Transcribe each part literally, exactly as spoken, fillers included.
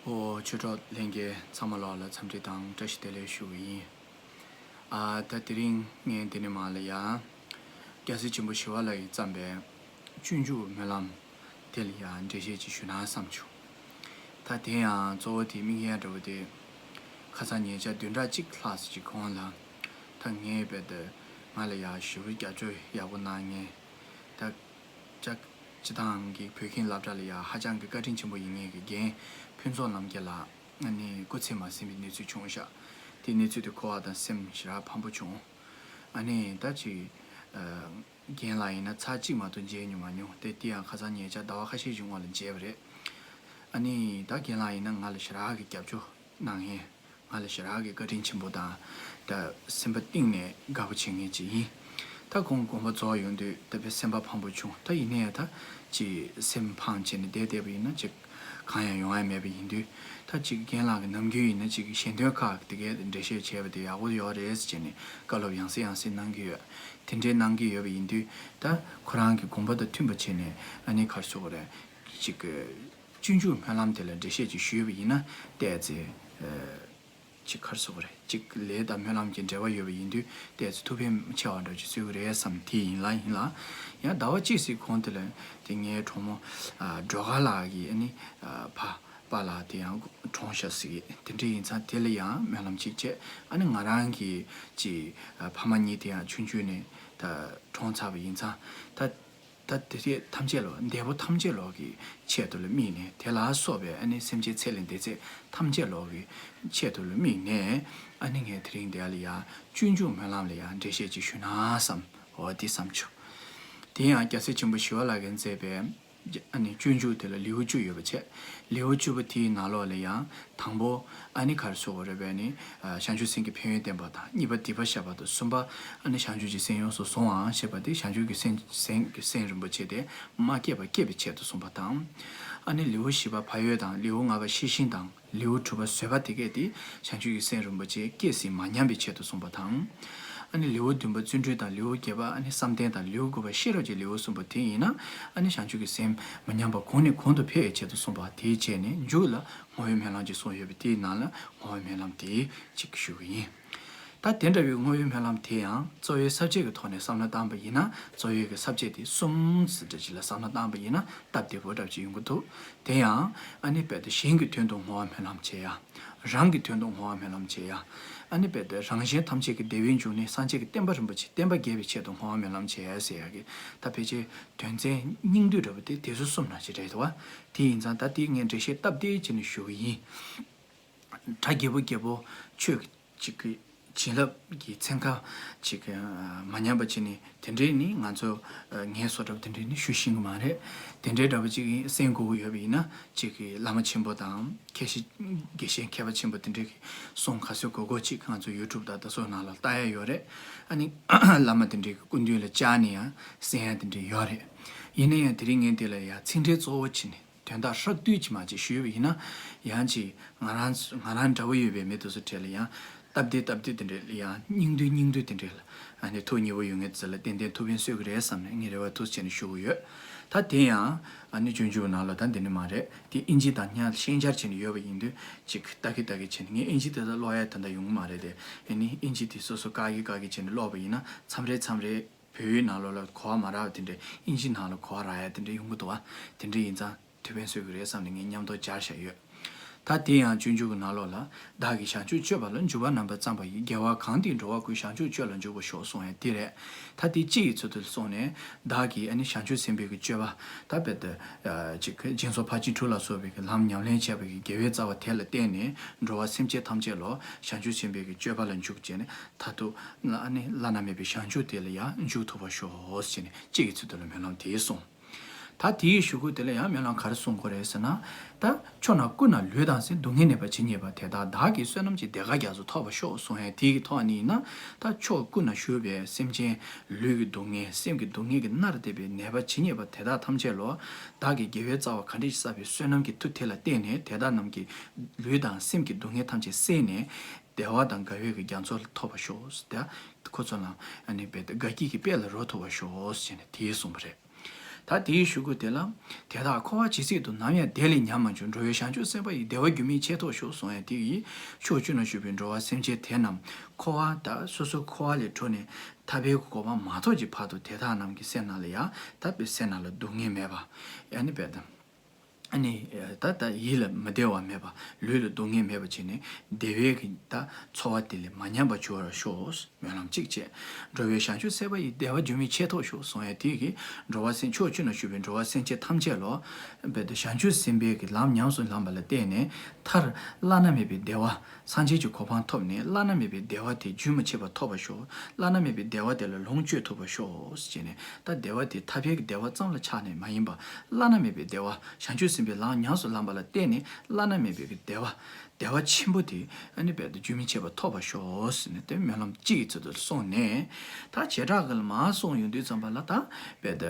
ཨོ། ཆོས་གྲོགས་ལྷན་རྒྱས་ཚང་མ་ལོག་ལ་འཚམས་འདྲི་དང་བཀྲ་ཤིས་བདེ་ལེགས་ཞུ་གི་ཡིན། ཨ། ད་དེ་རིང་ངས་འདི་ནས་མར་ལ་ཡ། རྒྱལ་སྲས་ཆེན་པོ་ཞི་བ་ལྷ་ཡིས་བརྩམས་པའི་སྤྱོད་འཇུག་སྨོན་ལམ་དེ་ལ་ཡ་འགྲེལ་བཤད་ཅིག་ཞུ་ན་བསམ་བྱུང་། ད་དེ་ཡང་གཙོ་བོ་དེ་དམིགས་ཡུལ་འདྲ་བོ་དེ། ཁ་སང་ཉེ་ཆར་བདུན་ཕྲག་གཅིག་ལྷག་ཙམ་ཅིག་གོང་ལ། ད་ངས་རྦད་དེ་ང་ལ་ཡ་ཞེ་པོ་རྒྱབ་སྐྱོར་ཡག་པོ་གནང་མཁན། ད། ཅག་སྤྱི་བཏང་གི་བོད་ཁྱིམ་སློབ་གྲྭ་ལ་ཡ་ཧ་ཅང་གི་བཀའ་དྲིན་ཆེན་པོ་ཡིན་མཁན་གྱི་རྒན་ཕུན་ཚོགས་རྣམ་རྒྱལ་ལགས་ཨ་ནི་སྐུ་ཚེ་མ་ཟིན་པའི་གནས་ཚུལ་བྱུང་ཤག་དེ་གནས་ཚུལ་དེ་གོ་བ་དང་སེམས་ཞེ་དྲག་ཕམ་པོ་བྱུང་། ཨ་ནི་ད་ཅིག་ཨ། རྒན་ལགས་ཡིན་ན་ཚར་གཅིག་མ་གཏོགས་མཇལ་མྱོང་མ་མྱོང་། དེ་དེ་ཡང་ཁ་སང་ཉེ་ཆར་ཟླ་བ་ཁ་ཤས་ཤིག་སྔོན་ལ་མཇལ་བ་རེད། ཨ་ནི་ད་རྒན་ལགས་ཡིན་ན་ང་ལ་ཞེ་དྲག་གི་རྒྱབ་སྐྱོར་གནང་མཁན། ང་ལ་ཞེ་དྲག་གི་བཀའ་དྲིན་ཆེན་པོ་དང་། ད་སེམས་པ་གཏིང་ནས་དགའ་པོ་བྱེད་མཁན་ཅིག་ཡིན། ད་ཁོང་དགོངས་པ་རྫོགས་ཡོང་དུས་ད་དཔེ་སེམས་པ་ཕམ་པོ་བྱུང་། ད་ཡིན་ནའི་ད་ཅིག་སེམས་ཕམ་བྱས་ནས་བསྡད་བསྡད་པ་ཡིན་ན་ཅིག་གང་ཡང་ཡོང་ཡ་མེད་པ་ཡིན་དུས། ད་ཅིག་རྒན་ལགས་ཀྱི་ནམ་རྒྱུན་ཡིན་ན་ཅིག་ཞལ་འདོན་ཁག་དེ་གའི་འགྲེལ་བཤད་བྱས་པ་དེ་ཡག་པོ་ཡོད་རེད་ཟེར་བྱས་ནས་བཀའ་སློབ་ཡང་སེ་ཡང་སེ་གནང་གི་ཡོད། དེ་འདྲའི་གནང་གི་ཡོད་པ་ཡིན་དུས། ད་ཁོ་རང་གི་དགོངས་པ་དང་མཐུན་པ་བྱས་ནས་ཨ་ནི་ག་རེ་ཟེར་དགོས་རེད། ཅིག་སྤྱོད་འཇུག་སྨོན་ལམ་དེ་ལ་འགྲེལ་བཤད་ཅིག་ཞུས་པ་ཡིན་ན་ཏོག་ཙམ། ཅིག་ག་རེ་ཟེར་དགོས་རེད། ཅིག་ལས་དང་སྨོན་ལམ་གྱི་འབྲེལ་བ་ཡོད་པ་ཡིན་དུས་ཏོག་ཙམ་ཐུགས་ཕན་ཆེ་བ་འདྲ་ཅིག་གསོས་ཀྱི་རེད་བསམ་དེ་ཡིན་ལ་ཡིན་ལ། ཡང་ཟླ་བ་གཅིག་ཙམ་གོང་དེ་ལ་དེ་ངའི་གྲོགས་མོ་ཨ། སྒྲོལ་དཀར་ལགས་ཀྱིས་ཨ་ནི་ཨ། ཕ་པཱ་ལགས་དེ་ཡང་གྲོངས་ཤག་ཟེར་གི། དེ་འདྲ་ཡིན་ཙང་དེ་ལ་ཡང་སྨོན་ལམ་ཅིག་བྱས། ཨ་ནི་ང་རང་གི་ཅིག་ཨ། ཕ་མ་གཉིས་དེ་ཡང་ཆུང་ཆུང་ནས་ད་གྲོངས་ཚར་བ་ཡིན་ཙང་ད། ད་དེ་དུས་ཐམས་ཅད་ལོ་འདས་པོ་ཐམས་ཅད་ལོ་གི་ཆེད་དུ་ལ་དམིགས་ནས། དེ་ལ་སོགས་པའི་ཨ་ནི་སེམས་ཅན་ཚེ་ལས་འདས་ཚད་ཐམས་ཅད་ལོ་གི་ཆེད་དུ་ལ་དམིགས་ནས། ཨ་ནི་ངས་དེ་རིང་འདི་ལ་ཡ་སྤྱོད་འཇུག་སྨོན་ལམ་ལ་ཡ་འགྲེལ་བཤད་ཅིག་ཞུ་ན་བསམ། འོ་དེ་བསམ་བྱུང་། དེ་ཡང་རྒྱལ་སྲས་ཆེན་པོ་ཞི་བ་ལྷ་གིས་མཛད་པའི་ཨ་ནི་སྤྱོད་འཇུག་དེ་ལ་ལེའུ་བཅུ་ཡོད་པ་བྱས། ལེའུ་བཅུ་པ་དེའི་ནང་ལོགས་ལ་ཡང་དང་པོ་ཨ་ནི་ག་རེ་ཟེར་དགོས་རེད་པས་ནི། ཨ། བྱང་ཆུབ་སེམས་ཀྱི་ཕན་ཡོན་བསྟན་པ་དང་། གཉིས་པ་སྡིག་པ་བཤགས་པ་དང་། གསུམ་པ་ཨ་ནི་བྱང་ཆུབ་ཀྱི་སེམས་ཡོངས་སུ་བཟུང་བའང་ཞེས་པ་དེ་བྱང་ཆུབ་ཀྱི་སེམས་སེམས་ཀྱི་སེམས་རིན་པོ་ཆེ་དེ་མ་སྐྱེས་པ་སྐྱེས་པའི་ཆེད་དུ་གསུངས་པ་དང་། ཨ་ནི་ལེའུ་བཞི་པ་བག་ཡོད་དང་། ལེའུ་ལྔ་པ་ཤེས་བཞིན་དང་། ལེའུ་དྲུག་པ་བཟོད་པ་དེ་གས་དེ་བྱང་ཆུབ་ཀྱི་སེམས་རིན་པོ་ཆེ་སྐྱེས་ཟིན་མ་ཉམས་པའི་ཆེད་དུ་གསུངས་པ་དང་། ཨ་ནི་ལེའུ་བདུན་པ་བརྩོན་འགྲུས་དང་། ལེའུ་བརྒྱད་པ་ཨ་ནི་བསམ་གཏན་དང་། ལེའུ་དགུ་པ་ཤེས་རབ་ཀྱི་ལེའུ་གསུངས་པ་དེ་ཡིན་ན། ཨ་ནི་བྱང་ཆུབ་ཀྱི་སེམས་མ་ཉམས་པ་གོང་ནས་གོང་དུ་འཕེལ་བའི་ཆེད་དུ་གསུངས་པ་དེའི་རྗེས་ནས་མཇུག་ལ་བསྔོ་བའི་སྨོན་ལམ་ཅིག་གསུངས་ཡོད་པ་དེའི་ནང་ལ་བསྔོ་བའི་སྨོན་ལམ་དེ་གཅིག་ཞུ་གི་ཡིན། ད་དེ་འདྲ་བའི་བསྔོ་བའི་སྨོན་ལམ་དེ་ཡང་གཙོ་བོའི་ས་བཅད་ཀྱི་ཐོག་ནས་བསམ་བློ་བཏང་པ་ཡིན་ན། གཙོ་བོའི་གི་ས་བཅད་དེ་གསུམ་ཟེར་འདྲ་ཅིག་ལ་བསམ་བློ་བཏང་པ་ཡིན་ན་སྟབས་བདེ་པོ་འདྲ་ཅིག་ཡོང་གི་འདུག་དེ་ཡང་ཨ་ནི་རྦད་དེ་གཞན་གྱི་དོན་དུ་བསྔོ་བ་སྨོན་ལམ་བྱེད་ཡ། རང་གི་དོན་དུ་བསྔོ་བ་སྨོན་ལམ་བྱེད་ཡ། ཨ་ནི་རྦད་དེ་རང་གཞན་ཐམས་ཅད་ཀྱི་བདེ་བའི་འབྱུང་གནས་སངས་རྒྱས་ཀྱི་བསྟན་པ་རིན་པོ་ཆེ་བསྟན་པ་རྒྱས་པའི་ཆེད་དུ་བསྔོ་བ་སྨོན་ལམ་བྱེད་ཡ་ཟེར་ཡ་གི། ད་ཕལ་ཆེར་དོན་ཚན་སྙིང་བསྡུས་འདྲ་པོ་དེ་དེ་ཚོ་གསུམ་ནང་བཞིན་རེད་འདུག་བ། དེ་ཡིན་ཙང་ད་དེ་ངས་འགྲེལ་བཤད་སྟབས་བདེ་བྱས་ནས་ཞུ་གི་ཡིན། གྲྭ་རྒྱས་པོ་རྒྱས་པོ་ཆོས་ཀྱི་ཅིག་གི་བྱིན་རླབས་ཀྱི་ཚན་ཁ་ཅིག་གི་མ་ཉམས་པ་བྱས་ནས། དེ་འདྲས་ནི་ང་ཚོ་ངའི་བཟོ་འདྲ་པོ་དེ་འདྲས་ནི་ཞུ་ཤེས་ཀྱི་མ་རེད། དེ་འདྲས་འདྲ་པོ་ཅིག་གསན་དགོས་ཀྱི་ཡོད་པ་ཡིན་ན། ཅིག་གི་བླ་མ་ཆེན་པོ་དང་མཁས་ཤིང་དགེ་བཤེས་མཁས་པ་ཆེན་པོ་དེ་འདྲས་ཀྱི་གསུང་ག་ཚོད་དགོས་དགོས་ཅིག་ང་ཚོ་ཡུ་ཊུབ་དང་དེ་ཚོ་ནང་ལ་ལྟ་ཡ་ཡོད་རེད། ཨ་ནི་བླ་མ་དེ་འདྲས་ཀྱི་སྐུ་མདུན་ལ་བཅར་ནས་ཡང་གསན་ཡ་དེ་འདྲས་ཡོད་རེད། ཡིན་ན་ཡང་དེ་རིང་ངས་འདི་ལ་ཡང་ཚིག་འགྲེལ་གཙོ་བོ་བྱས་ནས། དོན་དག་ཧྲག་བསྡུས་ཀྱིས་མ་ཅིག་ཞུས་པ་ཡིན་ན། ཡང་ཅིག་ང་རང་ང་རང་འདྲ་བོ་ཡོད་པའི་མི་དེ་ཚོ་གྲས་ལ་ཡང་སྟབས་བདེ་སྟབས་བདེ་དེ་འདྲས་ལ། ཡང་སྙིང་བསྡུས་སྙིང་བསྡུས་དེ་འདྲས་ལ། ཨ་ནི་ཐུགས་མཉེས་པོ་ཡོད་མཁན་ཚོ་ལ་ཏན་ཏན་ཐུགས་ཕན་གསོས་ཀྱི་རེད་བསམ་ནས་ངས་རེ་བ་ཐུགས་བྱས་ནས་ཞུ་གི་ཡོད། ད་དེ་ཡང་ཨ་ནི་སྤྱོད་འཇུག་ནང་ལ་ད་འདི་ནི་མ་རེད། དེ་ཨིན་ཇི་དང་ཉག་ཤན་སྦྱར་བྱས་ནས་ཡོད་པ་ཡིན་དུས་ཅིག་ལྟ་གི་ལྟ་གི་བྱས་ནས། ངས་ཨིན་ཇི་དེ་ཚོ་ཀློག་ཡ་ད་ལྟ་ཡོང་གི་མ་རེད་དེ། ཨ་ནི་ཨིན་ཇི་དེ་སོ་སོ་བཀག་གི་བཀག་གི་བྱས་ནས་ཀློག་པ་ཡིན་ན་མཚམས་རེ་མཚམས་རེ། བོད་ཡིག་ནང་ལོགས་ལ་གོ་བ་མ་རག་པ་དེ་འདྲས་ཨིན་ཇི་ནང་ལ་གོ་བ་རག་ཡ་དེ་འདྲས་ཡོང་གི་འདུག་བ། དེ་འདྲས་ཡིན་ཙང་ཐུགས་ཕན་གསོས་ཀྱི་རེད་བསམ་ནས་ངས་མཉམ་དུ་སྦྱར་བཞག་ཡོད། ད་དེ་ཡང་སྤྱོད་འཇུག་གི་ནང་ལོགས་ལ། བདག་གིས་བྱང་ཆུབ་སྤྱོད་པ་ལ། འཇུག་པ་རྣམ་པར་བརྩམས་པ་ཡིས། དགེ་བ་གང་དེས་འགྲོ་བ་ཀུན། བྱང་ཆུབ་སྤྱོད་ལ་འཇུག་པར་ཤོག་གསུངས་ཡ་དེ་རེད། ད་དེ་སྤྱི་ཡི་ཚུལ་དུ་སོང་ནས། བདག་གིས་ཨ་ནི་བྱང་ཆུབ་སེམས་དཔའི་གི་སྤྱོད་པ། ད་དཔེར་ན་ཅིག་སྦྱིན་སོགས་ཕར་ཕྱིན་དྲུག་ལ་སོགས་པའི་གི་ལམ་ཉམས་ལེན་བྱས་པའི་གི་དགེ་བའི་རྩ་བ་དེ་ལ་བརྟེན་ནས། འགྲོ་བ་སེམས་ཅན་ཐམས་ཅད་ལ་བྱང་ཆུབ་སེམས་དཔའི་གི་སྤྱོད་པ་ལ་འཇུག་བྱས་ནས། མཐར་ཐུག་ལ་ཨ་ནི་བླ་ན་མེད་པའི་བྱང་ཆུབ་དེ་ལ་ཡང་འཇུག་ཐུབ་པར་ཤོག་ཟེར་ནས་སྤྱི་ཡི་ཚུལ་དུ་ལ་སྨོན་ལམ་དེ་གསུངས། ད་དེའི་གཞུག་གུ་དེ་ལ་ཡང་སྨོན་ལམ་ག་རེ་གསུང་དགོས་རེད་ཟེར་ན། ད་ཕྱོགས་ན་ཀུན་ན་ལུས་དང་སེམས། སྡུག་བསྔལ་ནད་པ་ཇི་སྙེད་པ། དེ་དག་བདག་གིས་བསོད་ནམས་ཀྱིས། བདེ་དགའ་རྒྱ་མཚོ་ཐོབ་པར་ཤོག་གསུང་ཡས་དེ་གི་ཐོག་ནས་ཡིན་ན། ད་ཕྱོགས་ཀུན་ན་བཞུགས་པའི་སེམས་ཅན་ལུས་ཀྱི་སྡུག་བསྔལ། སེམས་ཀྱི་སྡུག་བསྔལ་གྱིས་མནར་བསྡད་པའི་ནད་པ་ཇི་སྙེད་པ་དེ་དག་ཐམས་ཅད་ལ་བདག་གིས་དགེ་བའི་རྩ་བ་ག་འདྲ་ཞིག་བསགས་པའི་བསོད་ནམས་ཀྱི་མཐུ་དེ་ལ་བརྟེན་ནས། དེ་དག་རྣམས་ཀྱི་ལུས་དང་སེམས་ཀྱི་སྡུག་བསྔལ་ཐམས་ཅད་བསལ་ནས། བདེ་བ་དང་དགའ་བའི་གི་རྒྱ་མཚོ་ལ་ཐོབ་པར་ཤོག་ཟེར་ཏེ། ཁོ་ཚོ་ལ་ཨ་ནི་རྦད་དེ་དགའ་སྐྱིད་ཀྱི་དཔལ་ལ་རོལ་ཐུབ་པར་ཤོག་ཟེར་ནས་དེ་གསུངས་པ་རེད། ད་དེའི་གཞུག་གུ་དེ་ལ། དེ་དག་འཁོར་བ་ཇི་སྲིད་དུ། ནམ་ཡང་བདེ་ལས་ཉམས་མ་བྱུང་། འགྲོ་བའི་བྱང་ཆུབ་སེམས་དཔའ་ཡི། བདེ་བ་རྒྱུ་མེད་ཆེས་ཐོབ་ཤོག་གསུངས་ཡ་དེ་ཡིས། ཕྱོགས་བཅུ་ན་བཞུགས་པའི་འགྲོ་བ་སེམས་ཅན་དེ་རྣམས་འཁོར་བ་དང་སོ་སོ་འཁོར་བ་ལས་གྲོལ་ནས་ཐར་པའི་གོ་འཕང་མ་ཐོབ་ཀྱི་བར་དུ་དེ་དག་རྣམས་ཀྱི་སེམས་ནང་ལ་ཡང་ད་པའི་སེམས་ནང་ལ་སྡུག་བསྔལ་མེད་པ། ཨ་ནི་བས་ད། ཨ་ནི་ད་ད་ཡིད་ལ་མི་བདེ་བ་མེད་པ། ལུས་ལ་སྡུག་བསྔལ་མེད་པ་བྱས་ནས་བདེ་བའི་གི་ད་འཚོ་བ་དེ་ལས་མ་ཉམས་པ་འགྱུར་བར་ཤོག་སྨོན་ལམ་གཅིག་བྱས། འགྲོ་བའི་བྱང་ཆུབ་སེམས་དཔའ་ཡི། བདེ་བ་རྒྱུ་མེད་ཆེས་ཐོབ་ཤོག་གསུངས་ཡ་དེ་གིས། འགྲོ་བ་སེམས་ཕྱོགས་བཅུ་ན་བཞུགས་པའི་འགྲོ་བ་སེམས་ཅན་ཐམས་ཅད་ལ། བས་ད་བྱང་ཆུབ་སེམས་དཔའི་གི་ལམ་ཉམས་སུ་བླངས་པ་ལ་བརྟེན་ནས་མཐར་བླ་ན་མེད་པའི་བདེ་བ། སངས་རྒྱས་ཀྱི་གོ་འཕང་ཐོབ་ནས་བླ་ན་མེད་པའི་བདེ་བ་དེ་རྒྱུན་མི་ཆད་པར་ཐོབ་པར་ཤོག་བླ་ན་མེད་པའི་བདེ་བ་དེ་ལ་ལོངས་སྤྱོད་ཐུབ་པར་ཤོག་ཅེས་ནས། ད་བདེ་བ་དེ་ཐར་པའི་གི་བདེ་བ་ཙམ་ལ་ཆགས་ནས་མ་ཡིན་པ། བླ་ན་མེད་པའི་བདེ་བ། བྱང་ཆུབ་སེམས་དཔའི་ལམ་ཉམས་སུ་བླངས་པ་ལ་བརྟེན་ནས་བླ་ན་མེད་པའི་གི་བདེ་བ། བདེ་བ་ཆེན་པོ་དེ་ཨ་ནི་བས་ད་རྒྱུན་མི་ཆད་པར་ཐོབ་པར་ཤོག་ཟེར་ནས་དེ་སྨོན་ལམ་གཅིག་གི་ཚུལ་དུ་གསུངས་ནས། ད་བྱེ་བྲག་གི་ལ་མར་གསུངས་ཡོང་དུས་ཙམ་པ་ལ། ད་བས་ད་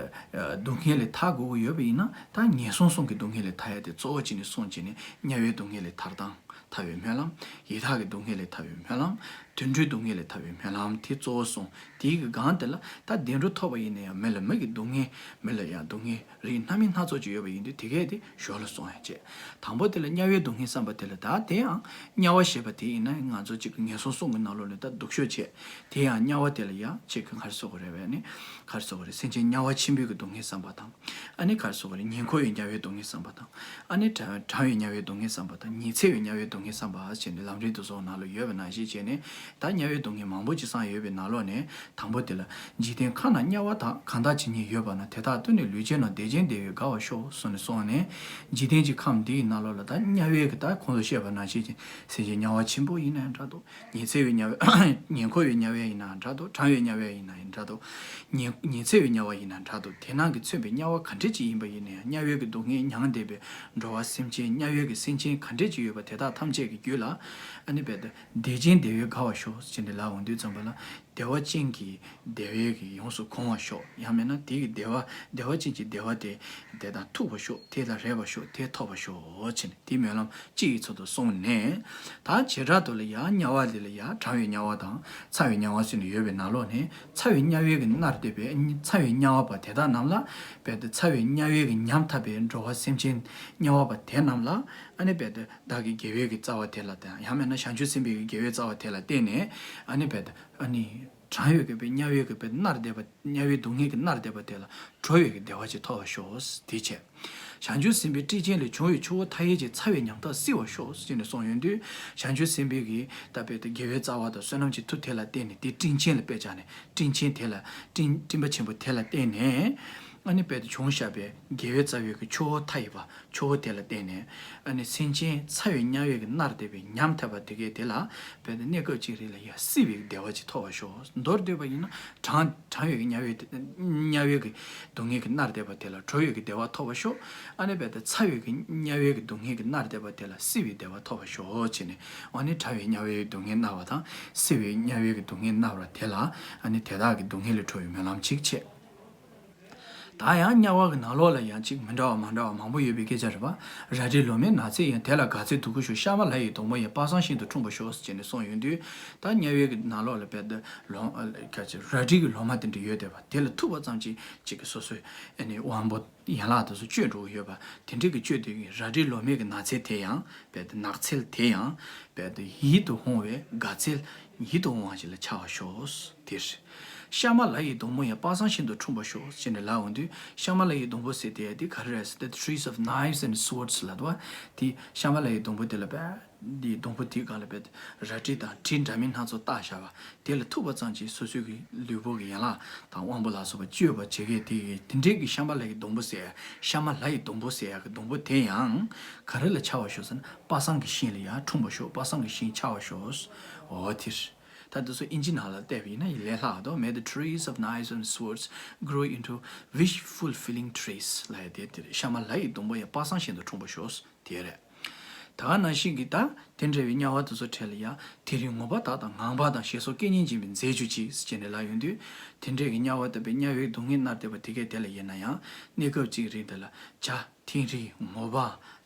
སྡུག་བསྔལ་ལས་ཐར་དགོས་ཀྱི་ཡོད་པ་ཡིན་ན། ད་ངན་སོང་གསུམ་གྱི་སྡུག་བསྔལ་ལས་ཐར་ཡ་དེ་གཙོ་བོ་བྱས་ནས་གསུངས་བྱས་ནས། དམྱལ་བའི་སྡུག་བསྔལ་ལས་ཐར་སྟངས། ཐར་བའི་སྨོན་ལམ། ཡི་དྭགས་ཀྱི་སྡུག་བསྔལ་ལས་ཐར་བའི་སྨོན་ལམ། དུད་འགྲོའི་སྡུག་བསྔལ་ལས་ཐར་བའི་སྨོན་ལམ་དེ་གཙོ་བོ་གསུངས། དེའི་གི་སྒང་དེ་ལ་ད་བདེ་འགྲོ་ཐོབ་པ་ཡིན་ན་ཡང་མི་ལ་མི་གི་སྡུག་བསྔལ། མི་ལ་ཡང་སྡུག་བསྔལ་རིགས་སྣ་མིན་སྣ་ཚོགས་ཅིག་ཡོད་པ་ཡིན་དུས་དེ་གས་དེ་ཞོར་ལ་གསུངས་ཡ་བྱས། དང་པོ་དེ་ལ་དམྱལ་བའི་སྡུག་བསྔལ་བསམ་པ་དེ་ལ། ད་དེ་ཡང་དམྱལ་བ་ཞེས་པ་དེ་ཡིན་ན་ང་ཚོ་གཅིག་གི་ངན་སོང་གསུམ་གྱི་ནང་ལོགས་ནས་ད་སྡུག་ཤོས་བྱས། དེ་ཡང་དམྱལ་བ་དེ་ལ་ཡང་གཅིག་གི་ག་རེ་ཟེར་དགོས་རེད་པས་ནི། ག་རེ་ཟེར་དགོས་རེད། སེམས་ཅན་དམྱལ་བ་ཆེན་པོའི་གི་སྡུག་བསྔལ་བསམ་པ་དང་། ཨ་ནི་ག་རེ་ཟེར་དགོས་རེད། ཉེ་འཁོར་བའི་དམྱལ་བའི་སྡུག་བསྔལ་བསམ་པ་དང་། ཨ་ནི་གྲང་གྲང་བའི་དམྱལ་བའི་སྡུག་བསྔལ་བསམ་པ་དང་། ཉི་ཚེ་བའི་དམྱལ་བའི་སྡུག་བསྔལ་བསམ་པ་ཟེར་ནས་ལམ་རིམ་དེ་ཚོ་ནང་ལ་ཡོད་པ་ནང་བཞིན་བྱས་ནས། ད་དམྱལ་བའི་སྡུག་བསྔལ་མང་པོ་ཅིག་བསགས་ཡོད་པའི་ནང་ལོགས་ནས། དང་པོ་དེ་ལ། འཇིག་རྟེན་ཁམས་ན་དམྱལ་བ་དག་གང་དག་ཇི་སྙེད་ཡོད་པ་ན། དེ་དག་ཏུ་ནི་ལུས་བྱས་ནས། བདེ་ཅན་བདེ་བས་དགའ་བར་ཤོག་གསུངས་ནས་གསུངས་ནས། འཇིག་རྟེན་གྱི་ཁམས་འདིའི་ནང་ལོགས་ལ་ད་དམྱལ་བའི་གི་ད་གོང་དུ་བཤད་པ་ནང་བཞིན་གྱི་སེམས་ཅན་དམྱལ་བ་ཆེན་པོ་ཡིན་ན་ཡང་འདྲ་འདུག་ཉི་ཚེ་བའི་དམྱལ་བའི་ཉེ་འཁོར་བའི་དམྱལ་བ་ཡིན་ན་འདྲ་འདུག་གྲང་བའི་དམྱལ་བ་ཡིན་ན་ཡང་འདྲ་འདུག་ཉི་ཉི་ཚེ་བའི་དམྱལ་བ་ཡིན་ན་འདྲ་འདུག་དེ་རྣམས་ཀྱིས་མཚོན་པའི་དམྱལ་བ་ག་འདྲ་ཅིག་ཡིན་པ་ཡིན་ན་ཡང་། དམྱལ་བའི་གི་སྡུག་བསྔལ་མྱང་བསྡད་པའི་འགྲོ་བ་སེམས་ཅན། དམྱལ་བའི་གི་སེམས་ཅན་ག་འདྲ་ཅིག་ཡོད་པ་དེ་དག་ཐམས་ཅད་ཀྱི་རྒྱུད་ལ། ཨ་ནི་བས་ད་བདེ་ཅན་བདེ་བས་དགའ་བར་ཤོག་ཅེས་འདི་ལ་འོང་དུས་ཙམ་པ་ལ། བདེ་བ་ཅན་གྱི་བདེ་བའི་གི་ཡོངས་སུ་གང་བར་ཤོག་ཡང་མིན་ན་དེ་གི་བདེ་བ། བདེ་བ་ཅན་གྱི་བདེ་བ་དེ་དེ་དང་ཐུག་པར་ཤོག་དེ་དང་རེག་པར་ཤོག་དེ་ཐོབ་པར་ཤོག་ཅེས་ནི་དེའི་སྨོན་ལམ་གཅིག་གི་ཚུལ་དུ་གསུངས་ནས། ད་བྱེ་བྲག་ཏུ་ལ་ཡང་དམྱལ་བ་འདི་ལ་ཡང་གྲང་བའི་དམྱལ་བ་དང་ཚ་བའི་དམྱལ་བ་ཟེར་ནས་ཡོད་པའི་ནང་ལོགས་ནས། ཚ་བའི་དམྱལ་བའི་གི་མནར་བསྡད་པའི་ཚ་བའི་དམྱལ་བ་པ་དེ་དག་རྣམས་ལ། བས་ད་ཚ་བའི་དམྱལ་བའི་གི་ཉམ་ཐག་པའི་འགྲོ་བ་སེམས་ཅན་དམྱལ་བ་པ་དེ་རྣམས་ལ། ཨ་ནི་བས་ད་བདག་གི་དགེ་བའི་གི་རྩ་བ་དེ་ལ་བརྟེན། ཡང་མིན་ན་བྱང་ཆུབ་སེམས་དཔའི་གི་དགེ་བའི་རྩ་བ་དེ་ལ་བརྟེན་ནས། ཨ་ནི་བས་ད་ཨ་ནི། གྲང་བའི་གི་བས་དམྱལ་བའི་གི་བས་མནར་བསྡད་པ། དམྱལ་བའི་སྡུག་བསྔལ་གྱིས་མནར་བསྡད་པ་དེ་ལ་གྲོལ་བའི་གི་བདེ་བ་ཅིག་ཐོབ་པར་ཤོག་དེ་བྱས། བྱང་ཆུབ་སེམས་དཔའི་སྤྲིན་ཆེན་ལས་བྱུང་བའི་ཆུ་བོ་མཐའ་ཡས་ཀྱི་ཚ་བའི་ཉམ་ཐག་བསིལ་བར་ཤོག་ཅེས་ནས་གསུངས་ཡོང་དུས། བྱང་ཆུབ་སེམས་དཔའི་གི་ད་བས་ད་དགེ་བའི་རྩ་བ་དང་བསོད་ནམས་ཀྱི་མཐུ་དེ་ལ་བརྟེན་ནས། དེ་སྤྲིན་ཆེན་ལ་དཔེ་བྱས་ནས། སྤྲིན་ཆེན་དེ་ལ་སྤྲིན་སྤྲིན་པ་ཆེན་པོ་དེ་ལ་བརྟེན་ནས། ཨ་ནི་བས་ད་བྱུང་བཞག་པའི་དགེ་བའི་རྩ་བའི་གི་ཆུ་བོ་མཐའ་ཡས་པ། ཆུ་བོ་དེ་ལ་བརྟེན་ནས། ཨ་ནི་སེམས་ཅན་ཚ་བའི་དམྱལ་བའི་གི་མནར་བསྡད་པའི་ཉམ་ཐག་པ་དེ་གས་དེ་ལ། བས་ད་གནས་སྐབས་གཅིག་རིང་ལ་ཡང་བསིལ་བའི་བདེ་བ་ཅིག་ཐོབ་པར་ཤོག་མདོར་བསྡུས་པ་ཡིན་ན། གྲང་གྲང་བའི་གི་དམྱལ་བའི་དམྱལ་བའི་གི་སྡུག་བསྔལ་གྱིས་མནར་བསྡད་པ་དེ་ལ་གྲོལ་བའི་གི་བདེ་བ་ཐོབ་པར་ཤོག་ཨ་ནི་བས་ད་ཚ་བའི་གི་དམྱལ་བའི་གི་སྡུག་བསྔལ་གྱིས་མནར་བསྡད་པ་དེ་ལ་བསིལ་བའི་བདེ་བ་ཐོབ་པར་ཤོག་ཅེས་ནས། ཨ་ནི་གྲང་བའི་དམྱལ་བའི་སྡུག་བསྔལ་མནར་བ་དང་། བསིལ་བའི་དམྱལ་བའི་གི་སྡུག་བསྔལ་མནར་བ་དེ་ལ། ཨ་ནི་དེ་དག་གི་སྡུག་བསྔལ་ལས་གྲོལ་བའི་སྨོན་ལམ་གཅིག་བྱས། ད་ཡང་དམྱལ་བ་གི་ནང་ལོགས་ལ་ཡང་ཅིག་མི་འདྲ་བ་མ་འདྲ་བ་མང་པོ་ཡོད་པའི་སྐད་ཆ་རེད་པ། རལ་གྲིའི་ལོ་མའི་ནགས་ཚལ་ཡང་། དེ་ལ་དགའ་ཚལ་སྡུག་གུ་ཞུགས། ཤ་མ་ལ་ཡི་སྡོང་པོ་ཡང་། དཔག་བསམ་ཤིན་ཏུ་འཁྲུངས་པར་ཤོག་ཅེས་ནས་གསུངས་ཡོང་དུས། ད་དམྱལ་བའི་གི་ནང་ལོགས་ལ་བས་ད་ལོ་ག་ཅིག་རལ་གྲི་གི་ལོ་མ་དེ་འདྲ་ཡོད་བསྡད་པ། དེ་ལ་ཐུག་པ་ཙམ་གྱིས་གཅིག་གི་སོ་སོའི་ཨ་ནི་དབང་པོ་ཡན་ལག་དེ་ཚོ་གཅོད་འགྲོ་གི་ཡོད་པ། དེ་འདྲའི་གི་གཅོད་དེ་གི་རལ་གྲིའི་ལོ་མའི་གི་ནགས་ཚལ་དེ་ཡང་བས་ད་ནགས་ཚལ་དེ་ཡང་བས་ད་ཡིད་དུ་འོང་བའི་དགའ་ཚལ། ཡིད་དུ་འོང་བ་ཞིག་ལ་ཆགས་པར་ཤོག་དེར། ཤ་མ་ལ་ཡི་སྡོང་པོ་ཡང་། དཔག་བསམ་ཤིན་ཏུ་འཁྲུངས་པར་ཤོག་ཅེས་ནས་ལབ་འོང་དུས། ཤ་མ་ལ་ཡི་སྡོང་པོ་ཟེར་དེ་དེ་ག་རེ་རེད་ཟེར་ཏེ། The trees of knives and swords ལབ་འདུག་བ། དེ་ཤ་མ་ལ་ཡི་སྡོང་པོ་དེ་ལ་བས། དེའི་སྡོང་པོ་དེའི་སྒང་ལ་བས་རལ་གྲི་དང་གྲི་འདྲ་མིན་སྣ་ཚོགས་བཏགས་བཞག་པ། དེ་ལ་ཐུག་པ་ཙམ་གྱིས་སོ་སོའི་གི་ལུས་པོ་གི་ཡན་ལག་དང་དབང་པོ་ལ་སོགས་པ་གཅོད་པ་བྱེད་མཁན་དེ་གི་དེ་འདྲའི་གི་ཤ་མ་ལ་ཡི་སྡོང་པོ་ཟེར། ཤ་མ་ལ་ཡི་སྡོང་པོ་ཟེར་ཡ་གི་སྡོང་པོ་དེ་ཡང་ག་རེ་ལ་ཆགས་པར་ཤོག་ཟེར་ན། དཔག་བསམ་གྱི་ཤིང་ལ་ཡང་འཁྲུངས་པར་ཤོག་དཔག་བསམ་གྱི་ཤིང་ཆགས་པར་ཤོག་འོ་དེར། ད་དེ་ཚོ་ཨིན་ཇི་ནང་ལ་བལྟས་པ་ཡིན་ན་ཡིན་ལས་སླ་བ་དང་། May the trees of knives and swords grow into wish fulfilling trees ལབ་ཡ་དེ་དེ་རེད། ཤ་མ་ལ་ཡི་སྡོང་པོ་ཡང་དཔག་བསམ་བཞིན་དུ་འཁྲུངས་པར་ཤོག་དེ་རེད། ད་ག་ནང་བཞིན་གྱི་ད་དེ་འདྲ་བའི་དམྱལ་བ་དེ་ཚོ་གྲས་ལ་ཡང་། དེ་རིང་ངུ་བ་དག་དང་ངང་པ་དང་། ཞེས་སོགས་སྐད་སྙན་འབྱིན་པའི་མཛད་གྱུར་ཅིག་ཅེས་ནས་ལབ་ཡོང་དུས། དེ་འདྲ་གི་དམྱལ་བ་དང་བའི་དམྱལ་བའི་སྡུག་བསྔལ་མནར་བསྡད་པ་དེ་གས་དེ་ལ་ཡིན་ན་ཡང་། གནས་སྐབས་གཅིག་རིང་དེ་ལ་བྱ། ཐིང་རི་ངུ་བ་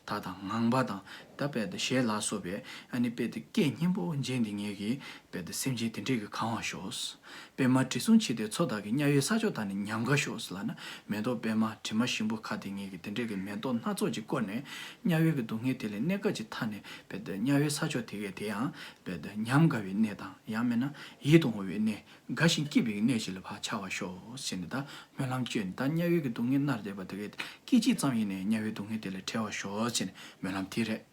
དག་དང་ངང་པ་དང་། ད་དཔེ་དེ་ཞལ་ལ་སོགས་པའི་ཨ་ནི་དཔེ་དེ་སྐད་སྙན་པོ་འབྱིན་ཏེ་ངེད་ཀྱི་དཔེ་དེ་སེམས་ཅན་དེ་འདྲས་ཀྱིས་གང་བར་ཤོག། པདྨ་དྲི་བསུང་མཆེ་སྟེ་མཚོ་དག་གིས། དམྱལ་བའི་ས་ཕྱོགས་དག་ནི་ཉམས་དགའ་ཤོག་ཟེར་ལབ་ན། མེ་ཏོག་པདྨ་དྲི་མ་ཞིམ་པོ་ཁ་དེ་ངེད་ཀྱི་དེ་འདྲས་ཀྱི་མེ་ཏོག་སྣ་ཚོགས་ཀྱིས་བསྐོར་ནས་དམྱལ་བའི་གི་སྡུག་བསྔལ་དེ་ལས་གནས་འགའ་ཅིག་ཐར་ནས་དཔེ་དེ་དམྱལ་བའི་ས་ཕྱོགས་དེ་གས་དེ་ཡང་དཔེ་དེ་ཉམས་དགའ་བའི་གནས་དང་ཡང་མིན་ན་ཡིད་དུ་འོང་བའི་གནས། དགའ་ཞིང་སྐྱིད་པའི་གནས་ཤིག་ལ་ཕར་འཆར་བར་ཤོག་ཟེར་ནས། ད་སྨོན་ལམ་བཅོལ་ནས། ད་དམྱལ་བའི་གི་སྡུག་བསྔལ་མནར་བསྡད་པ་དེ་གས་སྐད་ཅིག་ཙམ་ཡིན་ནའི་དམྱལ་བའི་སྡུག་བསྔལ་དེ་ལས་བྲལ་བར་ཤོག་ཟེར་ནས་སྨོན་ལམ་དེ་རེད།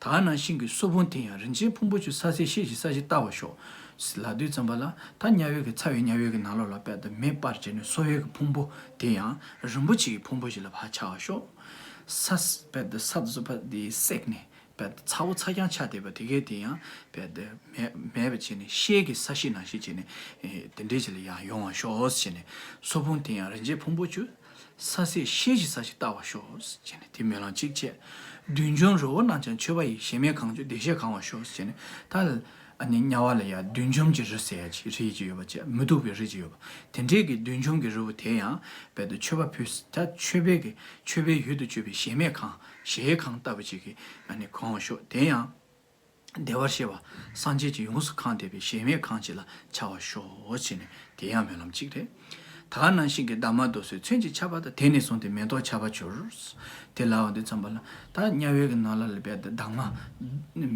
ད་ག་ནང་བཞིན་གྱི་སོལ་བུམ་དེ་ཡང་། རིན་ཆེན་ཕུང་པོ་ཆུ། ས་གསེར་ཤེལ་གྱི་ས་གཞི་བལྟ་བར་ཤོག་ཟེར་ལབ་དུས་ཙམ་པ་ལ། ད་དམྱལ་བའི་གི་ཚ་བའི་དམྱལ་བའི་གི་ནང་ལོགས་ལ་དཔེ་དེ་མེ་སྤར་བྱས་ནས་སོལ་བའི་གི་ཕུང་པོ་དེ་ཡང་རིན་པོ་ཆེ་གི་ཕུང་པོ་ཞིག་ལ་ཕར་འཆར་བར་ཤོག། ས་དཔེ་དེ་ས་དེ་ཚོ་ཕར་དེ་བསྲེགས་ནས། དཔེ་ཚ་བོ་ཚ་རྐྱང་ཆགས་བསྡད་པ་དེ་གས་དེ་ཡང་དཔེ་དེ་མེད་མེད་པ་བྱས་ནས་ཤེལ་གྱི་ས་གཞི་ནང་བཞིན་བྱས་ནས་ཨེ་དེ་འདྲའི་ཞིག་ལ་ཡང་ཡོང་བར་ཤོག་ཟེར་ནས། སོལ་བུམ་དེ་ཡང་རིན་ཆེན་ཕུང་པོ་ཆུ། ས་གསེར་ཤེལ་གྱི་ས་གཞི་བལྟ་བར་ཤོག་ཟེར་ནས་དེ་སྨོན་ལམ་གཅིག་བྱས། བདུད་འཇོམས་རི་བོ་རྣམས་ཀྱང་མཆོད་པ་ཡིས། གཞལ་མེད་ཁང་བཅུ་བདེ་གཤེགས་གང་བར་ཤོག་ཟེར་ནས། ད་ཨ་ནི་དམྱལ་བ་ལ་ཡང་བདུད་འཇོམས་ཀྱི་རི་ཟེར་ཡ་ཅིག་རི་ཅིག་ཡོད་པ་བྱས། མི་སྡུག་པའི་རི་ཅིག་ཡོད་པ། དེ་འདྲའི་གི་བདུད་འཇོམས་ཀྱི་རི་བོ་དེ་ཡང་དཔེ་དེ་མཆོད་པ་ཕུལ། ད་མཆོད་པའི་གི་མཆོད་པའི་ཡུལ་དུ་གྱུར་པའི་གཞལ་མེད་ཁང་། གཞལ་ཡས་ཁང་ལྟ་བུ་ཅིག་གི་ཨ་ནི་གང་བར་ཤོག། དེ་ཡང་བདེ་བར་གཤེགས་པ་སངས་རྒྱས་ཀྱིས་ཡོངས་སུ་གང་བསྡད་པའི་གཞལ་མེད་ཁང་ཅིག་ལ་འཆར་བར་ཤོག་ཟེར་ནས་དེ་ཡང་སྨོན་ལམ་གཅིག་རེད། ད་ག་ནང་བཞིན་གྱི་འདབ་མ་རྡོ་སོལ་ཚོན་གྱིས་ཁྱབ་པ་དང་། དེ་ནས་བཟུང་སྟེ་མེ་ཏོག་ཁྱབ་པར་གྱུར། དེ་ལབ་པ་དུས་ཙམ་པ་ལ། ད་དམྱལ་བའི་གི་ནང་ལ་ལ་བས་འདབ་མ་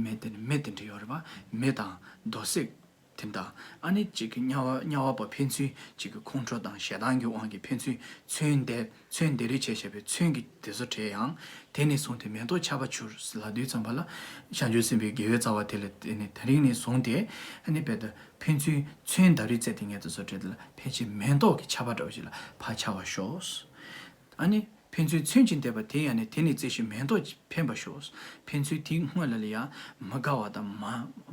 མེ་དེ་ནི་མེ་དེ་འདྲ་ཡོད་རེད་པ། མེ་དང་རྡོ་སོལ་དེ་འདྲ། ཨ་ནི་གཅིག་གི་དམྱལ་བ་དམྱལ་བ་པ་ཕན་ཚུན་གཅིག་གི་ཁོང་ཁྲོ་དང་ཞེ་སྡང་གི་དབང་གིས་ཕན་ཚུན་ཚོན་འདེབས། ཚོན་འདེབས་རིས་བྱས་བྱས་པའི་ཚོན་གྱི་དེ་ཚོ་བྲིས་ཡང་། དེ་ནས་བཟུང་སྟེ་མེ་ཏོག་ཁྱབ་པར་གྱུར་ལབ་དུས་ཙམ་པ་ལ། བྱང་ཆུབ་སེམས་དཔའི་དགེ་བའི་རྩ་བ་དེ་ལ་བརྟེན་ནས་དེ་རིང་ནས་བཟུང་སྟེ་ཨ་ནི་དཔེ་དེ་ཕན་ཚུན་ཚོན་འདེབས་རིས་བྱས་ཏེ་ངས་དེ་ཚོ་བྲིས་དེ་ལ་ཕལ་ཆེར་མེ་ཏོག་གི་ཁྱབ་པ་འདྲ་བོ་ཞིག་ལ་ཕར་འཆར་བར་ཤོག། ཨ་ནི་ཕན་ཚུན་ཚོན་གྱིས་འདེབས་པ་དེ་ཡང་ནི་དེ་ནི་རྩེ་ཞིང་མེ་ཏོག་འཕེན་པར་ཤོག། ཕན་ཚུན་དེའི་སྔོན་ལ་ལ་ཡང་མི་དགའ་བ་དང་མ་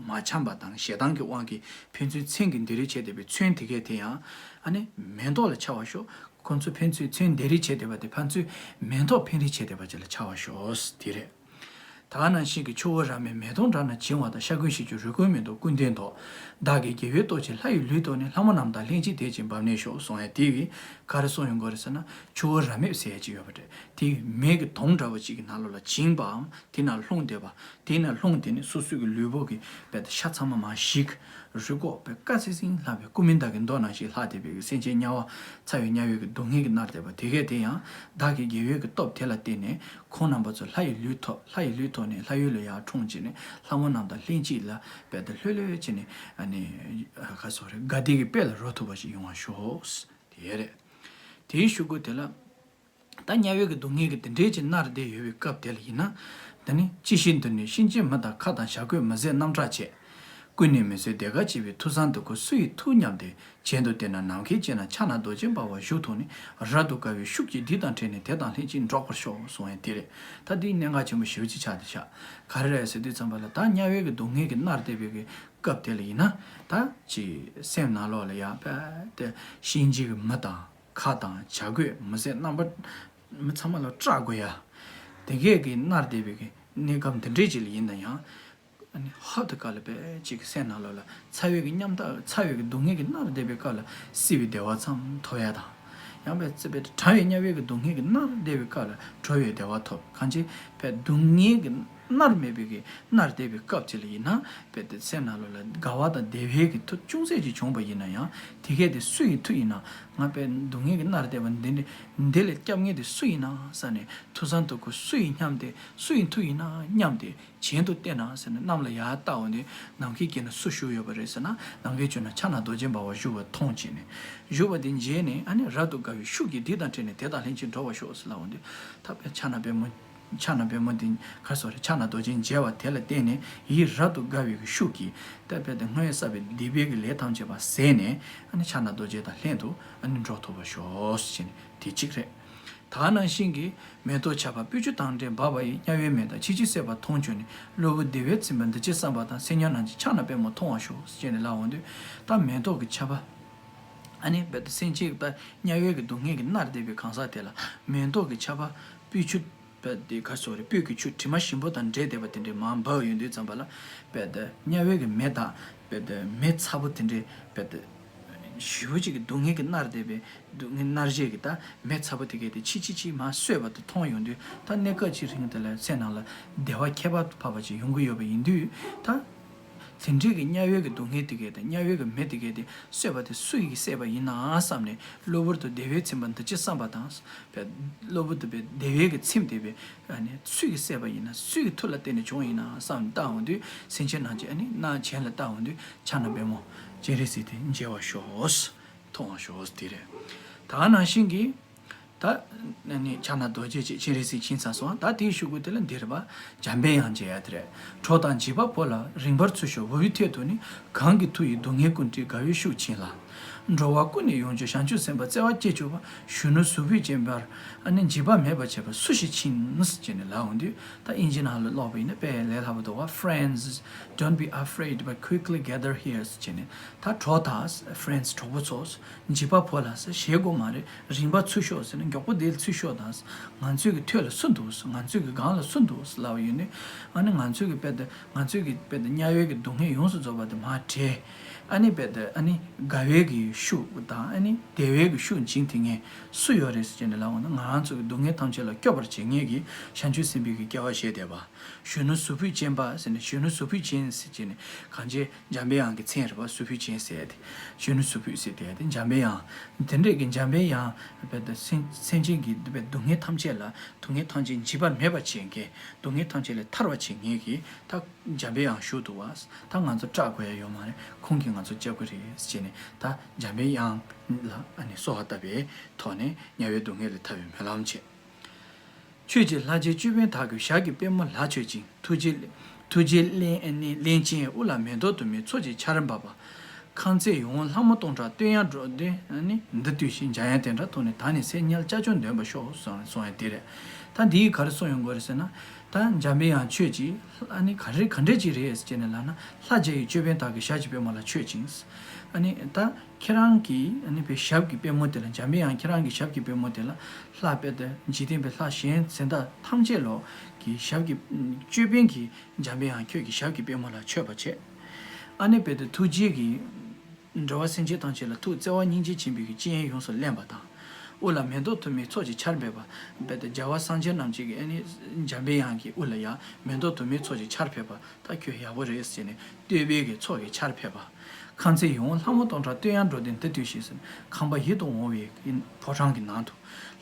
མ་འཆམ་པ་དང་ཞེ་སྡང་གི་དབང་གིས་ཕན་ཚུན་ཚོན་གྱིས་འདེབས་རིས་བྱས་བསྡད་པའི་ཚོན་དེ་གས་དེ་ཡང་ཨ་ནི་མེ་ཏོག་ལ་འཆར་བར་ཤོག། ཁོང་ཚོ་ཕན་ཚུན་ཚོན་འདེབས་རིས་བྱས་བསྡད་པ་དེ་ཕན་ཚུན་མེ་ཏོག་འཕེན་རིས་བྱས་བསྡད་པ་ཅིག་ལ་འཆར་བར་ཤོག། དེ་རེད། ད་ག་ནང་བཞིན་གྱི་ཆུ་བོ་རབ་མེད་མེ་དོང་འདྲ་ན་བྱིང་བ་དང་། ཤ་འཁོན་ཤི་ཆུ་རུལ་འཁོན་མེ་ཏོག་ཀུན་ལྡན་མདོག། བདག་གི་དགེ་བའི་སྟོབས་ཀྱིས་ལྷ་ཡི་ལུས་ཐོབ་ནས། ལྷ་མོ་རྣམས་དང་ལྷན་ཅིག་དད་ཅིང་འབབ་ནས་ཤོག་གསུང་ཡ་དེ་གིས་ག་རེ་གསུངས་ཡོང་གི་རེད་ཟེར་ན། ཆུ་བོ་རབ་མེད་ཟེར་ཡ་ཅིག་ཡོད་པ་རེད། དེ་མེ་གི་དོང་འདྲ་བོ་ཅིག་གི་ནང་ལོགས་ལ་བྱིང་བའམ་དེ་ནང་ལྷུང་བསྡད་པ། དེ་ནང་ལྷུང་བསྡད་ནས་སོ་སོའི་གི་ལུས་པོ་གི་དཔེ་དེ་ཤ་ཚང་མ་མར་ཞིག་རུལ་འགོག་པའི་དཀར་སིང་སིང་ལྷག་པའི་སྐུ་མིང་བདག་གི་མདོག་ནང་བཞིན་ལྷག་བསྡད་པའི་གི་སེམས་ཅན་དམྱལ་བ་ཚ་བའི་དམྱལ་བའི་གི་སྡུག་བསྔལ་གྱིས་མནར་བསྡད་པ་དེ་གས་དེ་ཡང་བདག་གི་དགེ་བའི་གི་སྟོབས་དེ་ལ་བརྟེན་ནས་ཁོང་རྣམ་པ་ཚོ་ལྷ་ཡི་ལུས་ཐོབ། ལྷ་ཡི་ལུས་ཐོབ་ནས་ལྷ་ཡུལ་ལ་ཡར་འཁྲུངས་བྱས་ནས་ལྷ་མོ་རྣམས་དང་ལྷན་ཅིག་ལ་དཔེ་དེ་ལྷོད་ལྷོད་བྱས་ནས་ཨ་ནི་ག་སོགས་རེད། དགའ་བདེ་གི་དཔལ་ལ་རོལ་ཐུབ་པ་ཞིག་ཡོང་བར་ཤོག། དེ་རེད། དེའི་གཞུག་གུ་དེ་ལ། ད་དམྱལ་བའི་གི་སྡུག་བསྔལ་གྱི་དེ་འདྲའི་ཅིག་མནར་བསྡད་ཡོད་པའི་སྐབས་དེ་ལ་ཡིན་ན། ད་ནི་ཅི་ཞིག་འདིར་ནི་གཤིན་རྗེའི་མི་དང་ཁྭ་དང་བྱ་རྒོད་མི་བཟད་རྣམ་གྲགས་བྱས། ཀུན་ནས་མི་བཟོད་བདེ་དགའ་སྐྱེ་བའི་མཐུ་བཟང་འདི་ཀོ་སུ་ཡིས་ཐུབ་སྙམ་སྟེ། གྱེན་དུ་བལྟས་ན་ནམ་མཁའི་དཀྱིལ་ན་ཕྱག་ན་རྡོ་རྗེ་འབར་བ་བཞུགས་ཐོག་ནས་རབ་ཏུ་དགའ་བའི་ཤུགས་ཀྱིས་འདི་དང་འཕྲད་ནས་དེ་དང་ལྷན་ཅིག་འགྲོགས་པར་ཤོག་གསུང་ཡ་དེ་རེད། ད་འདི་གནད་འགག་ཆེན་པོ་ཞེ་པོ་ཅིག་ཆགས་བསྡད་ཤག། ག་རེ་རེད་ཟེར་དུས་ཙམ་པ་ལ། ད་དམྱལ་བའི་གི་སྡུག་བསྔལ་གྱིས་མནར་བསྡད་པའི་གི་སྐབས་དེ་ལ་ཡིན་ན། ད་ཅིག་སེམས་ནང་ལོགས་ལ་ཡང་དཔེ་དེ་གཤིན་རྗེའི་གི་མི་དང་། ཁྭ་དང་བྱ་རྒོད་མི་བཟད་རྣམ་པ་མི་ཚང་མ་ལ་སྐྲག་དགོས་ཡ། དེ་གས་ཀྱི་མནར་བསྡད་པའི་གི་གནས་སྐབས་འདི་འདྲའི་ཅིག་ལ་ཡིན་ན་ཡང་། ཨ་ནི་ཧབ་ཏུ་སྐབས་ལ་དཔེ་ཅིག་གི་སེམས་ནང་ལོགས་ལ་ཚ་བའི་གི་ཉམ་ཐག་ཚ་བའི་གི་སྡུག་བསྔལ་གྱིས་མནར་བསྡད་པའི་སྐབས་ལ་བསིལ་བའི་བདེ་བ་ཙམ་ཐོབ་ཡ་དང་། ཡང་དཔེ་ཚ་བའི་གྲང་བའི་དམྱལ་བའི་གི་སྡུག་བསྔལ་གྱིས་མནར་བསྡད་པའི་སྐབས་ལ་དྲོ་བའི་བདེ་བ་ཐོབ། གང་ཅི་དཔེ་སྡུག་བསྔལ་གྱིས་མནར་མེད་པའི་གི་མནར་བསྡད་པའི་སྐབས་ཅིག་ལ་ཡིན་ན། དཔེ་དེ་སེམས་ནང་ལོགས་ལ་དགའ་བ་དང་བདེ་བའི་གི་མཐུ་ཅུང་ཟད་ཅིག་བྱུང་བ་ཡིན་ན་ཡང་། དེ་གས་དེ་སུ་ཡི་མཐུ་ཡིན་ན། ང་དཔེ་སྡུག་བསྔལ་གྱིས་མནར་བསྡད་པ་འདི་འདི་འདི་ལས་སྐྱོབ་མཁན་དེ་སུ་ཡིན་ན་བསམ་ནས། མཐུ་བཟང་དེ་ཀོ་སུ་ཡིས་སྙམ་སྟེ། སུ་ཡི་མཐུ་ཡིན་ན་སྙམ་སྟེ། གྱེན་དུ་བལྟས་ན་ཟེར་ནས་གནམ་ལ་ཡར་བལྟ་འོང་དུས་ནམ་མཁའི་དཀྱིལ་ན་སུ་བཞུགས་ཡོད་པ་རེད་ཟེར་ན། ནམ་མཁའི་དཀྱིལ་ན་ཕྱག་ན་རྡོ་རྗེ་འབར་བ་བཞུགས་པ་མཐོང་བྱས་ནས། བཞུགས་པ་དེ་མཇལ་ནས་ཨ་ནི་རབ་ཏུ་དགའ་བའི་ཤུགས་ཀྱིས་འདི་དང་འཕྲད་ནས་དེ་དང་ལྷན་ཅིག་འགྲོགས་པར་ཤོག་ཟེར་ལབ་འོང་དུས། ད་དཔེ་ཕྱག་ན་པདྨོ། ཕྱག་ན་པདྨོ་དེ་ག་སོགས་རེད། ཕྱག་ན་རྡོ་རྗེ་མཇལ་བ་དེ་ལ་བརྟེན་ནས་ཡིད་རབ་ཏུ་དགའ་བའི་གི་ཤུགས་ཀྱིས། ད་དཔེ་དེ་སྔོན་བསགས་པའི་སྡིག་པའི་གི་ལས་ཐམས་ཅད་པ་ཟད་ནས་ཨ་ནི་ཕྱག་ན་རྡོ་རྗེ་དང་ལྷན་དུ་ཨ་ནི་འགྲོགས་ཐུབ་པར་ཤོག་ཟེར་ནས་དེ་གཅིག་རེད། ད་ག་ནང་བཞིན་གྱི་མེ་ཏོག་ཁྱབ་པ་སྤོས་ཆུ་དང་འདྲེས་འབབ་པ་ཡིས། དམྱལ་བའི་མེ་དག་ཕྱིས་ཕྱིས་བསད་པ་མཐོང་བྱུང་ནས། གློ་བུར་བདེ་བས་ཚིམ་པ་འདི་ཅི་བསམ་པ་དང་། སེམས་ཉོན་རྣམས་ཀྱིས་ཕྱག་ན་པདྨོ་མཐོང་བར་ཤོག་ཟེར་ནས་ལབ་འོང་དུས། ད་མེ་ཏོག་གི་ཁྱབ་པ། ཨ་ནི་དཔེ་དེ་སེམས་ཅན་ད་དམྱལ་བའི་གི་སྡུག་བསྔལ་གྱིས་མནར་བསྡད་པའི་གང་ཟག་དེ་ལ་མེ་ཏོག་གི་ཁྱབ་པ་སྤོས་ཆུ། དཔེ་དེ་ག་སོགས་རེད། སྤོས་ཀྱི་ཆུ་དྲི་མ་ཞིམ་པོ་དང་འདྲེས་བསྡད་པ་དེ་འདྲས་མར་འབབ་ཡོང་དུས་ཙམ་པ་ལ། དཔེ་དེ་དམྱལ་བའི་གི་མེ་དག་དཔེ་དེ་མེ་ཚ་པོ་དེ་འདྲས་དཔེ་དེ། ཞེ་པོ་ཅིག་གི་སྡུག་བསྔལ་གྱིས་མནར་བསྡད་པའི་སྡུག་བསྔལ་མནར་གཞི་གི་ད་མེ་ཚ་པོ་དེ་གས་དེ་ཕྱིས་ཕྱིས་ཕྱིས་མར་གསོས་པ་དེ་མཐོང་ཡོང་དུས། ད་གནས་སྐབས་ཅིག་རིང་དེ་ལ་སེམས་ནང་ལ་བདེ་བ་ཁྱད་པར་དུ་འཕགས་པ་ཅིག་ཡོང་གི་ཡོད་པ་ཡིན་དུས། ད་དེ་འདྲའི་གི་དམྱལ་བའི་གི་སྡུག་བསྔལ་དེ་གས་དེ་དམྱལ་བའི་གི་མེ་དེ་གས་དེ་གསོས་པ་དེ་སུ་ཡིས་བསད་པ་ཡིན་ནའང་བསམ་ནས། གློ་བུར་དུ་བདེ་བས་ཚིམ་པ་འདི་ཅི་བསམ་པ་དང་། བས་གློ་བུར་དུ་བས་བདེ་བའི་གི་ཚིམ་བསྡད་པའི་ཨ་ནི་སུ་ཡིས་བསད་པ་ཡིན་ན། སུ་ཡི་མཐུ་ལ་བརྟེན་ནས་བྱུང་ཡིན་ན་བསམ་བལྟ་འོང་དུས། སེམས་ཅན་རྣམས་ཀྱི་ཨ་ནི་སྣང་བ་མཆེད་ལ་བལྟ་འོང་དུས། ཕྱག་ན་པདྨོ་སྤྱན་རས་གཟིགས་དེ་མཇལ་བར་ཤོག། མཐོང་བར་ཤོག་དེ་རེད། ད་ག་ནང་བཞིན་གྱི་ད་ནི་ཕྱག་ན་རྡོ་རྗེ་ཅེས་སྤྱན་རས་གཟིགས་ཕྱིན་ཚར་སོང་། ད་དེའི་གཞུག་གུ་དེ་ལ་འདི་རེད་པ། འཇམ་པའི་དབྱངས་མཇལ་ཡ་དེ་རེད། གྲོགས་དང་འཇིགས་པ་པོ་ལ་རིངས་པར་ཚུར་ཤོག། འུ་བའི་ཐད་དུ་ནི་གང་གི་མཐུ་ཡིས། སྡུག་བསྔལ་ཀུན་བྲལ་དགའ་བའི་ཤུགས་བྱིན་ལ། འགྲོ་བ་ཀུན་ནས་ཡོངས་སྐྱོབ་བྱང་ཆུབ་སེམས་དཔའ་བརྩེ་བ་སྐྱེ་གྱུར་པ། གཞོན་ནུ་གཟུགས་ཕུད་ཅན་འབར་ཨ་ནི་འཇིགས་པ་མེད་པར་བྱེད་པ་སུ་ཞིག་ཕྱིན། ཅེས་ནས་ལབ་འོང་དུས། ད་དབྱིན་ཇི་ནང་ལ་ཀློག་པ་ཡིན་ན་དཔེ་ལས་སླ་པོ་འདུག་པ། Friends, don't be afraid, but quickly gather here. ཅེས་ནས། ད་གྲོགས་དང་friends གྲོགས་པོ་ཚོ། འཇིགས་པ་པོ་ལ་ཟེར་ཞེད་དགོས་མ་རེད། རིངས་པ་ཚུར་ཤོག་ཟེར་ན་མགྱོགས་པོ་དེ་ཚུར་ཤོག་དང་། ང་ཚོའི་གི་ཐོད་ལ་སུ་འདུག་ང་ཚོའི་གི་སྒང་ལ་སུ་འདུག་ལབ་པ་ཡིན་ནི། ཨ་ནི་ང་ཚོའི་གི་དཔེ་དེ་ང་ཚོའི་གི་དཔེ་དེ་དམྱལ་བའི་གི་སྡུག་བསྔལ་ཡོངས་སུ་རྫོགས་པ་དེ་མར་བྲལ། ཨ་ནི་དཔེ་དེ་ཨ་ནི་དགའ་བའི་གི་ཤུགས་དང་ཨ་ནི་བདེ་བའི་གི་ཤུགས་འབྱིན་ཐུབ་མཁན་སུ་ཡོད་རེད་ཟེར་ནས་ལབ་འོང་ན། ང་རང་ཚོ་གི་སྡུག་བསྔལ་ཐམས་ཅད་ལ་སྐྱོབ་པར་བྱེད་མཁན་གྱི་བྱང་ཆུབ་སེམས་དཔའི་གི་སྐྱེ་བ་བཞེས་བསྡད་པ། གཞོན་ནུ་གཟུགས་ཕུད་ཅན་པ་ཟེར་ནས། གཞོན་ནུ་གཟུགས་ཕུད་ཅན་ཟེར་བྱས་ནས་གང་ཅི། འཇམ་པའི་དབྱངས་ཀྱི་མཚན་རེད་པ། གཟུགས་ཕུད་ཅན་ཟེར་ཏེ། གཞོན་ནུ་གཟུགས་ཕུད་ཟེར་ཏེ་འཇམ་པའི་དབྱངས། དེ་འདྲས་ཀྱི་འཇམ་པའི་དབྱངས་དཔེ་དེ་སེམས་སེམས་ཅན་གྱི་དཔེ་སྡུག་བསྔལ་ཐམས་ཅད་ལ། སྡུག་བསྔལ་ཐམས་ཅད་འཇིགས་པ་མེད་པར་བྱེད་མཁན། སྡུག་བསྔལ་ཐམས་ཅད་ལས་ཐར་བར་བྱེད་མཁན་གྱི་ད་འཇམ་པའི་དབྱངས་བཞུགས་འདུག་པ། ད་ང་ཚོ་སྐྲག་དགོས་ཡ་ཡོད་མ་རེད། ཁོང་གིས་ང་ཚོ་སྐྱོབ་ཀྱི་རེད་ཟེར་ནས། ད་འཇམ་པའི་དབྱངས་ལ་ཨ་ནི་གསོལ་བ་བཏབ་པའི་ཐོག་ནས་དམྱལ་བའི་སྡུག་བསྔལ་ལས་ཐར་བའི་སྨོན་ལམ་བྱེད། ཆོས་ཀྱི་ལྷ་རྗེ་ཅོད་པན་དག་གི་ཞབས་ཀྱི་པད་མོ་ལ་མཆོད་ཅིང་། ཐུགས་རྗེ་ཐུགས་རྗེའི་རླན་རླན་ཅན་དབུ་ལ་མེ་ཏོག་དུ་མའི་ཚོགས་ཀྱི་ཆར་འབབ་པ། ཁང་བརྩེགས་ཡིད་འོང་ལྷ་མོ་སྟོང་ཕྲག་བསྟོད་དབྱངས་སྒྲོག་སྟེ་ནི་འདི་བཏུད་ཅིང་། འཇམ་དབྱངས་དེ་འདྲ་ཐོབ་ནས་བདག་ནི་སེམས་དམྱལ་སྐྱབས་བཅོལ་འདོན་པར་ཤོག་གསུངས་གསུངས་ཡ་དེ་རེད། ད་འདིའི་ག་རེ་གསུངས་ཡོང་གི་རེད་ཟེར་ན། ད་འཇམ་པའི་དབྱངས་ཁྱོད་ཀྱིས་ཨ་ནི་ག་རེ་ག་འདྲས་ཅིག་རེད་ཟེར་ནས་ལབ་ན། ལྷ་རྗེ་ཡི་ཅོད་པན་དག་གི་ཞབས་ཀྱི་པད་མོ་ལ་མཆོད་ཅིང་། ཨ་ནི་ད་ཁྱེད་རང་གི་ཨ་ནི་པའི་ཞབས་ཀྱི་པད་མོ་དེ་ལ། འཇམ་པའི་དབྱངས་ཁྱེད་རང་གི་ཞབས་ཀྱི་པད་མོ་དེ་ལ། ལྷ་དཔེ་དེ་འཇིག་རྟེན་པའི་ལྷ་གཞན་གཟན་དང་ཐམས་ཅད་ལོ་གི་ཞབས་ཀྱི་ཅོད་པན་གྱིས་འཇམ་པའི་དབྱངས་ཁྱོད་ཀྱི་ཞབས་ཀྱི་པད་མོ་ལ་མཆོད་པ་བྱས། ཨ་ནི་དཔེ་དེ་ཐུགས་རྗེ་གིས་འགྲོ་བ་སེམས་ཅན་ཐམས་ཅད་ལ་ཐུགས་བརྩེ་བ་སྙིང་རྗེ་ཆེན་པོའི་གི་སྤྱན་ཡོངས་སུ་བརླན་པ་དང་། དབུ་ལ་མེ་ཏོག་དུ་མའི་ཚོགས་ཀྱི་ཆར་འབེབས་པ། དཔེ་དེ་རྒྱལ་བ་སངས་རྒྱས་རྣམས་ཀྱི་གི་ཨ་ནི་འཇམ་པའི་དབྱངས་ཀྱི་དབུ་ལ་ཡང་མེ་ཏོག་དུ་མའི་ཚོགས་ཀྱི་ཆར་ཕེབས་པ། ད་ཁྱོད་ཡག་པོ་རེད་ཟེར་ནས་བསྟོད་པའི་གི་ཚོགས་ཀྱི་ཆར་ཕེབས་པ། ཁང་བརྩེགས་ཡིད་འོང་ལྷ་མོ་སྟོང་ཕྲག་བསྟོད་དབྱངས་སྒྲོག་སྟེ་འདི་བཏུད་ཅིང་ཟེར། ཁང་པ་ཡིད་དུ་འོང་བའི་ཕོ་བྲང་གི་ནང་དུ་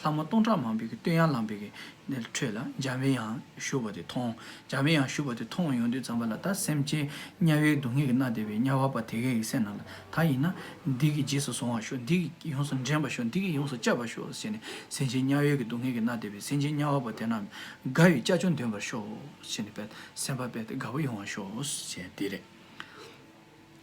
ལྷ་མོ་སྟོང་ཕྲག་མང་པོའི་གི་བསྟོད་དབྱངས་ལངས་པའི་གི་ཁྲོད་ལ་འཇམ་པའི་དབྱངས་བཞུགས་པ་དེ་མཐོང་། འཇམ་པའི་དབྱངས་བཞུགས་པ་དེ་མཐོང་ཡོང་དུས་ཙམ་པ་ལ། ད་སེམས་ཅན་དམྱལ་བའི་སྡུག་བསྔལ་གྱིས་མནར་བསྡད་པའི་དམྱལ་བ་པ་དེ་གའི་གི་སེམས་ནང་ལ། ད་ཡིན་ན་འདི་གི་རྗེས་སུ་བཟུང་བར་ཤོག། འདི་གིས་ཡོངས་སུ་འདྲེན་པར་ཤོག། འདི་གིས་ཡོངས་སུ་སྐྱོབ་པར་ཤོག་ཟེར་ནས། སེམས་ཅན་དམྱལ་བའི་གི་སྡུག་བསྔལ་གྱིས་མནར་བསྡད་པའི་སེམས་ཅན་དམྱལ་བ་པ་དེ་རྣམས་དགའ་བའི་སྐྱབས་བཅོལ་འདོན་པར་ཤོག་ཟེར་ནས། དཔེ་སེམས་པ་དཔེ་དེ་དགའ་བོ་ཡོང་བར་ཤོག་ཟེར་དེ་རེད།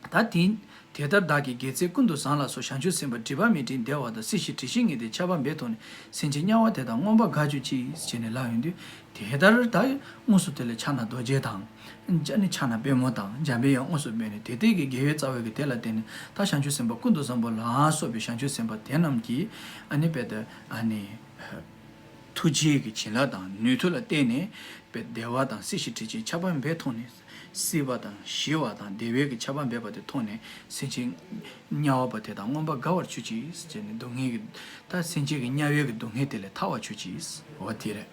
ད་དེ་དེ་ལྟར་བདག་གིས་དགེ་ཚུལ་ཀུན་ཏུ་བཟང་ལ་སོགས། བྱང་ཆུབ་སེམས་དཔའ་སྒྲིབ་པ་མེད་བྲིས་བདེ་བ་དང་། སྲིད་ཞིའི་དྲི་ཞིམ་ངད་ལྡན་ཆར་པ་འབེབས་མཐོང་ནས། སེམས་ཅན་དམྱལ་བ་དེ་དག་མངོན་པར་དགའ་གྱུར་ཅིག་ཟེར་ནས་ལབ་ཡོང་དུས། དེ་ལྟར་ད་དངོས་སུ་དེ་ལ་ཕྱག་ན་རྡོ་རྗེ་དང་། ཨ་ནི་ཕྱག་ན་པདྨོ་དང་འཇམ་པའི་དབྱངས་དངོས་སུ་འབེབས་ནས། དེ་ལྟའི་གི་དགེ་བའི་རྩ་བའི་གི་དེ་ལ་བརྟེན་ནས། ད་བྱང་ཆུབ་སེམས་དཔའ་ཀུན་ཏུ་བཟང་པོ་ལ་སོགས་པའི་བྱང་ཆུབ་སེམས་དཔའ་དེ་རྣམས་ཀྱིས་ཨ་ནི་དཔེ་དེ་ཨ་ནི་ཐུགས་རྗེའི་གི་བྱིན་རླབས་དང་ནུས་མཐུ་ལ་བརྟེན་ནས། དཔེ་བདེ་བ་དང་སྲིད་ཞིའི་དྲི་ཞིམ་ཆར་པ་འབེབས་མཐོང་ནས། སྲིད་པ་དང་ཞི་བ་དང་བདེ་བའི་གི་ཆར་པ་འབེབས་པ་དེ་མཐོང་ནས། སེམས་ཅན་དམྱལ་བ་པ་དེ་དག་མངོན་པར་དགའ་བར་གྱུར་ཅིག་ཟེར་ནས། སྡུག་བསྔལ་གྱི་ད་སེམས་ཅན་གྱི་དམྱལ་བའི་གི་སྡུག་བསྔལ་དེ་ལས་ཐར་བར་གྱུར་ཅིག། འོ་དེ་རེད།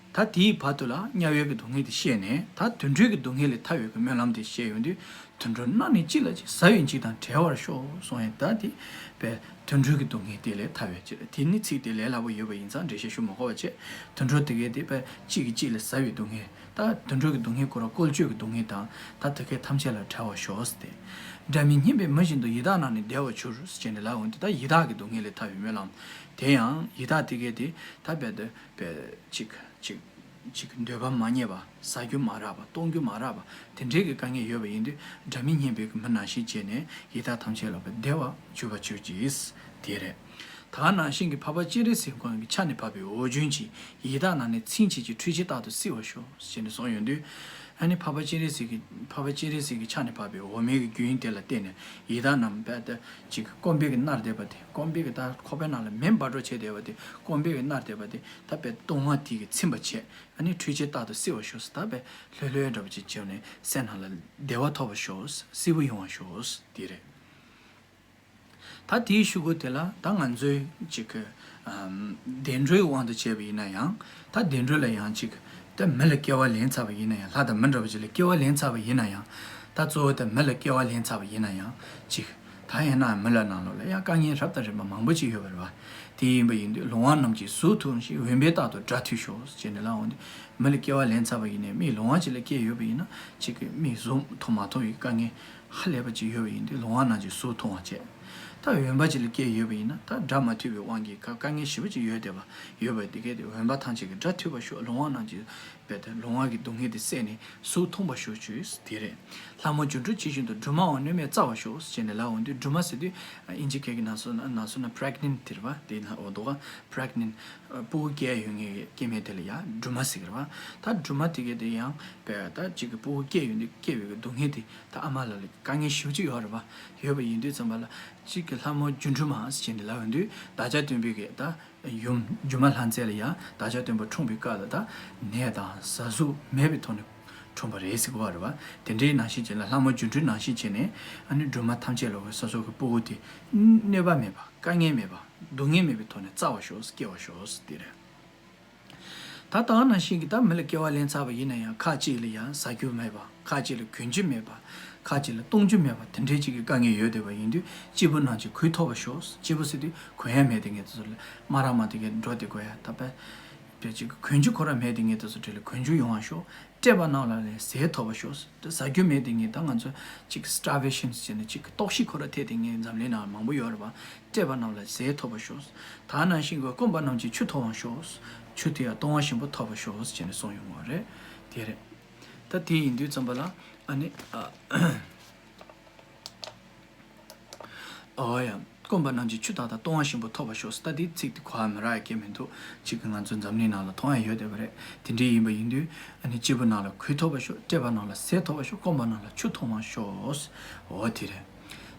ད་དེའི་བར་དུ་ལ་དམྱལ་བའི་གི་སྡུག་བསྔལ་དེ་བཤད་ནས། ད་དུད་འགྲོའི་གི་སྡུག་བསྔལ་ལས་ཐར་བའི་གི་སྨོན་ལམ་དེ་བཤད་ཡོང་དུས། དུད་འགྲོ་རྣམས་ནི་གཅིག་ལ་གཅིག། ཟ་བའི་འཇིགས་དང་བྲལ་བར་ཤོག་གསུངས་ཡས། ད་དེ་དཔེ་དུད་འགྲོའི་གི་སྡུག་བསྔལ་དེ་ལས་ཐར་བའི་ཕྱིར། དེ་ནི་ཚིག་དེ་ལས་སླ་པོ་ཡོད་པ་ཡིན་ཙང་འགྲེལ་བཤད་ཞུ་མ་དགོས་པ་བྱས། དུད་འགྲོ་དེ་གས་དེ་དཔེ་གཅིག་གིས་གཅིག་ལ་ཟ་བའི་སྡུག་བསྔལ། ད་དུད་འགྲོ་གི་སྡུག་བསྔལ་སྐོར་ལ་བཀོལ་སྤྱོད་ཀྱི་སྡུག་བསྔལ་དང་། ད་དེ་གས་ཐམས་ཅད་ལས་བྲལ་བར་ཤོག་ཟེར་ཏེ། སྒྲ་མི་སྙན་པའི་མི་བཞིན་དུ། ཡི་དྭགས་རྣམས་ནི་བདེ་བར་གྱུར་ཟེར་ནས་ལབ་འོང་དུས། ད་ཡི་དྭགས་ཀྱི་སྡུག་བསྔལ་ལས་ཐར་བའི་སྨོན་ལམ། དེ་ཡང་ཡི་དྭགས་དེ་གས་དེ་ད་དཔེ་དེ་དཔེ་གཅིག་གཅིག་གཅིག་འདོད་པ་མ་རྙེད་པ། ཟ་རྒྱུ་མ་རག་པ། གཏོང་རྒྱུ་མ་རག་པ། དེ་འདྲའི་གི་དཀའ་ངལ་ཡོད་པ་ཡིན་དུས། སྒྲ་མི་སྙན་པའི་གི་མི་ནང་བཞིན་བྱས་ནས་ཡི་དྭགས་ཐམས་ཅད་ལ་བདེ་བར་གྱུར་པར་གྱུར་ཅིག། དེ་རེད། ད་ག་ནང་བཞིན་གྱི་འཕགས་པ་སྤྱན་རས་གཟིགས་ཁོང་གི་ཕྱག་ནས་བབས་པའི་འོ་རྒྱུན་གྱིས། ཡི་དྭགས་རྣམས་ནི་ཚིམ་བྱེད་ཅིང་། འཁྲུལ་བྱེད་རྟག་ཏུ་བསིལ་བར་ཤོག་ཟེར་ནས་གསུངས་ཡོང་དུས། ཨ་ནི་འཕགས་པ་སྤྱན་རས་གཟིགས་ཀྱི་འཕགས་པ་སྤྱན་རས་གཟིགས་ཀྱི་ཕྱག་ནས་བབས་པའི་འོ་མའི་གི་རྒྱུན་དེ་ལ་བརྟེན་ནས། ཡི་དྭགས་རྣམས་དཔེ་དེ་ཅིག་སྐོམ་པའི་གི་མནར་བསྡད་པ་དེ། སྐོམ་པའི་གི་ད་ཁོག་པའི་ནང་ལ་མེ་འབར་འགྲོ་བྱས་བསྡད་པ་དེ། སྐོམ་པའི་གི་མནར་བསྡད་པ་དེ། ད་དཔེ་བཏུང་བ་དེ་གིས་ཚིམ་པ་བྱས། ཨ་ནི་འཁྲུལ་བྱེད་རྟག་ཏུ་བསིལ་བར་ཤོག་ཟེར། ད་དཔེ་ལྷོད་ལྷོད་འདྲ་པོ་ཅིག་བྱས་ནས་སེམས་ནང་ལ་བདེ་བ་ཐོབ་པར་ཤོག། བསིལ་པོ་ཡོང་བར་ཤོག། དེ་རེད། ད་དེའི་གཞུག་གུ་དེ་ལ་ད་ང་ཚོའི་ཅིག་གི་ཨམ་བདེ་འགྲོའི་དབང་དུ་བྱས་པ་ཡིན་ན་ཡང་། ད་བདེ་འགྲོ་ལ་ཡང་ཅིག་ད་མི་ལ་སྐྱེ་བ་ལེན་ཚར་བ་ཡིན་ན་ཡང་། ལྷ་དང་མི་འདྲ་བ་ཅིག་ལ་སྐྱེ་བ་ལེན་ཚར་བ་ཡིན་ན་ཡང་། ད་གཙོ་བོ་ད་མི་ལ་སྐྱེ་བ་ལེན་ཚར་བ་ཡིན་ན་ཡང་ཅིག་ད་ཡང་ན་མི་ལ་ནང་ལོགས་ལ་ཡང་དཀའ་ངལ་རབ་དང་རིམ་པ་མང་པོ་ཅིག་ཡོད་པ་རེད་བ། དེ་ཡིན་པ་ཡིན་དུས་ལོང་བ་རྣམས་ཀྱི་གཟུགས་མཐོང་ཞིང་། འོན་པས་རྟག་ཏུ་དགྲ་ཐུལ་ཤོག་ཅེས་ནས་ལབ་འོང་དུས། མི་ལ་སྐྱེ་བ་ལེན་ཚར་བ་ཡིན་ནའི་མིའི་ལོང་བ་ཅིག་ལ་སྐྱེས་ཡོད་པ་ཡིན་ན་ཅིག་གི་མིའི་གཟུགས་མཐོང་མ་མཐོང་བའི་དཀའ་ངལ་ཧ་ལས་པ་ཅིག་ཡོད་པ་ཡིན་དུས་ལོང་བ་རྣམས་ཀྱི་གཟུགས་མཐོང་བ་བྱས། ད་འོན་པ་ཅིག་ལ་སྐྱེས་ཡོད་པ་ཡིན་ན་ད་དགྲ་མ་ཐུལ་བའི་དབང་གིས་དཀའ་དཀའ་ངལ་ཞེ་པོ་ཅིག་ཡོད་བསྡད་པ་ཡོད་པ་དེ་གས་དེ། འོན་པ་ཐམས་ཅད་ཀྱི་དགྲ་ཐུལ་བར་ཤོག་ལོང་བ་རྣམས་ཀྱི་རྦད་དེ་ལོང་བ་གི་སྡུག་བསྔལ་དེ་བསལ་ནས་གཟུགས་མཐོང་བར་ཤོག་ཅེས་དེ་རེད། ལྷ་མོ་སྒྱུ་འཕྲུལ་ཇི་བཞིན་དུ། སྦྲུམ་མའང་གནོད་མེད་བཙའ་བར་ཤོག་ཅེས་ནས་ལབ་འོང་དུས། སྦྲུམ་མ་ཟེར་དུས་ཨིན་ཇི་སྐད་ཀྱི་ནང་སོ་ནང་སོ་ན་pregnant དེ་རེད་བ། དེ་ན་འོ་འདུག་ག pregnant། ཨ་སྤུ་གུ་སྐྱེ་ཡོད་མཁན་གྱི་སྐྱེ་དམན་དེ་ལ་ཡང་སྦྲུམ་མ་ཟེར་གི་རེད་བ། ད་སྦྲུམ་མ་དེ་གས་དེ་ཡང་བས་ད་ཅིག་གི་སྤུ་གུ་སྐྱེ་ཡོང་དུས་སྐྱེ་བའི་གི་སྡུག་བསྔལ་དེ་ད་ཨ་མ་ལ་ལ་དཀའ་ངལ་ཞེ་པོ་ཅིག་ཡོད་རེད་བ། ཡོད་པ་ཡིན་དུས་ཙམ་པ་ལ་ཅིག་གི་ལྷ་མོ་སྒྱུ་འཕྲུལ་མ་ཟེར་ནས་ལབ་ཡོང་དུས། བདག་ཅག་སྟོན་པའི་གི་ད་ཡུམ་སྒྱུ་མ་ལྷ་མཛེས་ལ་ཡང་བདག་ཅག་སྟོན་པ་འཁྲུངས་པའི་སྐབས་ལ་ད་ནད་དང་ཟ་ཟུག་མེད་པའི་ཐོག་ནས་འཁྲུངས་པ་རེད་ཟེར་གི་ཡོད་རེད་བ། དེ་འདྲའི་ནང་བཞིན་བྱས་ནས་ལྷ་མོ་སྒྱུ་འཕྲུལ་ནང་བཞིན་བྱས་ནས་ཨ་ནི་སྦྲུམ་མ་ཐམས་ཅད་ལ་སོ་སོ་གི་སྤུ་གུ་དེ་གནོད་པ་མེད་པ། དཀའ་ངལ་མེད་པ། སྡུག་བསྔལ་མེད་པའི་ཐོག་ནས་བཙའ་བར་ཤོག་སྐྱེ་བར་ཤོག་དེ་རེད། ད་ལྟ་ནང་བཞིན་གྱི་ད་མི་ལ་སྐྱེ་བ་ལེན་ཚར་བ་ཡིན་ན་ཡང་། ཁ་ཅིག་ལ་ཡང་ཟ་རྒྱུ་མེད་པ། ཁ་ཅིག་ལ་གོན་རྒྱུ་མེད་པ། ཁ་ཅིག་ལ་གཏོང་རྒྱུ་མེད་པ། དེ་འདྲའི་ཅིག་གི་དཀའ་ངལ་ཡོད་བསྡད་པ་ཡིན་དུས། སྐྱེས་བུ་རྣམས་ཀྱིས་གོས་ཐོབ་པར་ཤོག་སྐྱེས་བུ་ཟེར་དུས་གོན་ཡ་མེད་དེ་ངས་དེ་ཚོ་ལ་དམར་ར་དམར་དེ་གས་འགྲོ་དེ་དགོས་ཡ། ད་པས་པས་ཅིག་གི་གོན་རྒྱུ་ཁོ་ར་མེད་དེ་ངས་དེ་ཚོ་གྲས་ལ་གོན་རྒྱུ་ཡོང་བ་ཤོག་བཀྲེས་པ་རྣམས་ལ་ལས་ཟས་ཐོབ་པར་ཤོག་ཟ་རྒྱུ་མེད་དེ་ངས་ད་ང་ཚོ་ཅིག་starvation ཟེར་ནས་ཅིག་ལྟོགས་ཤི་ཁོ་ར་ཐེབས་དེ་ངས་འཛམ་གླིང་ནང་མང་པོ་ཡོད་རེད་པ། བཀྲེས་པ་རྣམས་ལ་ཟས་ཐོབ་པར་ཤོག་ད་ནང་བཞིན་གྱི་སྐོམ་པ་རྣམས་ཀྱིས་ཆུ་འཐུང་བར་ཤོག་ཆུ་དེ་ཡང་གཏོང་བ་ཞིམ་པོ་ཐོབ་པར་ཤོག་ཅེས་ནས་གསུངས་ཡོང་བ་རེད། དེ་རེད། ད་དེ་ཡིན་དུས་ཙམ་པ་ལ་ཨ་ནི་ཨ། ཨོ་ཡ། སྐོམ་པ་རྣམས་ཀྱིས་ཆུ་དག་དང་གཏོང་བ་ཞིམ་པོ་ཐོབ་པར་ཤོག་ད་འདི་ཚིག་འདི་གོ་བ་མི་རག་ཡ་གི་མི་འདུག་ཅིག་གི་ང་ཚོ་འཛམ་གླིང་ནང་ལ་མཐོང་ཡ་ཡོད་བསྡད་པ་རེད། དེ་འདྲའི་ཡིན་པ་ཡིན་དུས་ཨ་ནི་སྐྱེས་བུ་རྣམས་ལ་གོས་ཐོབ་པར་ཤོག་བཀྲེས་པ་རྣམས་ལ་ཟས་ཐོབ་པར་ཤོག་སྐོམ་པ་རྣམས་ལ་ཆུ་འཐུང་བར་ཤོག་འོ་དེ་རེད།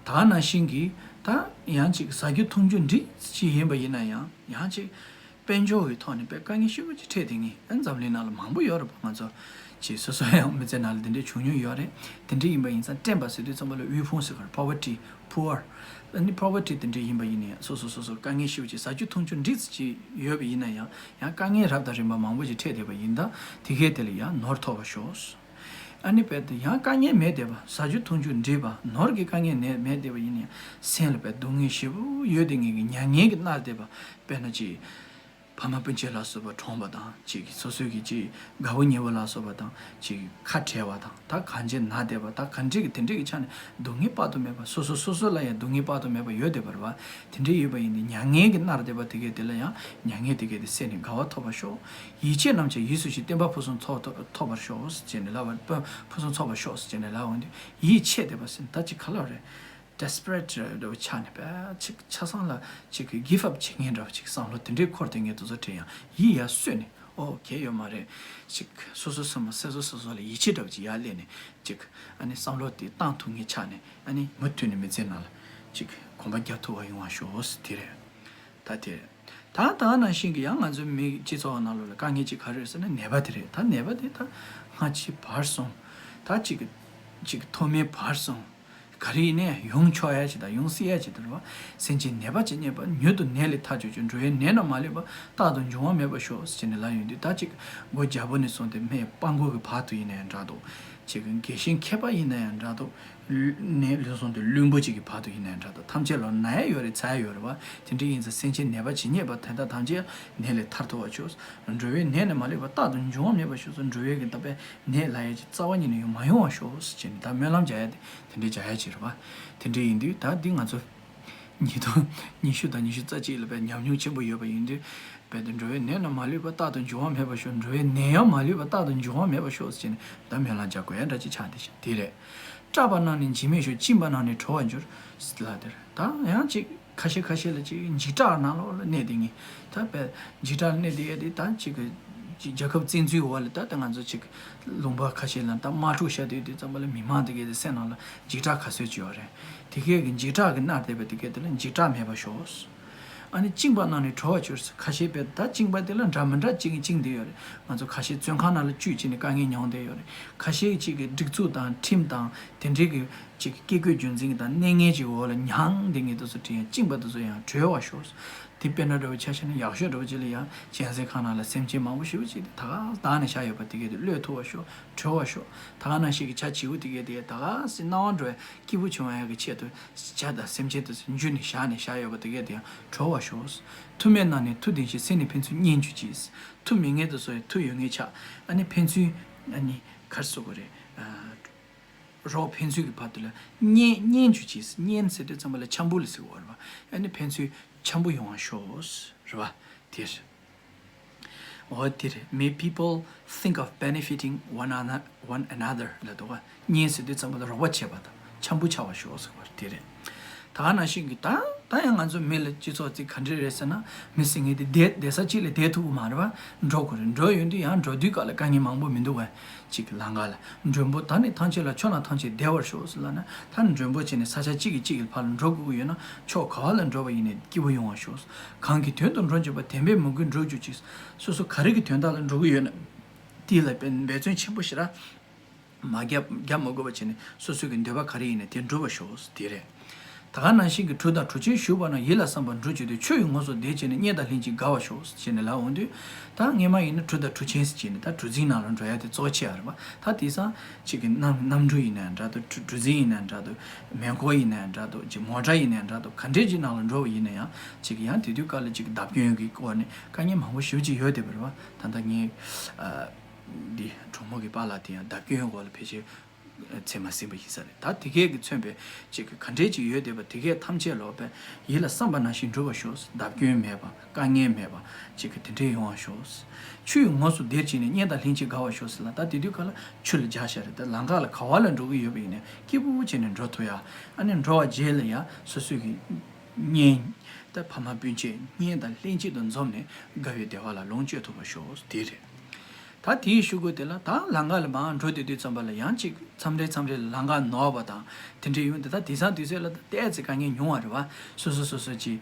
ད་ནང་བཞིན་གྱི་ད་ཡང་ཅིག་ཟ་རྒྱུ་འཐུང་རྒྱུ་འདི་ཅིག་ཡིན་པ་ཡིན་ན་ཡང་། ཡང་ཅིག་དཔལ་འབྱོར་གྱི་ཐོག་ནས་དཔེ་དཀའ་ངལ་ཞེ་པོ་ཅིག་འཕྲད་དེ་ངས་ཨ་འཛམ་གླིང་ནང་ལ་མང་པོ་ཡོད་རེད་པ། ང་ཚོ་ཅིག་སོ་སོ་ཡང་མི་ཚེ་ནང་ལ་དེ་འདྲའི་བྱུང་མྱོང་ཡོད་རེད། དེ་འདྲ་ཡིན་པ་ཡིན་ཙང་བཀྲེན་པ་ཟེར་དུས་ཙམ་པ་ལ་དབུལ་ཕོངས་ཟེར་གར་poverty, poor། ཨ་ནི་poverty དེ་འདྲ་ཡིན་པ་ཡིན་ན་ཡང་སོ་སོ་སོ་སོ་དཀའ་ངལ་ཞེ་པོ་ཅིག་ཟ་རྒྱུ་འཐུང་རྒྱུ་འདྲི་ཙམ་ཅིག་ཡོད་པ་ཡིན་ན་ཡང་། ཡང་དཀའ་ངལ་རབ་དང་རིམ་པ་མང་པོ་ཅིག་འཕྲད་བསྡད་པ་ཡིན་ད། དེ་གས་དེ་ལ་ཡང་ནོར་ཐོབ་པར་ཤོག་ཨ་ནི་རྦད་དེ་ཡང་དཀའ་ངལ་མེད་བསྡད་པ། ཟ་རྒྱུ་འཐུང་རྒྱུ་འདྲིས་པ། ནོར་གྱི་དཀའ་ངལ་ནས་མེད་བསྡད་པ་ཡིན་ན་ཡང་། སེམས་ལ་རྦད་སྡུག་བསྔལ་ཞེ་པོ་ཡོད་དེ་ངེད་ཀྱི་མྱ་ངན་གྱིས་མནར་བསྡད་པ། དཔེར་ན་ཅིག་ཕ་མ་སྤུན་མཆེད་ལ་སོགས་པ་གྲོངས་པ་དང་། ཅིག་སོ་སོའི་གི་ཅིག་དགའ་བོ་ཉེ་བོ་ལ་སོགས་པ་དང་ཅིག་ཁ་བྲལ་བ་དང་། ད་གང་ཅི་ན་བསྡད་པ། ད་གང་འདྲ་གི་དེ་འདྲ་གི་ཆ་ནས་སྡུག་བསྔལ་དཔག་ཏུ་མེད་པ། སོ་སོ་སོ་སོ་ལ་ཡང་སྡུག་བསྔལ་དཔག་ཏུ་མེད་པ་ཡོད་བསྡད་པ་རེད་པ། དེ་འདྲ་ཡོད་པ་ཡིན་ཏེ་མྱ་ངན་གྱིས་མནར་བསྡད་པ་དེ་གས་དེ་ལ་ཡང་མྱ་ངན་དེ་གས་དེ་བསལ་ནས་དགའ་བ་ཐོབ་པར་ཤོག་ཡིད་ཆེས་རྣམས་ཀྱང་ཡིད་སུ་ཞིག་བརྟན་པ་ཕུན་སུམ་ཚོགས་ཐོབ་ཐོབ་པར་ཤོག་ཅེས་ནས་ལབ་པ། ཕུན་སུམ་ཚོགས་པར་ཤོག་ཅེས་ནས་ལབ་འོང་དུས། ཡིད་ཆེས་བསྡད་པ་ཟེར་ན་ད་ཅིག་ག་ལ་རེད། desperate འདྲ་བོ་ཆགས་ནས་པས་ཅིག་ཆ་ཚང་ལ་ཅིག་གི་give up བྱེད་མཁན་འདྲ་བོ་ཅིག་བསམ་བློ་དེ་འདྲའི་འཁོར་དེ་ངས་དེ་ཚོ་དྲན་ཡང་ཡིད་ཡར་གསོས་ནས། ཨོ་གལ་ཡོད་མ་རེད། ཅིག་སོ་སོ་སོ་མ་སོ་སོ་སོ་སོ་ལ་ཡིད་ཆེས་འདྲ་བོ་ཅིག་ཡར་སླེབས་ནས། ཅིག་ཨ་ནི་བསམ་བློ་དེ་བཏང་ཐུབ་མཁན་ཆགས་ནས། ཨ་ནི་མུ་མཐུད་ནས་མི་ཚེ་ནང་ལ་ཅིག་གོམ་པ་རྒྱག་ཐུབ་པ་ཡོང་བ་ཤོག་དེ་རེད། ད་དེ་རེད། ད་ད་ནང་བཞིན་གྱི་ཡང་ང་ཚོའི་མི་སྤྱི་ཚོགས་ནང་ལོགས་ལ་དཀའ་ངལ་ཅིག་ག་རེ་རེད་ཟེར་ན་ནད་པ་དེ་རེད། ད་ནད་པ་དེ་ད་སྔ་ཕྱི་བར་གསུམ། ད་ཅིག་གི་ཅིག་མཐོ་དམན་བར་གསུམ། ག་རེ་ཡིན་ནའི་ཡོང་ཆོག་ཡ་ཅིག་དང་ཡོང་སྲིད་ཡ་ཅིག་དེ་རེད་བ། སེམས་ཅན་ནད་པ་ཅིག་རྙེད་པ་མྱུར་དུ་ནད་ལས་ཐར་གྱུར་ཅིག་འགྲོ་བའི་ནད་རྣམས་མ་ལུས་པ་རྟག་ཏུ་འབྱུང་བ་མེད་པར་ཤོག་ཟེར་ནས་ལབ་ཡོང་དུས། ད་ཅིག་མགོ་རྒྱལ་པོ་ནས་བཟུང་སྟེ་སྨད་སྤྲང་པོ་གི་བར་དུ་ཡིན་ན་ཡང་འདྲ་འདུག་ཅིག་རྒན་གཞོན་མཁས་པ་ཡིན་ན་ཡང་འདྲ་འདུག་ནས་ལུས་ཟུང་དུ་བླུན་པོ་ཅིག་གི་བར་དུ་ཡིན་ན་ཡང་འདྲ་འདུག་ཐམས་ཅད་ལ་ན་ཡ་ཡོད་རེད། ཚ་ཡ་ཡོད་རེད་བ། དེ་འདྲ་ཡིན་ཙང་སེམས་ཅན་ནད་པ་ཇི་སྙེད་པ་དེ་དག་ཐམས་ཅད་ནད་ལས་ཐར་ཐུབ་པར་ཤོག་འགྲོ་བའི་ནད་ནི་མ་ལུས་པ་རྟག་ཏུ་འབྱུང་བ་མེད་པར་ཤོག་འགྲོ་བའི་གི་ད་པའི་ནད་ལ་ཡ་ཅིག་རྩ་བ་ཉིད་ནས་ཡང་མ་ཡོང་བར་ཤོག་ཟེར་ནས་ད་སྨོན་ལམ་རྒྱག་ཡ་དེ་དེ་འདྲའི་རྒྱག་ཡ་ཅིག་རེད་བ། དེ་འདྲ་ཡིན་དུས་ད་འདི་ང་ཚོ་ཉིས་སྟོང་ཉི་ཤུ་དང་ཉི་ཤུ་རྩ་གཅིག་ལ་པའི་ཉམས་མྱོང་ཆེན་པོ་ཡོད་པ་ཡིན་དུས། རྦད་དེ་འགྲོ་བའི་ནད་རྣམས་མ་ལུས་པ་རྟག་ཏུ་འབྱུང་བ་མེད་པར་ཤོག་འགྲོ་བའི་ནད་ཡང་མ་ལུས་པ་རྟག་ཏུ་འབྱུང་བ་མེད་པར་ཤོག་ཟེར་ནས་ད་སྨོན་ལམ་རྒྱག་དགོས་ཡ་འདྲ་ཅིག་ཆགས་བསྡད་ཤག་དེ་རེད། སྐྲག་པ་རྣམས་ནི་འཇིགས་མེད་ཤོག་སྦྱིན་པ་རྣམས་ནི་གྲོལ་བར་འགྱུར། ལ་དེར་ད་ཡང་ཅིག་ཁ་ཤས་ཁ་ཤས་ལ་ཅིག་འཇིགས་སྐྲག་ནང་ལོགས་ལ་གནས་བསྡད་མཁན། ད་དཔེ་འཇིགས་སྐྲག་ལ་གནས་བསྡད་ཡ་དེ་ད་ཅིག་གི་ཅིག་རྒྱལ་ཁབ་བཙན་འཛུལ་འོག་ལ་ད་ད་ང་ཚོ་ཅིག་ལུང་པ་ཁ་ཤས་ལ་ད་དམག་འཁྲུག་བཤད་བསྡད་དུས་ཙམ་པ་ལ་མི་མང་དེ་གས་དེ་སེམས་ནང་ལ་འཇིགས་སྐྲག་ག་ཚོད་ཅིག་ཡོད་རེད། དེ་གས་ཀྱི་འཇིགས་སྐྲག་གི་མནར་བསྡད་པ་དེ་གས་དེ་ལ་འཇིགས་སྐྲག་མེད་པར་ཤོག་ཨ་ནི་བཅིངས་པ་རྣམས་ནི་གྲོལ་བར་འགྱུར། ཁ་ཤས་དཔེ་ད་བཅིངས་པ་དེ་ལ་འདྲ་མི་འདྲ་གཅིག་གིས་བཅིངས་བསྡད་ཡོད་རེད། ང་ཚོ་ཁ་ཤས་བཙོན་ཁང་ནང་ལ་བཅུག་བྱས་ནས་དཀའ་ངལ་མྱོང་བསྡད་ཡོད་རེད། ཁ་ཤས་ཅིག་གིས་སྒྲིག་འཛུགས་དང་ཁྲིམས་དང་དེ་འདྲའི་གི་ཅིག་བཀས་བཀོད་རྒྱུད་འཛིན་གྱི་དང་གནས་ངན་གྱི་འོག་ལ་མྱངས་བསྡད་མཁན་དེ་ཚོ་དེ་ཡང་བཅིངས་པ་དེ་ཚོ་ཡང་གྲོལ་བར་ཤོག། དེ་དཔེར་ན་འདྲ་བོ་ཆ་བཞག་ན་ཡག་ཤོས་འདྲ་བོ་ཅིག་ལ་ཡང་གཅན་གཟན་ཁང་ནང་ལ་སེམས་ཅན་མང་པོ་ཞེ་པོ་ཅིག་དེ་ད་ག་བཏང་ནས་བཞག་ཡོད་པ་དེ་གས་དེ་གློད་ཐུབ་པར་ཤོག། གྲོལ་བར་ཤོག། ད་ག་ནང་བཞིན་གྱི་བྱ་བྱིའུ་དེ་གས་དེ་ད་ག་སེ་སྣང་བ་འགྲོ་བའི་སྐྱིད་པོ་བྱུང་བའི་གི་ཆེད་དུ་བྱ་དང་སེམས་ཅན་དེ་ཚོ་འཇུ་ནས་བཞག་ནས་བཞག་ཡོད་པ་དེ་གས་དེ་ཡང་གྲོལ་བར་ཤོག། མཐུ་མེད་རྣམས་ནི་མཐུ་ལྡན་ཞིང་། སྲིད་ནི་ཕན་ཚུན་གཉེན་གྱུར་ཅིག། མཐུ་མེད་མཁན་དེ་ཚོ་ཡང་མཐུ་ཡོད་མཁན་ཆགས། ཨ་ནི་ཕན་ཚུན་ཨ་ནི་ག་རེ་ཟེར་དགོས་རེད། ཨ། རོགས་ཕན་ཚུན་གྱི་བར་དུ་ལ་གཉེན་གཉེན་གྱུར་ཅིག། གཉེན་ཟེར་དུས་ཙམ་པ་ལ་འཆམ་པོ་ལ་ཟེར་བ་རེད་བ། ཨ་ནི་ཕན་ཚུན་འཆམ་པོ་ཡོང་བ་ཤོག་རེད་བ། དེ་རེད། འོ་དེ་རེད། May people think of benefiting one another, one another ལ་འདུག་ག། གཉེན་ཟེར་དུས་ཙམ་པ་ལ་རོགས་པ་བྱེད་པ་དང་འཆམ་པོ་ཆགས་པ་ཤོག་ཟེར་བ་རེད། དེ་རེད། ད་ག་ནང་བཞིན་གྱི་ད་ད་ཡང་ང་ཚོ་མི་ལ་སྤྱི་ཚོགས་ཅིག་ག་འདྲ་རེད་ཟེར་ན། མི་ཟེར་མཁན་དེ་བསྡད་བསྡད་ས་གཅིག་ལ་བསྡད་ཐུབ་ཀྱི་མ་རེད་བ། འགྲོ་དགོས་རེད། འགྲོ་ཡོང་དུས་ཡང་འགྲོ་དུས་སྐབས་ལ་དཀའ་ངལ་མང་པོ་མི་འདུག་ག། གཅིག་གི་ལམ་ཁ་ལ། མགྲོན་པོ་ད་ནི་ཐམས་ཅད་ལ། ཁྱོད་རྣམས་ཐམས་ཅད་བདེ་བར་ཤོག་ཟེར་ལབ་ན། ད་ནི་མགྲོན་པོ་བྱས་ནས་ས་ཆ་གཅིག་གིས་གཅིག་གི་ཕར་ལ་འགྲོ་དགོས་ཀྱི་ཡོད་ན། ཕྱོགས་ག་བ་ལ་འགྲོ་བ་ཡིན་ནའི་སྐྱིད་པོ་ཡོང་བར་ཤོག། གང་གི་དོན་དུ་འགྲོ་འཇུག་པ། དམ་པས་མོས་གུས་འགྲོ་འཇུག་ཅིང་། སོ་སོ་ག་རེ་གི་དོན་དག་ལ་འགྲོ་གི་ཡོད་ན། དེ་ལ་འབད་འབད་བརྩོན་ཆེན་པོ་ཞེ་དྲག་མ་བརྒྱབ་བརྒྱབ་མ་དགོས་པ་བྱས་ནས་སོ་སོ་གི་འདོད་པ་ག་རེ་ཡིན་ནའི་དེ་འགྲུབ་པར་ཤོག། དེ་རེད། ད་ག་ནང་བཞིན་གྱི་གྲུ་དང་གྲུ་ཆེན་ཞུགས་པ་ན། ཡིད་ལ་བསམ་པ་འགྲུབ་བྱེད་དུས། ཆུ་ཡི་ངོས་སུ་བསྡད་བྱས་ནས། གཉེན་དང་ལྷན་ཅིག་དགའ་བར་ཤོག་ཟེར་ནས་ལབ་འོང་དུས། ད་སྔོན་མ་ཡིན་ན་གྲུ་དང་གྲུ་ཆེན་ཟེར་བྱས་ནས་ད་གྲུ་འཛིན་ནང་ལ་འགྲོ་ཡ་དེ་གཙོ་ཆེ་བ་རེད་པ། ད་དེང་སང་གཅིག་གི་གནམ་གནམ་གྲུ་ཡིན་ནའང་འདྲ་འདུག། གྲུ་གྲུ་འཛིན་ཡིན་ནའང་འདྲ་འདུག། མེ་འཁོར་ཡིན་ནའང་འདྲ་འདུག། གཅིག་མོ་ཊ་ཡིན་ནའང་འདྲ་འདུག། ག་འདྲས་ཅིག་ནང་ལ་འགྲོ་བ་ཡིན་ན་ཡང་། གཅིག་ཡང་དེ་དུས་སྐབས་ལ་གཅིག་བརྡབ་སྐྱོན་གྱི་སྐོར་ནས་དཀའ་ངལ་མང་པོ་ཞེ་པོ་ཅིག་ཡོད་བསྡད་པ་རེད་པ། ད་ལྟ་ངས་ཨ། འདི་གྲོགས་མོ་གི་པཱ་ལགས་དེ་ཡང་བརྡབ་སྐྱོན་འོག་ལ་ཕལ་ཆེར་ཚེ་མ་ཟིན་པ་ཡིན་ས་རེད། ད་དེ་གས་ཀྱིས་མཚོན་པའི་ཅིག་ག་འདྲས་ཅིག་ཡོད་བསྡད་པ་དེ་གས་ཐམས་ཅད་ལོག་པས་ཡིད་ལ་བསམ་པ་ནང་བཞིན་འགྲུབ་པར་ཤོག། བརྡབ་སྐྱོན་མེད་པ། དཀའ་ངལ་མེད་པ་ཅིག་གི་དེ་འདྲས་ཡོང་བར་ཤོག། ཆུ་ཡི་ངོས་སུ་བསྡད་བྱས་ནས། གཉེན་དང་ལྷན་ཅིག་དགའ་བར་ཤོག་ཟེར་ལ། ད་དེ་དུས་སྐབས་ལ་ཆུ་ལ་སྦྱར་བཞག་རེད། ད་ལམ་ཁ་ལ་ག་བ་ལ་འགྲོ་གི་ཡོད་པ་ཡིན་ནའི་སྐྱིད་པོ་བྱས་ནས་འགྲོ་ཐུབ་ཡ། ཨ་ནི་འགྲོ་བ་རྗེས་ལ་ཡ་སོ་སོ་གི་གཉེན། ད་ཕ་མ་སྤུན་མཆེད་གཉེན་དང་ལྷན་ཅིག་ཏུ་འཛོམས་ནས་དགའ་བའི་བདེ་བ་ལ་ལོངས་སྤྱོད་ཐུབ་པར་ཤོག། དེ་རེད། ད་དེའི་གཞུག་གུ་དེ་ལ་ད་ལམ་ཁ་ལ་མར་འགྲོ་བསྡད་དུས་ཙམ་པ་ལ་ཡང་ཅིག་མཚམས་རེ་མཚམས་རེ་ལ་ལམ་ཁ་ནོར་བ་དང་དེ་འདྲ་ཡོང་དུས། ད་དེང་སང་དུས་ཚོད་ལ་ད་ཏོག་ཙམ་དཀའ་ངལ་ཉུང་བ་རེད་པ། སོ་སོ་སོ་སོ་ཅིག་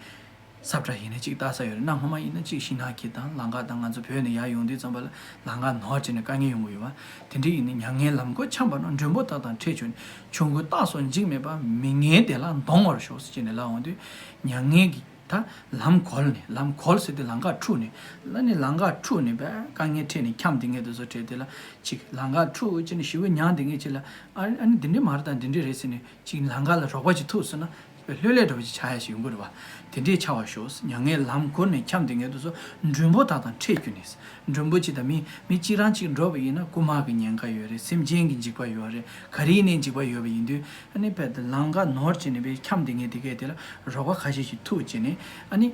ས་བཀྲ་ཡིན་ན་ཅིག་ལྟ་ས་ཡོད་རེད། གནའ་སྔོན་མ་ཡིན་ན་ཅིག་ཤིང་ནགས་ཁྱི་དང་ལམ་ཁ་དང་། ང་ཚོ་བོད་ནས་ཡར་ཡོང་དུས་ཙམ་པ་ལ་ལམ་ཁ་ནོར་བྱས་ནས་དཀའ་ངལ་ཡོང་གི་ཡོད་པ། དེ་འདྲ་ཡིན་ན། མྱ་ངན་ལམ་གོལ་འཁྱམས་པ་ན། མགྲོན་པོ་དག་དང་འཕྲད་བྱུང་ནས། ཆོམ་རྐུན་སྟག་སོགས་འཇིགས་མེད་པ། མི་ངན་དེ་ལ་འདོང་བར་ཤོག་ཟེར་བྱས་ནས་ལབ་འོང་དུས། མྱ་ངན་གྱི་ད་ལམ་གོལ་ནས། ལམ་གོལ་ཟེར་དུས་ལམ་ཁ་འཁྲུགས་ནས། ཨ་ནི་ལམ་ཁ་འཁྲུགས་ནས་བས་དཀའ་ངལ་འཕྲད་ནས་འཁྱམས་བསྡད་མཁན་དེ་ཚོ་གྲས་དེ་ལ་ཅིག་ལམ་ཁ་འཁྲུགས་བྱས་ནས་ཞེ་པོ་མྱངས་བསྡད་མཁན་ཅིག་ལ། ཨ་ཨ་ནི་འདི་འདྲ་མ་རེད་དང་འདི་འདྲ་རེད་ཟེར་ནས་ཅིག་ལམ་ཁ་ལ་རོགས་པ་ཅིག་ཐུག་སོང་ན། ལྷོད་ལྷོད་འདྲ་བོ་ཅིག་ཆགས་ཡ་ཞིག་ཡོང་གི་རེད་བ། དེ་འདྲས་ཆགས་པར་ཤོག། མྱ་ངན་ལམ་གོལ་ནས་འཁྱམས་བསྡད་མཁན་དེ་ཚོ་མགྲོན་པོ་དག་དང་འཕྲད་བྱུང་ནས། མགྲོན་པོ་གཅིག་དང་མི་མི་གཅིག་རང་གཅིག་འགྲོ་བ་ཡིན་ན་རྐུ་མ་གི་ཉེན་ཁ་ཡོད་རེད། སེམས་ཅན་གྱི་འཇིགས་པ་ཡོད་རེད། ག་རེ་ཡིན་ནའི་འཇིགས་པ་ཡོད་པ་ཡིན་དུས། ཨ་ནི་བས་ལམ་ཁ་ནོར་བྱས་ནས་བས་འཁྱམས་བསྡད་མཁན་དེ་གས་དེ་ལ་རོགས་པ་ཁ་ཤས་ཤིག་ཐུག་བྱས་ནས། ཨ་ནི་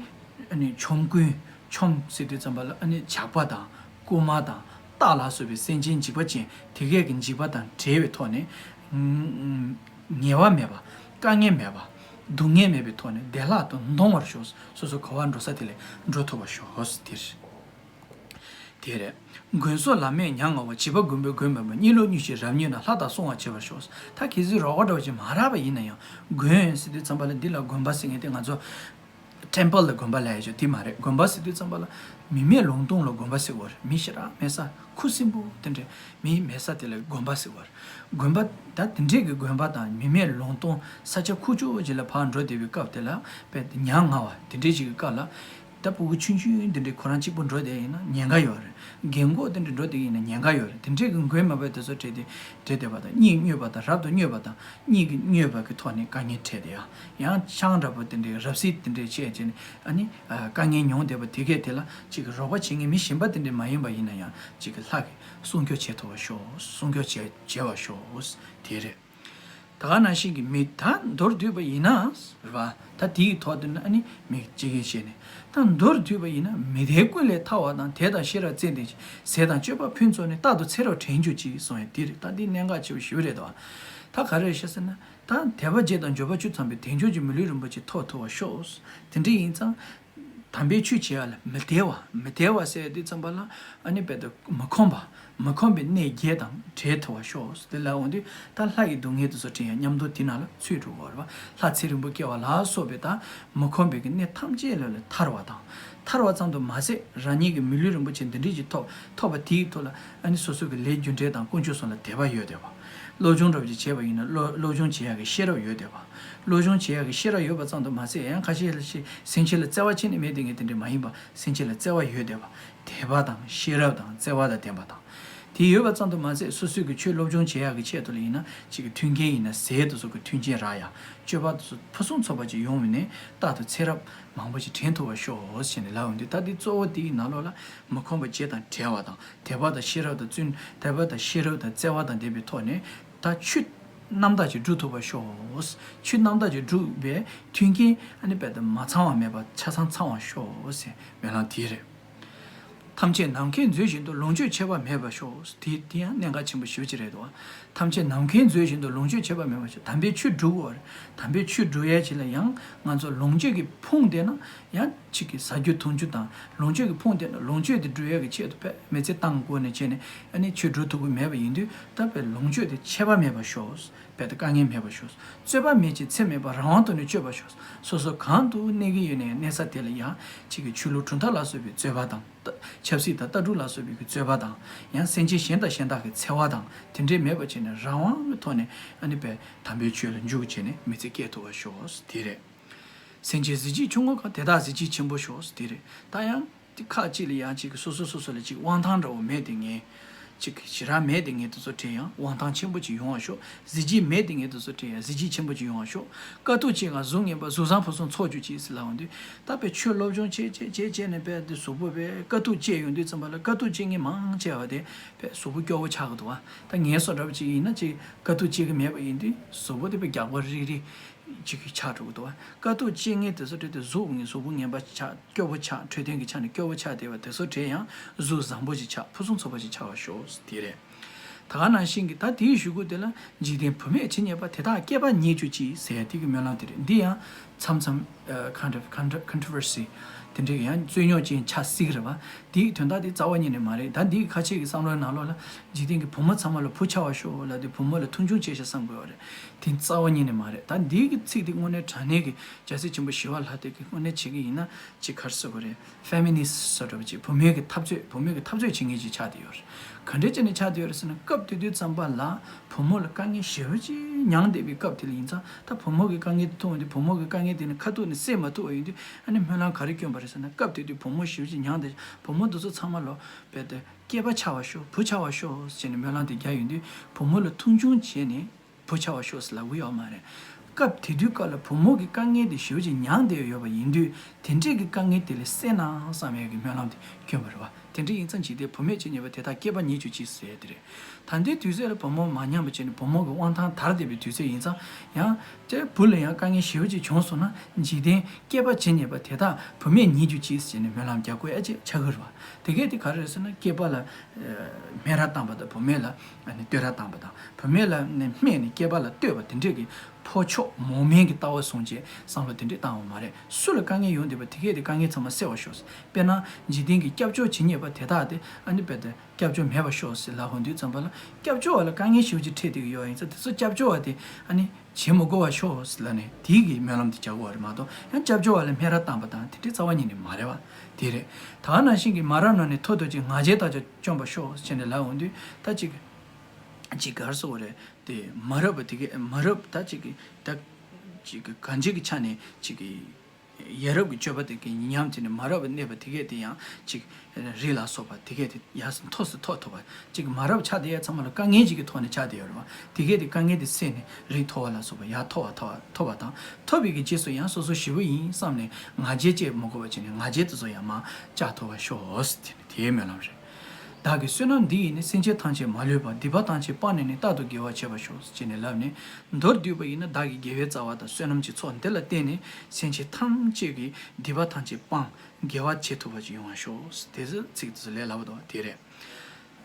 ཨ་ནི་ཆོམ་རྐུན། ཆོམ་ཟེར་དུས་ཙམ་པ་ལ་ཨ་ནི་ཇག་པ་དང་རྐུ་མ་དང་སྟག་ལ་སོགས་པའི་སེམས་ཅན་འཇིགས་པ་ཅན་དེ་གས་ཀྱི་འཇིགས་པ་དང་བྲལ་བའི་ཐོག་ནས། ཨུམ། ངལ་བ་མེད་པ། དཀའ་ངལ་མེད་པ། སྡུག་བསྔལ་མེད་པའི་ཐོག་ནས་བདེ་བླག་ཏུ་འདོང་བར་ཤོག། སོ་སོ་ག་བར་འགྲོ་ས་དེ་ལ་འགྲོ་ཐུབ་པར་ཤོག། དེ་རེད། དེ་རེད། མགོན་སོགས་ལམ་མེད་མྱ་ངང་བ། བྱིས་པ་མགོན་པོས་མགོན་མེད་པ། གཉིད་ལོག་གཉུག་ཤིང་རབ་མྱོས་ན། ལྷ་དང་སྲུང་བར་བྱེད་པར་ཤོག། ད་གལ་སྲིད་རོགས་པ་འདྲ་བ་ཅིག་མ་རག་པ་ཡིན་ན་ཡང་། མགོན་ཟེར་དུས་ཙམ་པ་ལ་འདི་ལ་དགོན་པ་ཟེར་མཁན་དེ་ང་ཚོ་ཊེམ་པལ་ལ་དགོན་པ་ལབ་ཡ་ཅིག་དེ་མ་རེད། དགོན་པ་ཟེར་དུས་ཙམ་པ་ལ་མི་མེད་ལུང་སྟོང་ལ་དགོན་པ་ཟེར་བ་རེད། མི་ཞེ་དྲག་མེད་ས། ཁུ་སིམ་པོ་དེ་འདྲས་མི་མེད་ས་དེ་ལ་དགོན་པ་ཟེར་བ་རེད། དགོན་པ་ད་དེ་འདྲས་ཀྱི་དགོན་པ་དང་མི་མེད་ལུང་སྟོང་ས་ཆ་ཁུག་ཀྱོག་ཅིག་ལ་ཕར་འགྲོ་བསྡད་པའི་སྐབས་དེ་ལ་དཔེ་ཉག་ང་བ་དེ་འདྲས་ཅིག་གི་སྐབས་ལ། ད་ཕྲུ་གུ་ཆུང་ཆུང་དེ་འདྲས་ཁོ་རང་གཅིག་པུ་འགྲོ་བསྡད་ཡིན་ན་ཉེན་ཁ་ཡོད་རེད། རྒན་གོག་དེ་འདྲས་འགྲོ་བསྡད་ཡིན་ན་ཉེན་ཁ་ཡོད་རེད། དེ་འདྲས་ཀྱི་མགོན་མ་བས་དེ་ཚོ་བྲེལ་ཏེ་བྲེལ་བསྡད་པ་དང་། གཉིད་སྨྱོས་པ་དང་། རབ་ཏུ་སྨྱོས་པ་དང་། གཉིད་ཀྱིས་སྨྱོས་པ་གི་ཐོག་ནས་དཀའ་ངལ་འཕྲད་དེ་ཡང་ཡང་ཆང་འདྲ་པོ་དེ་འདྲས་རབ་གསིག་དེ་འདྲས་བྱས་བྱས་ནས། ཨ་ནི་ཨ་དཀའ་ངལ་མྱོང་བསྡད་པ་དེ་གས་དེ་ལ་གཅིག་གི་རོགས་པ་བྱེད་མཁན་མི་གཞན་པ་དེ་འདྲས་མ་ཡིན་པ་ཡིན་ན་ཡང་། གཅིག་གི་ལྷ་གིས་སྲུང་སྐྱོབ་བྱེད་ཐུབ་པ་ཤོག། སྲུང་སྐྱོབ་བྱེད་བྱེད་པ་ཤོག། དེ་རེད། ད་ག་ནང་བཞིན་གྱི་མི་ད་མདོར་བསྡུས་པ་ཡིན་ན་རེད་བ། ད་དེའི་ཐོག་ཏུ་ནི་ཨ་ནི་མི་ཅི་གིན་བཤད་ནས། ད་མདོར་བསྡུས་པ་ཡིན་ན། མི་དེ་ཀུན་ལས་ཐར་བ་དང་། དད་དང་ཤེས་རབ་བརྩེ་ལྡན་ཞིང་། ཟས་དང་སྤྱོད་པ་ཕུན་ཚོགས་ནས། རྟག་ཏུ་ཚེ་རབས་དྲན་གྱུར་ཅིག་གསུངས་ཡོད། དེ་རེད། ད་འདི་གནད་འགག་ཆེ་བོ་ཞེ་པོ་རེད་དོ། ད་ག་རེ་རེད་ཤག་ཟེར་ན། ད་དད་པ་བརྒྱད་དང་འབྱོར་པ་བཅུ་ཚང་བའི། དལ་འབྱོར་གྱི་མི་ལུས་རིན་པོ་ཆེ་ཐོབ་ཐུབ་པར་ཤོག། དེ་འདྲ་ཡིན་ཙང་། དམ་པའི་ཆོས་བྱེད་ཡ་ལ་མི་དལ་བ། མི་དལ་བ་ཟེར་དུས་ཙམ་པ་ལ་ཨ་ནི་དཔེ་དེ་མི་ཁོམ་པ། མི་ཁོམ་པའི་གནས་བརྒྱད་དང་བྲལ་ཐུབ་པར་ཤོག། དེ་ལ་འོང་དུས་ད་ལྷ་ཡི་སྡུག་བསྔལ་དེ་ཚོ་དྲན་ཡང་མཉམ་དུ་དེ་ནང་ལ་ཚུད་འགྲོ་དགོས་རེད་བ། ལྷ་ཚེ་རིང་པོ་སྐྱེ་བ་ལ་སོགས་པའི་ད་མི་ཁོམ་པའི་གི་གནས་ཐམས་ཅད་ལ་ལ་ཐར་བ་དང་། ཐར་བ་ཙམ་དུ་མ་ཟད་རང་ཉིད་ཀྱི་མི་ལུས་རིན་པོ་ཆེ་འདི་འདྲ་ཞིག་ཐོབ་ཐོབ་པ་དེའི་ཐོག་ལ་ཨ་ནི་སོ་སོ་གི་ལས་རྒྱུ་འབྲས་དང་དཀོན་མཆོག་གསུམ་ལ་དད་པ་ཡོད་བསྡད་པ། སློབ་སྦྱོང་འདྲ་པོ་ཅིག་བྱས་པ་ཡིན་ན་སློབ་སློབ་སྦྱོང་བྱེད་ཡག་གི་ཤེས་རབ་ཡོད་བསྡད་པ། སློབ་སྦྱོང་བྱེད་ཡག་གི་ཤེས་རབ་ཡོད་པ་ཙམ་དུ་མ་ཟད་ཡང་ཁ་ཤས་ལ་ཤེས་སེམས་ཅན་ལ་བརྩེ་བ་བྱས་ནས་མེད་བསྡད་མཁན་དེ་འདྲ་མ་ཡིན་པ། སེམས་ཅན་ལ་བརྩེ་བ་ཡོད་བསྡད་པ། དད་པ་དང་ཤེས་རབ་དང་བརྩེ་བ་དང་ལྡན་པ་དང་། དེ་ཡོད་པ་ཙམ་དུ་མ་ཟད་སོ་སོའི་གི་ཆོས་སློབ་སྦྱོང་བྱེད་ཡག་གི་ཆེད་དུ་ལ་ཡིན་ན་གཅིག་གི་མཐུན་རྐྱེན་ཡིན་ན་ཟས་དེ་ཚོ་གི་མཐུན་རྐྱེན་རག་ཡག་སྤྱོད་པ་དེ་ཚོ་ཕུན་སུམ་ཚོགས་པ་ཅིག་ཡོང་བའི་ནས་རྟག་ཏུ་ཚེ་རབས་མང་པོ་ཞིག་དྲན་ཐུབ་པར་ཤོག་ཟེར་ནས་ལབ་འོང་དུས། ད་འདི་གཙོ་བོ་དེའི་ནང་ལོགས་ལ་མི་ཁོམ་པ་བརྒྱད་དང་བྲལ་བ་དང་དད་པ་དང་ཤེས་རབ་དང་བརྩོན་དད་པ་དང་ཤེས་རབ་དང་བརྩེ་བ་དང་ལྡན་པའི་ཐོག་ནས་ད་ཆོས་རྣམ་དག་ཅིག་སྒྲུབ་ཐུབ་པར་ཤོག། ཆོས་རྣམ་དག་ཅིག་སྒྲུབ་པའི་མཐུན་རྐྱེན་ཨ་ནི་དཔེ་དེ་མ་ཚང་བ་མེད་པ་ཆ་ཚང་ཚང་བར་ཤོག་ཟེར་སྨོན་ལམ་དེ་རེད། ཐམས་ཅད་ནམ་མཁའི་མཛོད་བཞིན་དུ། ལོངས་སྤྱོད་ཆད་པ་མེད་པར་ཤོག། དེ་དེ་ཡང་གནད་འགག་ཆེན་པོ་ཞེ་པོ་ཅིག་རེད་དོ། ཐམས་ཅད་ནམ་མཁའི་མཛོད་བཞིན་དུ། ལོངས་སྤྱོད་ཆད་པ་མེད་པར་ཤོག། དམ་པའི་ཆོས་སྒྲུབ་དགོས་པ་རེད། དམ་པའི་ཆོས་སྒྲུབ་ཡས་ཅིག་ལ་ཡང་ང་ཚོ་ལོངས་སྤྱོད་ཀྱི་ཕུང་བསྡད་ན་ཡང་གཅིག་གི་ཟ་རྒྱུ་འཐུང་རྒྱུ་དང་ལོངས་སྤྱོད་ཀྱི་ཕུང་བསྡད་ན་ལོངས་སྤྱོད་དེ་སྒྲུབ་ཡས་ཀྱི་ཆེད་དུ་དཔེ་མི་ཚེ་བཏང་དགོས་ནས་བྱས་ནས་ཨ་ནི་ཆོས་སྒྲུབ་ཐུབ་ཀྱི་མེད་པ་ཡིན་དུས་ད་དཔེ་ལོངས་སྤྱོད་དེ་ཆད་པ་མེད་པར་ཤོག། དཔེ་དེ་དཀའ་ངལ་མེད་པར་ཤོག། རྩོད་པ་མེད་ཅིང་ཚེ་མེད་པར་རང་དབང་ཐོག་ནས་སྤྱོད་པར་ཤོག། སོ་སོ་གང་དུ་གནས་ཀྱི་ཡོད་ནའི་གནས་ས་དེ་ལ་ཡང་གཅིག་གི་ཆོས་ལུགས་གྲུབ་མཐའ་ལ་སོགས་པའི་རྩོད་པ་དང་། ཆབ་སྲིད་དང་ལྟ་གྲུབ་ལ་སོགས་པའི་གི་རྩོད་པ་དང་། ཡང་སེམས་ཅན་གཞན་དང་གཞན་དག་གི་འཚེ་བ་དང་དེ་འདྲའི་མེད་པ་བྱས་ནས་རང་དབང་གི་ཐོག་ནས་ཨ་ནི་དཔེ་དམ་པའི་ཆོས་ལ་འཇུག་བྱས་ནས་མི་ཚེ་སྐྱེལ་ཐུབ་པར་ཤོག། དེ་རེད། སེམས་ཅན་གཟི་བརྗིད་ཆུང་ངུ་གང་། དེ་དག་གཟི་བརྗིད་ཆེན་པོ་ཤོག། དེ་རེད། ད་ཡང་དེ་ཁག་ཅིག་ལ་ཡང་ཅིག་སོ་སོ་སོ་སོ་ལ་ཅིག་དབང་ཐང་འདྲ་བོ་མེད་དེ་ངས། ཅིག་ཞེ་དྲག་མེད་དེ་ངས་དེ་ཚོ་དྲན་ཡང་དབང་ཐང་ཆེན་པོ་ཅིག་ཡོང་བ་ཤོག། གཟི་བརྗིད་མེད་དེ་ངས་དེ་ཚོ་དྲན་ཡང་གཟི་བརྗིད་ཆེན་པོ་ཅིག་ཡོང་བ་ཤོག། དཀའ་སྡུག་ཅིག་གང་། གཟུགས་ངན་པ། གཟུགས་བཟང་ཕུན་སུམ་ཚོགས་གྱུར་ཅིག་ཟེར་ལབ་འོང་དུས། ད་དཔེ་ཆོས་སློབ་སྦྱོང་བྱེད་བྱེད་བྱེད་བྱེད་ནས་དཔེ་དེ་གཟུགས་པོ་དཔེ་དཀའ་སྡུག་སྤྱད་ཡོང་དུས་ཙམ་པ་ལ་དཀའ་སྡུག་སྤྱད་མཁན་མང་ཆེ་བ་དེ་དཔེ་གཟུགས་པོ་སྐྱོ་བོ་ཆགས་ཀྱི་འདུག་བ། ད་ངའི་བཟོ་འདྲ་བ་ཅིག་ཡིན་ན་ཅིག་དཀའ་སྡུག་སྤྱད་ཀྱི་མེད་པ་ཡིན་དུས་གཟུགས་པོ་དེ་དཔེ་རྒྱགས་པ་རིག་རིག་ཅིག་གི་ཆགས་འགྲོ་གི་འདུག་བ། དཀའ་སྡུག་སྤྱད་མཁན་དེ་ཚོ་དེ་དེ་གཟུགས་ངན་གཟུགས་པོ་ངན་པ་ཆགས། སྐྱོ་བོ་ཆགས། འཕྲོད་བསྟེན་གྱི་ཆ་ནས་སྐྱོ་བོ་ཆགས་བསྡད་པ་དེ་ཚོ་དྲན་ཡང་གཟུགས་བཟང་པོ་ཞིག་ཆགས། ཕུན་སུམ་ཚོགས་པ་ཞིག་ཆགས་པར་ཤོག། དེ་རེད། ད་ག་ནང་བཞིན་གྱི་ད་དེའི་གཞུག་གུ་དེ་ལ་འཇིག་རྟེན་བུད་མེད་ཇི་སྙེད་པ། དེ་དག་སྐྱེས་པ་ཉིད་གྱུར་ཅིག་ཟེར་དེ་གི་སྨོན་ལམ་དེ་རེད། འདི་ཡང་མཚམས་མཚམས་ཨ་ཁོན་ཊྲོ་ཁོན་ཊྲོ་ཁོན་ཊྲོ་ཝར་སི་དེ་འདྲའི་ཡང་རྩོད་རྙོག་ཅན་ཆགས་སྲིད་ཀྱི་རེད་བ། དེའི་དོན་དག་དེ་རྩ་བ་ཉིད་ནས་མ་རེད། ད་འདིའི་ཁ་ཆེ་གི་བསམ་བློའི་ནང་ལོགས་ལ་འཇིག་རྟེན་གྱི་བུ་མོ་ཚང་མ་ལ་བུ་ཆགས་པར་ཤོག་ལབ་དེ་བུ་མོ་ལ་མཐོང་ཆུང་བྱས་ཤག་བསམ་དགོས་པ་རེད། དེ་རྩ་བ་ཉིད་ནས་མ་རེད། ད་འདིའི་གི་ཚིག་དེ་དངོས་གནས་དྲང་གནས་ཀྱི་རྒྱལ་སྲས་ཆེན་པོ་ཞི་བ་ལྷ་དེ་གི་དངོས་གནས་བྱེད་ཀྱི་ཡིན་ན་ཅིག་ག་རེ་ཟེར་དགོས་རེད། ཕེ་མི་ནི་སི་ཊི་བཟོ་འདྲ་བ་ཅིག་བུད་མེད་ཀྱི་འཐབ་རྩོད་བུད་མེད་ཀྱི་འཐབ་རྩོད་བྱེད་མཁན་ཅིག་ཆགས་བསྡད་ཡོད་རེད། ག་འདྲས་བྱས་ནས་ཆགས་བསྡད་ཡོད་རེད་ཟེར་ན་སྐབས་དེ་དུས་ཙམ་པ་ལ་བུ་མོ་ལ་དཀའ་ངལ་ཞེ་པོ་ཅིག་མྱངས་བསྡད་པའི་སྐབས་དེ་ལ་ཡིན་ཙང་ད་བུ་མོ་གི་དཀའ་ངལ་དེ་མཐོང་བ་དེ་བུ་མོ་གི་དཀའ་ངལ་དེ་ནི་ཁ་ཐུག་ནས་སེལ་མ་ཐུབ་པ་ཡིན་དུས་ཨ་ནི་སྨོན་ལམ་ག་རེ་བསྐྱོན་པ་རེད་ཟེར་ན་སྐབས་དེ་དུས་བུ་མོ་ཞེ་པོ་ཅིག་མྱངས་བསྡད་བུ་མོ་དེ་ཚོ་ཚང་མ་ལོ་རྦད་དེ་སྐྱེས་པ་ཆགས་པར་ཤོག། བུ་ཆགས་པར་ཤོག་ཟེར་ནས་སྨོན་ལམ་དེ་རྒྱག་ཡོང་དུས་བུ་མོ་ལ་མཐོང་ཆུང་བྱས་ནས་བུ་ཆགས་པར་ཤོག་ཟེར་ལབ་ཀྱི་ཡོད་མ་རེད། སྐབས་དེ་དུས་སྐབས་ལ་བུ་མོ་གི་དཀའ་ངལ་དེ་ཞེ་པོ་ཅིག་མྱངས་བསྡད་ཡོད་པ་ཡིན་དུས་དེ་འདྲས་ཀྱི་དཀའ་ངལ་དེ་ལས་སེལ་ན་བསམ་ཡས་ཀྱི་སྨོན་ལམ་དེ་བསྐྱོན་པ་རེད་བ། དེ་འདྲ་ཡིན་ཙང་འཇིག་རྟེན་བུད་མེད་ཅིག་ཉེས་པ་དེ་དག་སྐྱེས་པ་ཉིད་གྱུར་ཅིག་ཟེར་ཡས་དེ་རེད། ད་ལྟའི་དུས་ཚོད་ལ་བུ་མོ་མ་ཉམས་པ་བྱས་ནས་བུ་མོ་གི་དབང་ཐང་དར་བསྡད་པའི་དུས་ཚོད་ཡིན་ཙང་ཡང་དེ་བུ་ལ་ཡང་དཀའ་ངལ་ཞེ་པོ་ཅིག་བྱུང་སོང་ན་འཇིག་རྟེན་སྐྱེས་པ་ཇི་སྙེད་པ་དེ་དག་བུད་མེད་ཉིད་གྱུར་ཅིག་ཟེར་ནས་སྨོན་ལམ་རྒྱག་དགོས་ཡ་ཅིག་ཆགས་ཀྱི་རེད་བ། དེ་གས་དེ་ག་རེ་རེད་ཟེར་ན་སྐྱེས་པ་ལ་སྨད་ར་བཏང་པ་དང་བུད་མེད་ལ་བསྟོད་ར་བཏང་པ་དང་བུད་མེད་ལ་སྨད་ནས་སྐྱེས་པ་ལ་བསྟོད་པ་དེ་འདྲས་ཀྱི་ཕོ་ཕྱོགས་མོ་མེན་གྱི་ལྟ་བ་བཟུང་བྱས་བསམ་བློ་དེ་འདྲས་བཏང་བ་མ་རེད། སུ་ལ་དཀའ་ངལ་ཡོང་བསྡད་པ་དེ་གས་དེ་དཀའ་ངལ་ཚང་མ་སེལ་བར་ཤོག། དཔེར་ན་འཇིག་རྟེན་གྱི་སྐྱབས་བཅོལ་ཇི་སྙེད་པ་དེ་དག་དེ་ཨ་ནི་དཔེ་དེ་སྐྱབས་བཅོལ་མེད་པར་ཤོག་ཟེར་ལབ་འོང་དུས་ཙམ་པ་ལ་སྐྱབས་བཅོལ་བ་ལ་དཀའ་ངལ་ཞེ་པོ་ཅིག་འཕྲད་བསྡད་ཀྱི་ཡོད་ཡིན་ཙང་དེ་ཚོ་སྐྱབས་བཅོལ་བ་དེ་ཨ་ནི་བྱེད་མི་དགོས་པར་ཤོག་ཟེར་ལབ་ནས་དེའི་གི་སྨོན་ལམ་དེ་རྒྱག་དགོས་པ་རེད་མ་གཏོགས་ཡང་སྐྱབས་བཅོལ་བ་ལ་སྨད་ར་བཏང་པ་དང་དེ་འདྲའི་རྩ་བ་ཉིད་ནས་མ་རེད་བ། དེ་རེད། ད་ག་ནང་བཞིན་གྱི་མ་རབས་ནང་ནས་ཐོ་ཐོ་ཅིག་ང་རྒྱལ་དག་ཀྱང་བཅོམ་པར་ཤོག་ཟེར་ནས་ལབ་འོང་དུས་ད་ཅིག་ཅིག་ག་རེ་ཟེར་དགོས་རེད་དེ་མ་རབས་པ་དེ་གི་མ་རབས་ད་ཅིག་གི་ད་ཅིག་གི་གང་ཅིག་གི་ཆ་ནས་ཅིག་གི་ཡ་རབས་ཀྱི་སྤྱོད་པ་དེ་གི་ཉམས་བྱས་ནས་མ་རབས་པ་གནས་པ་དེ་གས་དེ་ཡང་ཅིག་རིགས་ལ་སོགས་པ་དེ་གས་དེ་ཡར་མཐོ་སུ་མཐོ་ཐུབ་པ་ཅིག་མ་རབས་ཆགས་བསྡད་ཡ་ཚང་མ་ལ་དཀའ་ངལ་ཅིག་གི་ཐོག་ནས་ཆགས་བསྡད་ཡོད་རེད་བ། དེ་གས་དེ་དཀའ་ངལ་དེ་སེལ་ནས་རིགས་མཐོ་བ་ལ་སོགས་པ་ཡར་མཐོ་བ་མཐོ་བ་མཐོ་བ་དང་ཐོབ་པའི་གི་རྗེས་སུ་ཡང་སོ་སོ་ཞི་བ་ཡིན་བསམ་ནས་ང་རྒྱལ་བཅས་མི་དགོས་པ་བྱས་ནས་ང་རྒྱལ་དེ་ཚོ་ཡང་མར་བཅག་ཐུབ་པར་ཤོག་ཟེར་དེ་ནས་དེའི་སྨོན་ལམ་རེད། བདག་གི་བསོད་ནམས་འདི་ཡིས་ནི། སེམས་ཅན་ཐམས་ཅད་མ་ལུས་པ། སྡིག་པ་ཐམས་ཅད་སྤངས་ནས་ནི། རྟག་ཏུ་དགེ་བ་བྱེད་པར་ཤོག་ཅེས་ནས་ལབ་ནས། མདོར་བསྡུས་པ་ཡིན་ན་བདག་གི་དགེ་བའི་རྩ་བ་དང་བསོད་ནམས་ཀྱི་ཚོགས་འདི་ལ་བརྟེན་ནས་སེམས་ཅན་ཐམས་ཅད་ཀྱི་སྡིག་པ་ཐམས་ཅད་སྤངས་དགེ་བ་བྱེད་ཐུབ་པ་ཅིག་ཡོང་བར་ཤོག། དེ་ཚོ་ཚིག་དེ་ཚོ་ལས་སླ་པོ་འདུག་དེ་རེད།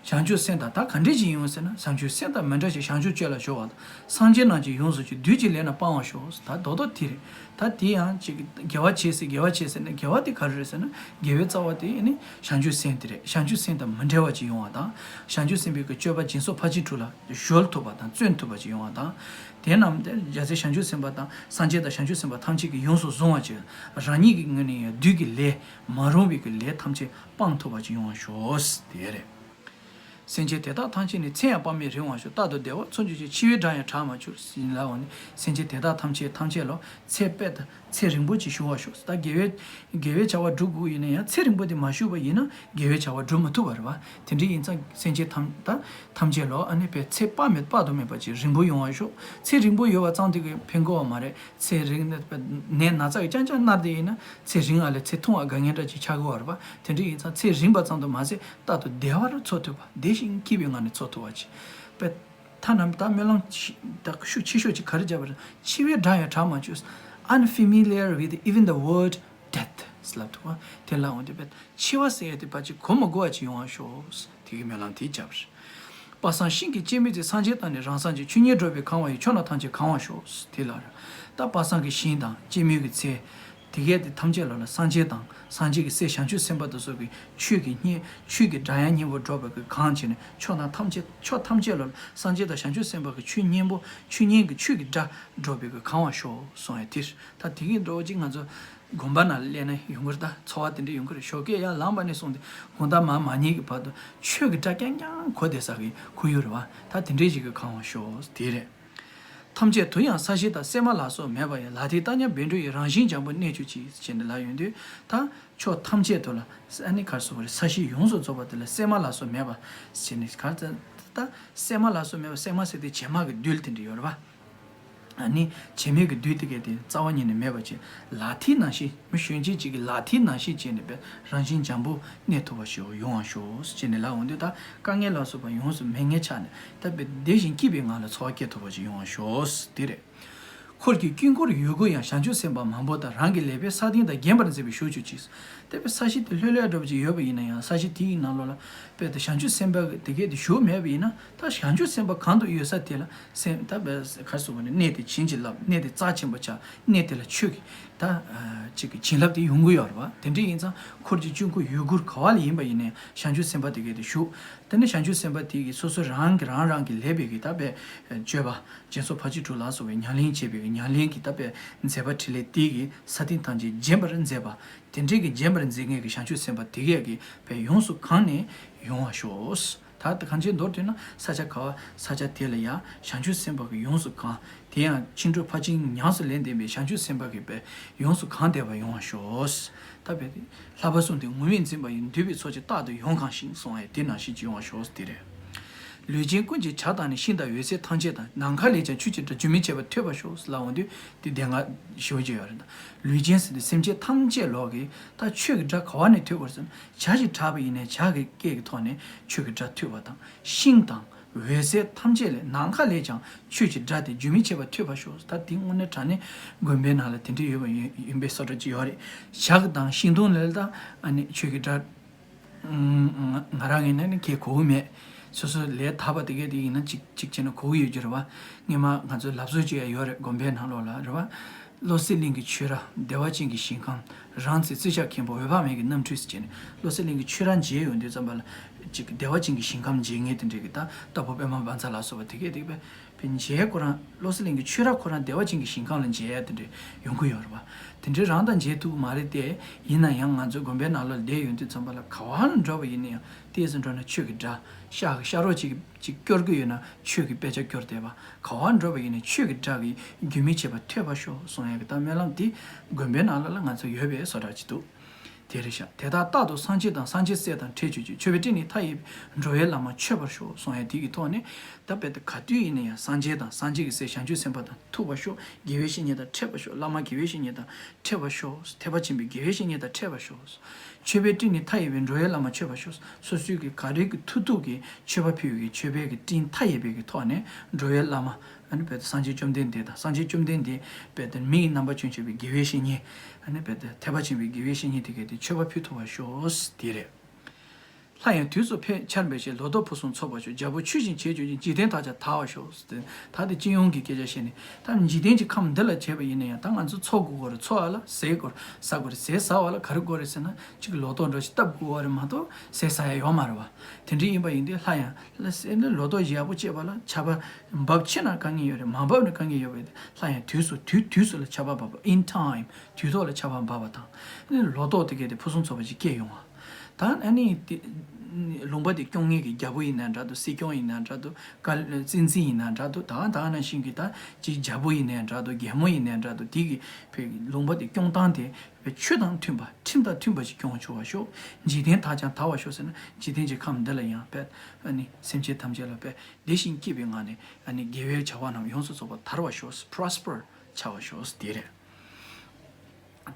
བྱང་ཆུབ་སེམས་དང་ད་ག་འདྲས་ཅིག་ཡོང་ཟེར་ན། བྱང་ཆུབ་སེམས་དང་མི་འབྲལ་ཞིང་། བྱང་ཆུབ་སྤྱོད་ལ་གཞོལ་བ་དང་། སངས་རྒྱས་རྣམས་ཀྱིས་ཡོངས་སུ་སྤྱད། བདུད་ཀྱི་ལས་རྣམས་སྤང་བར་ཤོག། ད་རྡོག་རྡོག་དེ་རེད། ད་དེ་ཡང་ཅིག་དགེ་བ་བྱེད་ཟེར་དགེ་བ་བྱེད་ཟེར་ན། དགེ་བ་དེ་ག་རེ་རེད་ཟེར་ན། དགེ་བའི་རྩ་བ་དེ་ནི་བྱང་ཆུབ་སེམས་དེ་རེད། བྱང་ཆུབ་སེམས་དང་མི་འབྲལ་བ་ཅིག་ཡོང་བ་དང་། བྱང་ཆུབ་སེམས་དཔའི་གི་སྤྱོད་པ་སྦྱིན་སོགས་ཕར་ཕྱིན་དྲུག་ལ་གཞོལ་ཐུབ་པ་དང་བརྩོན་ཐུབ་པ་ཅིག་ཡོང་བ་དང་། དེ་རྣམས་དེ་རྒྱལ་སྲས་བྱང་ཆུབ་སེམས་དཔའ་དང་སངས་རྒྱས་དང་བྱང་ཆུབ་སེམས་དཔའ་ཐམས་ཅད་ཀྱིས་ཡོངས་སུ་བཟུང་བ་ཅིག། རང་ཉིད་ཀྱི་ངོས་ནས་ཡང་བདུད་ཀྱི་ལས་མ་རུང་བའི་གི་ལས་ཐམས་ཅད་སྤང་ཐུབ་པ་ཅིག་ཡོང་བར་ཤོག། དེ་རེད། སེམས་ཅན་དེ་དག་ཐམས་ཅད་ནི། ཚེ་ཡང་དཔག་མེད་རིང་བར་ཤོག། རྟག་ཏུ་བདེ་བར་འཚོ་གྱུར་ཅིག། འཆི་བའི་སྒྲ་ཡང་གྲག་མ་གྱུར། ཟེར་ལབ་པ་ནི་སེམས་ཅན་དེ་དག་ཐམས་ཅད་ཐམས་ཅད་ལ་ཚེ་དཔེ་དང་ཚེ་རིང་པོ་ཅིག་བཞུགས་པར་ཤོག། ད་དགེ་བའི་དགེ་བའི་བྱ་བ་སྒྲུབ་དགོས་ཡིན་ན་ཡང་། ཚེ་རིང་པོ་དེ་མ་བཞུགས་པ་ཡིན་ན་དགེ་བའི་བྱ་བ་སྒྲུབ་མི་ཐུབ་པ་རེད་བ། དེ་འདྲ་ཡིན་ཙང་སེམས་ཅན་ཐམས་ད་ཐམས་ཅད་ལ་ཨ་ནི་དཔེ་ཚེ་དཔག་མེད་དཔག་ཏུ་མེད་པ་ཅིག་རིང་པོ་ཡོང་བར་ཤོག། ཚེ་རིང་པོ་ཡོད་པ་ཙམ་དེ་གིས་ཕན་གྱི་ཡོད་མ་རེད། ཚེ་རིང་ནས་ནད་ན་ཚ་གིས་རྐྱང་རྐྱང་མནར་བསྡད་ཡིན་ན། ཚེ་རིང་བ་ལས་ཚེ་ཐུང་བ་དགའ་ངན་འདྲ་ཅིག་ཆགས་ཀྱི་ཡོད་རེད་བ། དེ་འདྲ་ཡིན་ཙང་ཚེ་རིང་བ་ཙམ་དུ་མ་ཟད། རྟག་ཏུ་བདེ་བར་འཚོ་ཐུབ་པ། བདེ་ཞིང་སྐྱིད་པའི་ངང་ནས་འཚོ་ཐུབ་པ་ཅིག། པས་ཐ་ན་ད་སྨོན་ལམ་ཆེ་ད་ཤུགས་ཆེ་ཤོས་ཅིག་ག་རེ་བརྒྱབ་པ་རེད། འཆི་བའི་སྒྲ་ཡང་གྲག་མ་བྱུང་། Unfamiliar with even the word death ཟེར་ལབ་འདུག་པ། དེ་ལ་འོང་དུས་པས་འཆི་བ་ཟེར་ཡ་དེ་ཕལ་ཆེར་གོ་མ་གོ་བ་ཅིག་ཡོང་བར་ཤོག། དེ་གི་སྨོན་ལམ་དེ་བརྒྱབ་པ་རེད། པ་སངས་ཤིང་གི་སྐྱེད་མོས་ཚལ། སངས་རྒྱས་དང་ནི་རང་སངས་རྒྱས། ཆོས་ཉིད་འགྲོ་བས་གང་བ་ཡི། ཕྱོགས་རྣམས་ཐམས་ཅད་གང་བར་ཤོག། དེ་ལ་རེད། ད་པ་སངས་ཀྱི་ཞིང་དང་སྐྱེད་མོས་ཀྱི་ཚལ། དེ་གས་དེ་ཐམས་ཅད་ལ་ལ་སངས་རྒྱས་དང་སངས་རྒྱས་ཀྱི་སྲས་བྱང་ཆུབ་སེམས་དཔའ་དེ་ཚོ་གི་ཆོས་ཀྱི་སྙན་ཆོས་ཀྱི་སྒྲ་དབྱངས་སྙན་པོ་སྒྲོག་པའི་གི་གང་བྱས་ནས། ཕྱོགས་རྣམས་ཐམས་ཅད་ཕྱོགས་ཐམས་ཅད་ལ་ལ་སངས་རྒྱས་དང་བྱང་ཆུབ་སེམས་དཔའ་གི་ཆོས་སྙན་པོ་ཆོས་སྙན་གྱི་ཆོས་ཀྱི་སྒྲ་སྒྲོག་པའི་གི་གང་བར་ཤོག་གསུངས་ཡ་དེ་རེད། ད་དེ་གི་འགྲོ་བ་གཅིག་ང་ཚོ་དགོན་པ་ནང་ལ་སླེབས་ན་ཡོང་གི་རེད། ད་ཚོར་བ་དེ་འདྲ་ཡོང་གི་རེད། ཞོགས་ཀས་ཡར་ལངས་པ་ནས་བཟུང་སྟེ་དགོང་དག་མར་མ་ཉལ་གྱི་བར་དུ་ཆོས་ཀྱི་སྒྲ་རྐྱང་རྐྱང་གོ་བསྡད་ས་གི་ཁོར་ཡུག་རེད་བ། ད་དེ་འདྲའི་ཞིག་གི་གང་བར་ཤོག་དེ་རེད། ཐམས་ཅད་དུ་ཡང་ས་གཞི་དང་། གསེག་མ་ལ་སོགས་མེད་པ་ཡི། ལག་མཐིལ་ལྟ་ཉམས་བཻ་ཌཱུརྱའི། རང་བཞིན་འཇམ་པོར་གནས་གྱུར་ཅིག། ཅེས་ནི་ལབ་ཡོང་དུས་ད་ཕྱོགས་ཐམས་ཅད་དུ་ལ་ཨ་ནི་གར་སོགས་པ་རེད། ས་གཞི་ཡོངས་སུ་རྫོགས་པ་དེ་ལ་གསེག་མ་ལ་སོགས་མེད་པ་ཅེས་ནི་གར་ད་གསེག་མ་ལ་སོགས་མེད་པ། གསེག་མ་ཟེར་དུས་བྱེ་མ་གི་རྡུལ་དེ་འདྲ་ཡོད་རེད་བ། ཨ་ནི་བྱེ་མའི་གི་རྡུལ་དེ་གས་དེ་རྩ་བ་ཉིད་ནས་མེད་པ་ཅིག། ལག་མཐིལ་ནང་བཞིན། མི་གཞོན་སྐྱེས་ཅིག་གི་ལག་མཐིལ་ནང་བཞིན་བྱས་ནས་པས་རང་བཞིན་འཇམ་པོ་གནས་ཐུབ་པ་ཞིག་ཡོང་བར་ཤོག་ཅེས་ནས་ལབ་འོང་དུས་ད་དཀའ་ངལ་ལ་སོགས་པ་ཡོངས་སུ་མེད་མཁན་ཆགས་ནས་ད་པས་བདེ་ཞིང་སྐྱིད་པའི་ངང་ལ་འཚོ་བ་སྐྱེལ་ཐུབ་པ་ཞིག་ཡོང་བར་ཤོག་དེ་རེད། འཁོར་གྱི་དཀྱིལ་འཁོར་ཡུལ་དགུར་ཡང་། བྱང་ཆུབ་སེམས་དཔའ་མང་པོ་དང་། རང་གི་ལེགས་པའི་ས་སྟེང་དང་། བརྒྱན་པར་མཛད་པས་བཞུགས་གྱུར་ཅིག། དེ་པས་ས་གཞི་དེ་ལྷོད་ལྷོད་འདྲ་པོ་ཅིག་ཡོད་པ་ཡིན་ན་ཡང་། ས་གཞི་དེའི་ནང་ལོགས་ལ་དཔེ་དེ་བྱང་ཆུབ་སེམས་དཔའ་དེ་གས་དེ་བཞུགས་མེད་པ་ཡིན་ན། ད་བྱང་ཆུབ་སེམས་དཔའ་གང་དུ་ཡོད་ས་དེ་ལ་སེམས་ད་བས་ག་སོགས་པ་ནི་གནས་དེ་བྱིན་གྱིས་བརླབས། གནས་དེ་རྩ་ཆེན་པོ་ཆགས། གནས་དེ་ལ་ཆོས་ཀྱི་ད་ཅིག་གི་བྱིན་རླབས་དེ་ཡོང་གི་ཡོད་རེད་བ། དེ་འདྲ་ཡིན་ཙང་འཁོར་གྱི་དཀྱིལ་འཁོར་ཡུལ་དགུར་ག་བ་ལ་ཡིན་པ་ཡིན་ནའི་བྱང་ཆུབ་སེམས་དཔའ་དེ་གས་དེ་བཞུགས། དེ་ནས་བྱང་ཆུབ་སེམས་དཔའ་དེ་གིས་སོ་སོ་རང་གི་རང་རང་གི་ལེགས་པའི་གི་ད་བས་སྤྱོད་པ་སྦྱིན་སོགས་ཕར་ཕྱིན་དྲུག་ལ་སོགས་པའི་ཉམས་ལེན་བྱེད་པའི་གི་ཉམས་ལེན་གྱི་ད་བས་མཛད་པ་འཕྲིན་ལས་དེ་གིས་ས་སྟེང་ཐམས་ཅད་བརྒྱན་པར་མཛད་པ། དེ་འདྲའི་གི་བརྒྱན་པར་མཛད་མཁན་གྱི་བྱང་ཆུབ་སེམས་དཔའ་དེ་གས་ཀྱི་བས་ཡོངས་སུ་གང་ནས་ཡོང་བར་ཤོག། ད་ལྟ་གང་ཅིའི་མདོར་བསྡུས་ན་ས་ཆ་ག་བ་ས་ཆ་དེ་ལ་ཡང་བྱང་ཆུབ་སེམས་དཔའ་གིས་ཡོངས་སུ་གང་། དེ་ཡང་ཕྱིན་དྲུག་ཕར་ཕྱིན་ཉམས་སུ་ལེན་ལྡན་པའི་བྱང་ཆུབ་སེམས་དཔའ་གིས་བས་ཡོངས་སུ་གང་བསྡད་པ་ཡོང་བར་ཤོག། ད་བས་ལྷག་པར་གསུངས་ཏེ། ངུར་སྨྲིག་འཛིན་པ་ཡི། འདུས་པའི་ཚོགས་ཀྱིས་རྟག་ཏུ་ཡོངས་གང་ཞིང་གསུངས་པས་དེ་ནང་བཞིན་ཅིག་ཡོང་བར་ཤོག་དེ་རེད། ལུས་ཅན་ཀུན་གྱི་བྱ་དང་ནི། ཤིང་དང་འོད་ཟེར་ཐམས་ཅད་དང་། ནམ་མཁའ་ལས་ཀྱང་ཆོས་ཀྱི་སྒྲ། རྒྱུན་མི་འཆད་པར་ཐོས་པར་ཤོག་ལབ་འོང་དུས་དེ་དེ་སྔ་ཞུ་རྒྱུ་ཡོད་རེད། ད་ལུས་ཅན་ཟེར་དུས་སེམས་ཅན་ཐམས་ཅད་ལོག་གིས་ད་ཆོས་ཀྱི་སྒྲ་ག་བ་ནས་ཐོས་དགོས་ཟེར་ན། བྱ་ཞིག་བསྒྲགས་པ་ཡིན་ནའི་བྱ་གི་སྐད་ཀྱི་ཐོག་ནས་ཆོས་ཀྱི་སྒྲ་ཐོས་པ་དང་། ཤིང་དང་འོད་ཟེར་ཐམས་ཅད་ལས། ནམ་མཁའ་ལས་ཀྱང་ཆོས་ཀྱི་སྒྲ་དེ། རྒྱུན་མི་འཆད་པར་ཐོས་པར་ཤོག། ད་དེ་དངོས་གནས་དྲང་གནས་དགོན་པའི་ནང་ལ་དེ་འདྲ་ཡོད་པ་ཡིན་ཡིན་པའི་བཟོ་འདྲ་ཅིག་ཡོད་རེད། བྱ་དང་ཤིང་སྡོང་ལས་ད་ཨ་ནི་ཆོས་ཀྱི་སྒྲ། ང་ང་རང་ཡིན་ན་ནི་ཁྱེད་གོ་གི་མེད། སོ་སོ་ལས་དག་པ་དེ་གས་དེ་ཡིན་ན་ཅིག་ཅིག་བྱས་ན་གོ་གི་ཡོད་རྒྱུ་རེད་བ། སྔོན་མ་ང་ཚོའི་ལབ་སྲོལ་ཅིག་ཡང་ཡོད་རེད། དགོན་པའི་ནང་ལོགས་ལ་རེད་བ། བློ་གསལ་གླིང་གི་ཆོས་ར་བདེ་བ་ཅན་གྱི་ཞིང་ཁམས། རང་ཚེ་བརྩི་བཞག་མཁན་པོ་འོད་དཔག་མེད་ཀྱི་རྣམ་འཕྲུལ་ཟེར་བྱས་ནས། བློ་གསལ་གླིང་གི་ཆོས་ར་མཇལ་ཡོང་དུས་ཙམ་པ་ལ་ཅིག་བདེ་བ་ཅན་གྱི་ཞིང་ཁམས་མཇལ་མཁན་དེ་འདྲས་ཀྱི་ད་རྟ་ཕོ་པད་མ་བཛྲ་ལ་སོགས་པ་དེ་གས་དེ་གས་པའི་མཇལ་ཁོ་རང་བློ་གསལ་གླིང་གི་ཆོས་ར་ཁོ་རང་བདེ་བ་ཅན་གྱི་ཞིང་ཁམས་ལ་མཇལ་ཡ་དེ་འདྲས་ཡོང་གི་ཡོད་རེད་བ། དེ་འདྲས་རང་དང་མཇལ་ཐུབ་ཀྱི་མ་རེད་དེ། ཡིན་ན་ཡང་ང་ཚོའི་དགོན་པའི་ནང་ལོགས་བསྡད་ཡོང་དུས་ཙམ་པ་ལ་ག་བ་ལ་འགྲོ་བ་ཡིན་ན་ཡང་ཏོག་ཙམ་འགྲོ་ན་ཆོས་ཀྱི་སྒྲ། ཤག་གི་ཤག་རོགས་ཅིག་ཅིག་སྐྱོར་གྱི་ཡོད་ན་ཆོས་ཀྱི་དཔེ་ཆ་སྐྱོར་བསྡད་པ། ག་བ་འགྲོ་བ་ཡིན་ན་ཆོས་ཀྱི་སྒྲ་གིས་རྒྱུན་མི་འཆད་པར་ཐོས་པར་ཤོག་གསུང་ཡ་གི་ད་སྨོན་ལམ་དེ་དགོན་པའི་ནང་ལོགས་ལ་ང་ཚོ་ཡོད་པའི་བཟོ་འདྲ་ཅིག་འདུག། དེ་རེད་ཤག། དེ་དག་རྟག་ཏུ་སངས་རྒྱས་དང་། སངས་རྒྱས་སྲས་དང་འཕྲད་གྱུར་ཅིག། མཆོད་པའི་སྤྲིན་ནི་མཐའ་ཡས་པའི། འགྲོ་བའི་བླ་མ་མཆོད་པར་ཤོག་གསུང་ཡ་དེ་གི་ཐོག་ནས་ད་དཔེ་དེ་ག་དུས་ཡིན་ན་ཡང་སངས་རྒྱས་དང་སངས་རྒྱས་ཀྱི་སྲས་བྱང་ཆུབ་སེམས་དཔའ་དང་ཐུག་པར་ཤོག། དགེ་བའི་བཤེས་གཉེན་དང་འཕྲད་པར་ཤོག། བླ་མ་དགེ་བའི་བཤེས་གཉེན་དང་འཕྲད་པར་ཤོག། ཐེག་པ་ཆེན་པོའི་དགེ་བའི་བཤེས་གཉེན་དང་འཕྲད་པར་ཤོག། མཆོད་པའི་སྤྲིན་ནི་མཐའ་ཡས་པའི། འགྲོ་བའི་བླ་མ་མཆོད་པར་ཤོག། སོ་སོའི་གི་ག་རེ་གི་ཐུགས་ཐུགས་ཀྱི་མཆོད་པ་ཕུལ་བའི་མཆོད་པའི་གི་སྤྲིན་མཐའ་ཡས་པའི་གི་ཐོག་ནས་འགྲོ་བའི་བླ་མ། ཨ་ནི་དཔེ་དེ་སངས་རྒྱས་བཅོམ་ལྡན་འདས་དང་། སངས་རྒྱས་བཅོམ་ལྡན་འདས་དཔེ་དེ་མི་ཡི་རྣམ་པ་ཅན་མཆོད་པའི་དགེ་བའི་བཤེས་གཉེན། ཨ་ནི་དཔེ་དེ་ཐེག་པ་ཆེན་པོའི་དགེ་བའི་བཤེས་གཉེན་དེ་གས་དེ་མཆོད་པ་ཕུལ་ཐུབ་པར་ཤོག། དེ་རེད། སླར་ཡང་དུས་སུ་ཕན་ཆར་འབེབས་ཤིང་། ལོ་ཏོག་ཕུན་སུམ་ཚོགས་པར་ཤོག། རྒྱལ་པོ་ཆོས་བཞིན་བྱེད་གྱུར་ཅིག། འཇིག་རྟེན་དག་ཀྱང་དར་བར་ཤོག། ཟེར་ཏེ། ད་དེ་སྤྱི་ཡོངས་ཀྱི་སྐད་ཆ་བཤད་ནས། ད་འཇིག་རྟེན་གྱི་ཁམས་འདི་ལ་བྱས་པ་ཡིན་ན་ཡང་། ད་ང་ཚོ་འཚོ་དགོས་ཀྱི་རེད། འཚོ་བ་ལ་ཟས་དགོས་རེད། ཟ་དགོས་རེད། ཟས་ཟ་བ་ལ་ག་རེ་དགོས་རེད་ཟེར་ན། གཅིག་ལོ་ཏོག་འདྲ་ཞིག་བཏབ་དགོས་པ་རེད་མ་གཏོགས་ཟས་ཟ་ཡ་ཡོད་མ་རེད་བ། དེ་འདྲ་ཡིན་པ་ཡིན་དུས་སླར་ཡང་ལ་ཟས་ནི་ལོ་ཏོག་ཡག་པོ་བཅད་པ་ལ་ཆར་པ་འབབ་ཕྱིན་ན་དཀའ་ངལ་ཡོད་རེད། མ་འབབ་ན་དཀའ་ངལ་ཡོད་པ་ཡིན་དུས། སླར་ཡང་དུས་སུ་དུས་དུས་སུ་ལ་ཆར་པ་འབབ་པ། in time། དུས་ཐོག་ལ་ཆར་པ་འབབ་པ་དང་། ཨ་ནི་ལོ་ཏོག་དེ་གས་དེ་ཕུན་སུམ་ཚོགས་པ་ཞིག་སྐྱེ་ཡོང་བ། ད་ཨ་ནི་དེ་ལུང་པ་དེ་སྐྱོང་མཁན་གྱི་རྒྱལ་པོ་ཡིན་ན་འདྲ་འདུག། སྲིད་སྐྱོང་ཡིན་ན་འདྲ་འདུག། བཀའ་སྲིད་འཛིན་ཡིན་ན་འདྲ་འདུག། ད་ད་ནང་བཞིན་གྱི་ད་ཅིག་རྒྱལ་པོ་ཡིན་ན་འདྲ་འདུག། རྒྱལ་མོ་ཡིན་ན་འདྲ་འདུག། དེ་གི་ཕའི་ལུང་པ་དེ་སྐྱོང་སྟངས་དེ་ཕའི་ཆོས་དང་མཐུན་པ། ཁྲིམས་དང་མཐུན་པ་ཞིག་སྐྱོང་ཆོག་པ་ཤོག། འཇིག་རྟེན་དག་ཀྱང་དར་བར་ཤོག་ཟེར་ན། འཇིག་རྟེན་གྱི་ཁམས་འདི་ལ་ཡང་ཕའི་ཨ་ནི་སེམས་ཅན་ཐམས་ཅད་ལ་ཕའི་བདེ་ཞིང་སྐྱིད་པའི་ངང་ནས། ཨ་ནི་དགེ་བའི་བྱ་བ་རྣམས་ཡོངས་སུ་རྫོགས་པ་དར་བར་ཤོག། པོ་རོ་སི་པ་ར་ཆགས་པར་ཤོག། དེ་རེད།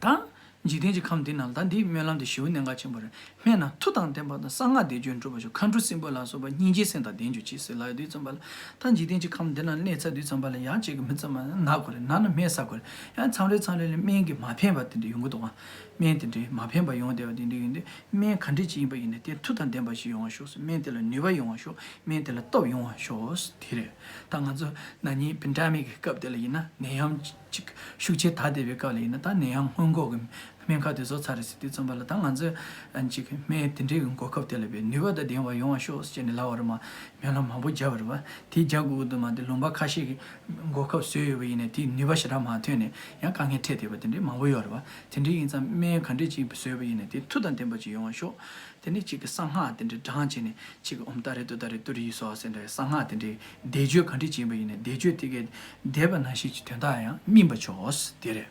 ད་འཇིག་རྟེན་གྱི་ཁམས་འདི་ནང་ལ། ད་འདིའི་སྨོན་ལམ་འདི་ཞེ་པོ་གནད་འགག་ཆེན་པོ་རེད། སྨན་རྣམས་མཐུ་དང་ལྡན་པ་དང་། གསང་སྔགས་བཟླས་བརྗོད་འགྲུབ་པར་ཤོག། མཁའ་འགྲོ་སྲིན་པོ་ལ་སོགས་པ། སྙིང་རྗེའི་སེམས་དང་ལྡན་གྱུར་ཅིག་ཟེར་ལབ་དུས་ཙམ་པ་ལ། ད་འཇིག་རྟེན་གྱི་ཁམས་འདི་ནང་གནས་ཚར་དུས་ཙམ་པ་ལ། ཡང་གཅིག་གི་མི་ཚང་མ་ན་དགོས་རེད། ན་ན་སྨན་ཟ་དགོས་རེད། ཡང་མཚམས་རེ་མཚམས་རེ་ལ་སྨན་གྱིས་མ་ཕན་པ་དེ་འདྲ་ཡོང་གི་འདུག་ག། སྨན་དེ་འདྲས་མ་ཕན་པ་ཡོང་བསྡད་པ་དེ་འདྲ་ཡིན་དུས། སྨན་ག་འདྲས་ཅིག་ཡིན་པ་ཡིན་ནའི་དེ་མཐུ་དང་ལྡན་པ་ཞིག་ཡོང་བར་ཤོག། སྨན་དེ་ལ་ནུས་པ་ཡོང་བར་ཤོག། སྨན་དེ་ལ་སྟོབས་ཡོང་བར་ཤོག། དེ་རེད། ད་ང་ཚོ་ན་ནིང་པེན་ཌེ་མིག་གི་སྐབས་དེ་ལ་ཡིན་ན། ནད་ཡམས་ཅིག་ཤུགས་ཆེ་དར་བསྡད་པའི་སྐབས་ལ་ཡིན་ན། ད་ནད་ཡམས་སྔོན་འགོག་གི་སྨན་ཁབ་དེ་བཟོ་ཚར་རེད་ཟེར་དུས་ཙམ་པ་ལ། ད་ང་ཚོས་ཨ་ཅིག་སྨན་དེ་འདྲའི་གི་འགོག་ཁབ་དེ་ལ་བའི་ནུས་པ་དང་ལྡན་པ་ཡོང་བར་ཤོག་ཟེར་ནས་ལབ་པ་རེད་མ། སྨོན་ལམ་མང་པོ་བརྒྱབ་པ་རེད་བ། དེ་རྒྱག་དགོས་ཀྱི་འདུག་མ་གཏོགས། ལུང་པ་ཁ་ཤས་ཀྱིས་འགོག་ཁབ་བཟོས་ཡོད་པ་ཡིན་ནའི་དེའི་ནུས་པ་ཞེ་དྲག་མ་ཐོན་ནས་ཡང་དཀའ་ངལ་འཕྲད་བསྡད་པ་དེ་འདྲའི་མང་པོ་ཡོད་རེད་བ། དེ་འདྲའི་ཡིན་ཙང་སྨན་ག་འདྲས་ཅིག་བཟོས་པ་ཡིན་ནའི་དེ་མཐུ་དང་ལྡན་པ་ཅིག་ཡོང་བར་ཤོག། དེ་ནས་གཅིག་གི་གསང་སྔགས་དེ་འདྲའི་བགྲངས་བྱས་ནས། གཅིག་གི་ཨོཾ་ཏཱ་རེ་ཏུཏྟཱ་རེ་ཏུ་རེ་ཡེ་སྭཱ་ཧཱ་ཟེར་འདྲ་གསང་སྔགས་དེ་འདྲའི་བཟླས་བརྗོད་ག་འདྲས་ཅིག་ཡིན་པ་ཡིན་ནའི་བཟླས་བརྗོད་དེ་གས་བཟླས་པ་ནང་བཞིན་གྱི་དོན་དག་ཡང་སྨིན་པ་ཆོག། དེ་རེད།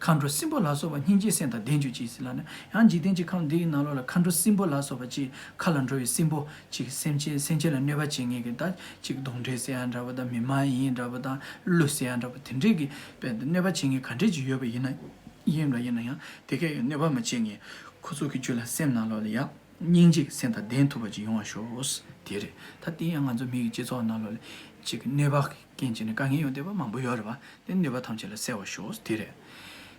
མཁའ་འགྲོ་སྲིན་པོ་ལ་སོགས་པ། སྙིང་རྗེའི་སེམས་དང་ལྡན་གྱུར་ཅིག་ཟེར་ལབ་ན། ཡང་འཇིག་རྟེན་གྱི་ཁམས་འདི་ཡི་ནང་ལོགས་ལ་མཁའ་འགྲོ་སྲིན་པོ་ལ་སོགས་པ་ཅིག་མཁའ་ལ་འགྲོ་བའི་སྲིན་པོ་ཅིག་སེམས་ཅན་སེམས་ཅན་ལ་གནོད་པ་བྱེད་མཁན་གྱི། ད་ཅིག་གདོན་འདྲེ་ཟེར་ཡ་འདྲ་པོ་དང་། མི་མ་ཡིན་འདྲ་པོ་དང་། ཀླུ་ཟེར་ཡ་འདྲ་པོ་དེ་འདྲས་ཀྱི་དཔེ་གནོད་པ་བྱེད་མཁན་ག་འདྲས་ཅིག་ཡོད་པ་ཡིན་ན། ཡིན་པ་ཡིན་ན་ཡང་དེ་གས་གནོད་པ་མ་བྱེད་མཁན། ཁོ་ཚོ་གི་རྒྱུད་ལ་སེམས་ནང་ལོགས་ལ་ཡང་སྙིང་རྗེའི་སེམས་དང་ལྡན་ཐུབ་པ་ཅིག་ཡོང་བར་ཤོག། དེ་རེད། ད་དེ་ཡང་ང་ཚོ་མི་གི་སྤྱི་ཚོགས་ནང་ལོགས་ལ་ཅིག་གནོད་པ་རྐྱེན་བྱས་ནས་དཀའ་ངལ་ཡོང་བསྡད་པ་མང་པོ་ཡོད་རེད་བ། དེ་གནོད་པ་ཐམས་ཅད་ལ་སེལ་བར་ཤོག། དེ་རེད།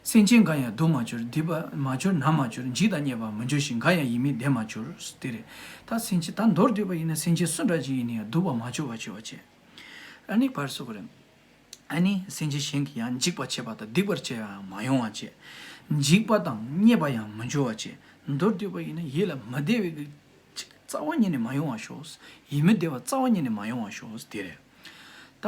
སེམས་ཅན་འགའ་ཡང་སྡུག་མ་གྱུར། སྡིག་པ་མ་གྱུར་ན་མ་གྱུར། འཇིགས་དང་བརྙས་པ་མི་འབྱུང་ཞིང་། འགའ་ཡང་ཡིད་མི་བདེ་མ་གྱུར། དེ་རེད། ད་སེམས་ཅན་ད་མདོར་བསྡུས་པ་ཡིན་ན། སེམས་ཅན་སུ་འདྲ་ཅིག་ཡིན་ན་ཡང་སྡུག་པ་མ་བྱུང་བ་བྱེད་པ་བྱེད། ཨ་ནི་བར་སོགས་རེད། ཨ་ནི་སེམས་ཅན་གཞན་གྱིས་ཡང་འཇིགས་པར་བྱེད་པ་དང་། སྡིག་པར་བྱེད་པའང་མ་ཡོང་བ་བྱེད། འཇིགས་པ་དང་བརྙས་པ་ཡང་མི་འབྱུང་བ་བྱེད། མདོར་བསྡུས་པ་ཡིན་ན། ཡིད་ལ་མི་བདེ་བའི་གི་ཅིག་རྩ་བ་ཉིད་ནས་མ་ཡོང་བར་ཤོག། ཡིད་མི་བདེ་བ་རྩ་བ་ཉིད་ནས་མ་ཡོང་བར་ཤོག། དེ་རེད། ད་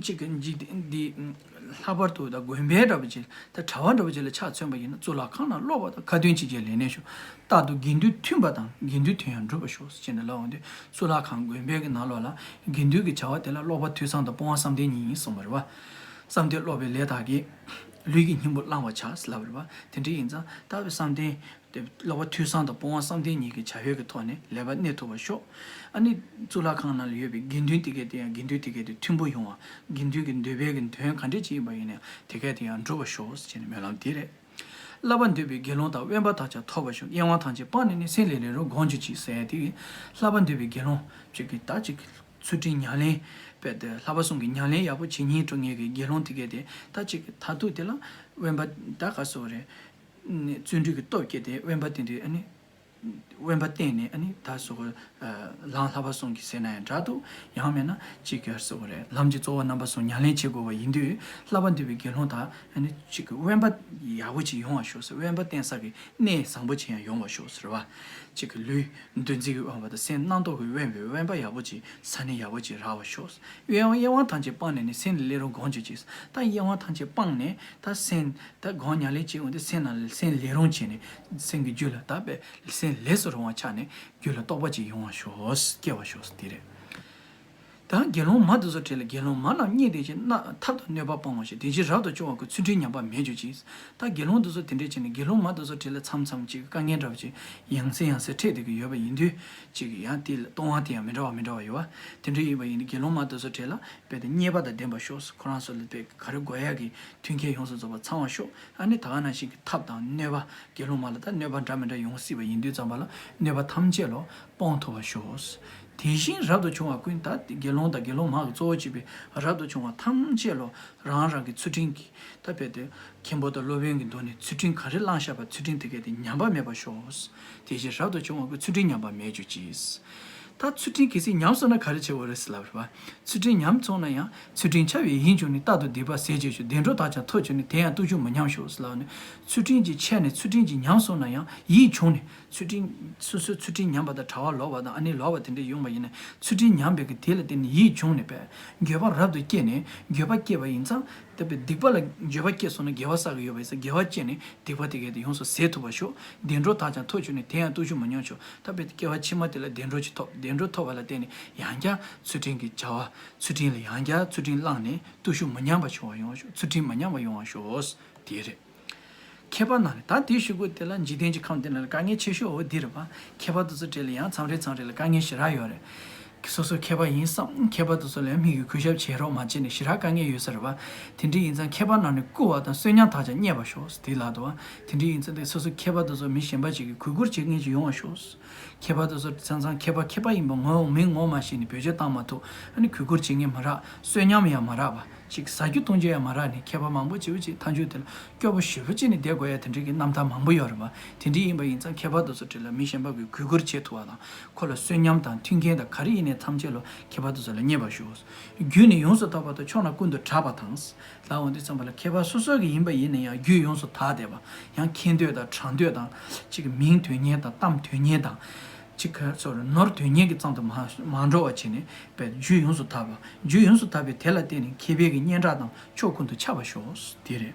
ཅིག་གི་འཇིག་རྟེན་འདི་ལྷག་པར་དུ་ད་དགོན་པའི་འདྲ་པོ་ཅིག་ད་གྲྭ་པ་འདྲ་པོ་ཅིག་ལ་ཆ་མཚོན་པ་ཡིན་ན། གཙུག་ལག་ཁང་ནང་སློབ་པ་དང་ཁ་འདོན་བྱེད་ཀྱི་ལས་གནས་ཤོག། རྟག་ཏུ་དགེ་འདུན་མཐུན་པ་དང་། དགེ་འདུན་མཐུན་ཡང་འགྲུབ་པར་ཤོག་ཟེར་ནས་ལབ་འོང་དུས། གཙུག་ལག་ཁང་དགོན་པའི་གི་ནང་ལོགས་ལ་དགེ་འདུན་གྱི་བྱ་བ་དེ་ལ་སློབ་པ་ཐོས་བསམ་དང་སྤོང་བ་བསམ་གཏན་གཉིས་ཡིན་གསུངས་པ་རེད་བ། བསམ་གཏན་སློབ་པའི་ལས་དག་གིས། ལུས་ཀྱི་སྙིང་པོ་བླང་བར་བྱ་ཟེར་ལབ་པ་རེད་བ། དེ་འདྲ་ཡིན་ཙང་ད་བསམ་གཏན་དེ་སློབ་པ་ཐོས་བསམ་དང་སྤོང་བ་བསམ་གཏན་གཉིས་ཀྱི་བྱ་བའི་གི་ཐོག་ནས་ལེགས་པར་གནས་ཐུབ་པར་ཤོག། ཨ་ནི་གཙུག་ལག་ཁང་ནང་ལ་ཡོད་པའི་དགེ་འདུན་དེ་གས་དེ་ཡང་། དགེ་འདུན་དེ་གས་དེ་མཐུན་པོ་ཡོང་བ། དགེ་འདུན་གྱི་འདོད་པའི་གི་དོན་ག་འདྲ་ཅིག་ཡིན་པ་ཡིན་ན་ཡང་། དེ་གས་དེ་ཡང་འགྲུབ་པར་ཤོག་ཟེར་ནས་སྨོན་ལམ་འདི་རེད། བསླབ་པར་འདོད་པའི་དགེ་སློང་དག། དབེན་པ་དག་ཀྱང་ཐོབ་པར་ཤོག། གཡེང་བ་ཐམས་ཅད་སྤངས་ནས་ནི། སེམས་ལས་ལས་རུང་སྒོམ་གྱུར་ཅིག་ཟེར་ཡ་དེ་གིས། བསླབ་པར་འདོད་པའི་དགེ་སློང་ཅིག་གིས་ད་ཅིག་ཚུལ་ཁྲིམས་ཉམས་ལེན་དཔེ་དེ་ལྷག་པ་གསུམ་གྱི་ཉམས་ལེན་ཡག་པོ་བྱེད་སྙིང་བྲོ་མཁན་གྱི་དགེ་སློང་དེ་གས་དེ། ད་ཅིག་མཐར་ཐུག་དེ་ལ་དབེན་པ་ད་ག་སོགས་རེད། བརྩོན་འགྲུས་ཀྱི་སྟོབས་བསྐྱེད་དེ་དབེན་པ་དེ་འདྲའི་ཨ་ནི། དབེན་པ་བསྟེན་ནས་ཨ་ནི་ད་སོགས་ལམ་ལྷག་པ་གསུམ་གྱི་ཟེར་ན་ཡང་འདྲ་འདུག། ཡང་མིན་ན་ཅིག་ག་སོགས་རེད། ལམ་གྱི་གཙོ་བོ་རྣམ་པ་གསུམ་ཉམས་ལེན་བྱེད་དགོས་པ་ཡིན་དུས། བསླབ་པར་འདོད་པའི་དགེ་སློང་དག་ཨ་ནི་ཅིག་གི་དབེན་པ་ཡག་པོ་ཅིག་ཡོང་བར་ཤོག་ཟེར། དབེན་པ་བསྟེན་ས་གི་གནས་བཟང་པོ་ཅིག་ཡང་ཡོང་བར་ཤོག་ཟེར་བ། ཅིག་གི་ལུས་འདུ་འཛི་གིས་དབེན་པ་དང་། སེམས་རྣམ་རྟོག་གིས་དབེན་པའི་དབེན་པ་ཡག་པོ་ཅིག་ས་གནས་ཡག་པོ་ཅིག་རག་པར་ཤོག། གཡེང་བ་གཡེང་བ་ཐམས་ཅད་སྤངས་ནས་ནི། སེམས་ལས་ལས་རུང་སྒོམ་གྱུར་ཅིག། ད་གཡེང་བ་ཐམས་ཅད་སྤངས་ནས། ད་སེམས་ད་སྒོམ་ཉམས་ལེན་བྱེད་འོང་དུས། སེམས་ནང་ལ་སེམས་ལས་རུང་བྱས་ནས། སེམས་ཀྱི་རྒྱུད་ལ་ད་དཔེ་སེམས་ལས་སུ་རུང་བ་ཆགས་ནས། རྒྱུད་ལ་རྟོགས་པ་ཅིག་ཡོང་བར་ཤོག། སྐྱེ་བར་ཤོག། དེ་རེད། ད་དགེ་སློང་མ་དེ་ཚོ་གྲས་ལ། དགེ་སློང་མ་རྣམས་བརྙས་ཏེ་ཀྱང་། ཐབས་དང་གནོད་པ་སྤང་བར་ཤོག། དེ་བཞིན་རབ་ཏུ་སྐྱོང་བ་ཀུན། ཚུལ་ཁྲིམས་ཉམས་པ་མེད་གྱུར་ཅིག། ད་དགེ་སློང་དེ་ཚོ་དེ་འདྲས་བྱས་ནས། དགེ་སློང་མ་དེ་ཚོ་གྲས་ལ་མཚམས་མཚམས་ཅིག་དཀའ་ངལ་འདྲ་བ་ཅིག་ཡང་སེ་ཡང་སེ་འཕྲད་བསྡད་ཀྱི་ཡོད་པ་ཡིན་དུས། ཅིག་ཡང་དེ་ལ་གཏོང་བ་དེ་ཡང་མི་འདྲ་བ་མི་འདྲ་བ་ཡོད་བ། དེ་འདྲ་ཡིན་པ་ཡིན་དུས། དགེ་སློང་མ་དེ་ཚོ་གྲས་ལ་དཔེ་དེ་མཉེས་པ་དང་ལྡན་པར་ཤོག། ཁོ་རང་ཚོ་ལ་དཔེ་ག་རེ་དགོས་ཡག་གི་མཐུན་རྐྱེན་ཡོངས་སུ་རྫོགས་པ་ཚང་བར་ཤོག། ཨ་ནི་ད་ག་ནང་བཞིན་གྱི་ཐབས་དང་གནོད་པ། དགེ་སློང་མ་ལ་ད་གནོད་པ་འདྲ་མི་འདྲ་ཡོང་སྲིད་པ་ཡིན་དུས་ཙམ་པ་ལ། གནོད་པ་ཐམས་ཅད་ལ་སྤོང་ཐུབ་པར་ཤོག། དེ་བཞིན་རབ་ཏུ་བྱུང་བ་ཀུན། ད་དགེ་སློང་དང་དགེ་སློང་མ་གི་གཙོ་བོ་བྱས་པའི་རབ་ཏུ་བྱུང་བ་ཐམས་ཅད་ལ་རང་རང་གི་ཚུལ་ཁྲིམས་ཀྱིས་ད་དཔེ་དེ་མཁན་པོ་དང་སློབ་དཔོན་གྱི་མདུན་ནས་ཚུལ་ཁྲིམས་ག་རེ་བླངས་བཞག་པ་ཚུལ་ཁྲིམས་དེ་གས་དེ་ཉམས་པ་མེད་པར་ཤོག། དེ་བཞིན་རབ་ཏུ་བྱུང་བ་ཀུན། ཚུལ་ཁྲིམས་ཉམས་པ་མེད་གྱུར་ཅིག། ད་ཚུལ་ཁྲིམས་གལ་སྲིད་ཉམས་སོང་ན་ག་རེ་བྱེད་དགོས་རེད་ཟེར་ལབ་རེད་པ། ཚུལ་ཁྲིམས་ཉམས་སོང་ན་ཡང་ཚུལ་ཁྲིམས་འཆལ་བའི་ཡིད་བྱུང་ནས། རྟག་ཏུ་སྡིག་པ་ཟད་བྱེད་ཤོག། བདེ་འགྲོར་བདག་ཀྱང་ཐོབ་བྱུང་ནས། དེ་ཡང་བརྟུལ་ཞུགས་མི་ཉམས་ཤོག་ཟེར་ལབ་ནས། ཚུལ་ཁྲིམས་ཀྱི་འཆལ་ནས་ཚུལ་ཁྲིམས་ཀྱི་ཉམས་སོང་ན་ཡང་ཡིད་བྱུང་ནས། ཚུལ་ཁྲིམས། སོ་སོའི་ཚུལ་ཁྲིམས་ཉམས་པ་དང་གྲྭ་པ་ལོག་པ་དང་ཨ་ནི་ལོག་པ་དེ་འདྲ་ཡོང་བ་ཡིན་ན། ཚུལ་ཁྲིམས་ཉམས་པའི་གི་དེ་ལ་བརྟེན་ནས་ཡིད་བྱུང་ནས་པས་འགྱོད་པ་རབ་ཏུ་སྐྱེས་ནས། འགྱོད་པ་སྐྱེས་པ་ཡིན་ཙང་། དེ་པས་སྡིག་པ་ལ་འགྱོད་པ་སྐྱེས་སོང་ན་དགེ་བ་བསགས་ཀྱི་ཡོད་པ་ཡིན་ཙང་། དགེ་བ་སྐྱེས་ནས་སྡིག་པ་དེ་གས་དེ་ཡོངས་སུ་ཟད་ཐུབ་པར་ཤོག། བདེ་འགྲོར་བདག་ཀྱང་ཐོབ་བྱུང་ནས། དེ་ཡང་བརྟུལ་ཞུགས་མི་ཉམས་ཤོག། ད་པས་སྐྱེ་བ་ཕྱི་མ་དེ་ལ་བདེ་འགྲོ་ཅིག་ཐོབ། བདེ་འགྲོ་ཐོབ་པ་ལ་བརྟེན་ནས་ཡང་བསྐྱར་ཚུལ་ཁྲིམས་ཀྱི་བྱ་བ། ཚུལ་ཁྲིམས་ལ་ཡང་བསྐྱར་ཚུལ་ཁྲིམས་བླངས་ནས་བརྟུལ་ཞུགས་མི་ཉམས་པ་བྱུང་བ་ཡོང་བ་ཤོག། ཚུལ་ཁྲིམས་མི་ཉམས་པ་ཡོང་བ་ཤོག། དེ་རེད། མཁས་པ་རྣམས་ནི། ད་དེའི་གཞུག་གུ་དེ་ལ་འཇིག་རྟེན་གྱི་ཁམས་འདི་ནང་ལ་དཀའ་ངལ་ཆེ་ཤོས་འོ་འདི་རེད་པ། མཁས་པ་དེ་ཚོ་གྲས་ལ་ཡང་མཚམས་རེ་མཚམས་རེ་ལ་དཀའ་ངལ་ཞེ་དྲག་ཡོད་རེད། སོ་སོ་མཁས་པ་ཡིན་བསམ། མཁས་པ་དེ་ཚོ་ལ་མིག་གིས་གུས་ཞབས་བྱེད་རོགས་མ་བྱས་ནས་ཞེ་དྲག་དཀའ་ངལ་ཡོད་ས་རེད་པ། དེ་འདྲ་ཡིན་ཙང་མཁས་པ་རྣམས་ནི་བཀུར་བ་དང་བསོད་སྙོམས་དག་ཀྱང་བརྙས་པར་ཤོག་དེ་ལབ་འདུག་པ། དེ་འདྲ་ཡིན་ཙང་དེ་སོ་སོ་མཁས་པ་དེ་ཚོ་མི་གཞན་པ་ཅིག་གིས་གུས་བཀུར་བྱེད་མཁན་ཅིག་ཡོང་བར་ཤོག། མཁས་པ་དེ་ཚོ་ཚང་ཚང་མཁས་པ་མཁས་པ་ཡིན་པ་ངོ་མིང་ངོ་མ་ཤེས་ནས་བེད་སྤྱོད་བཏང་མ་ཐུབ། ཨ་ནི་གུས་བཀུར་བྱེད་མཁན་མ་རག། བསོད་སྙོམས་ཡང་མ་རག་པ། ཅིག་ཟ་རྒྱུ་འཐུང་རྒྱུ་ཡང་མ་རག་ནས་མཁས་པ་མང་པོ་ཅིག་ཅིག་མཐའ་མཇུག་དེ་ལ་སྐྱོ་པོ་ཞེ་པོ་ཅིག་ནས་བསྡད་དགོས་ཡ་དེ་འདྲའི་གི་རྣམ་ཐར་མང་པོ་ཡོད་རེད་པ། དེ་འདྲ་ཡིན་པ་ཡིན་ཙང་མཁས་པ་དེ་ཚོ་གྲས་ལ་མི་གཞན་པ་གིས་གུས་བཀུར་བྱེད་ཐུབ་པ་དང་། ཁོ་ལ་བསོད་སྙོམས་དང་མཐུན་རྐྱེན་དང་ག་རེ་ཡིན་ནའི་ཐམས་ཅད་ལ་མཁས་པ་དེ་ཚོ་ལ་བརྙས་པར་ཞོག། རྒྱུད་ནི་ཡོངས་སུ་དག་པ་དང་། ཕྱོགས་རྣམས་ཀུན་ཏུ་གྲགས་པ་དང་། ལབ་འོང་དུས་ཙམ་པ་ལ་མཁས་པ་སོ་སོ་གི་ཡིན་པ་ཡིན་ན་ཡང་རྒྱུད་ཡོངས་སུ་དག་བསྡད་པ། ཡང་མཁྱེན་འདོད་དང་དྲང་འདོད་དང་། ཅིག་མིང་འདོན་མཁན་དང་གཏམ་འདོན་མཁན་དང་། ཅིག་ག་ཚོར་ནོར་འདོན་མཁན་གྱི་གཙང་དུ་མ་མ་འགྲོ་བ་བྱས་ནས་པས་རྒྱུད་ཡོངས་སུ་དག་པ། རྒྱུད་ཡོངས་སུ་དག་པའི་དེ་ལ་བརྟེན་ནས་མཁས་པའི་གི་སྙན་གྲགས་དང་ཕྱོགས་ཀུན་ཏུ་ཁྱབ་པར་ཤོག། དེ་རེད།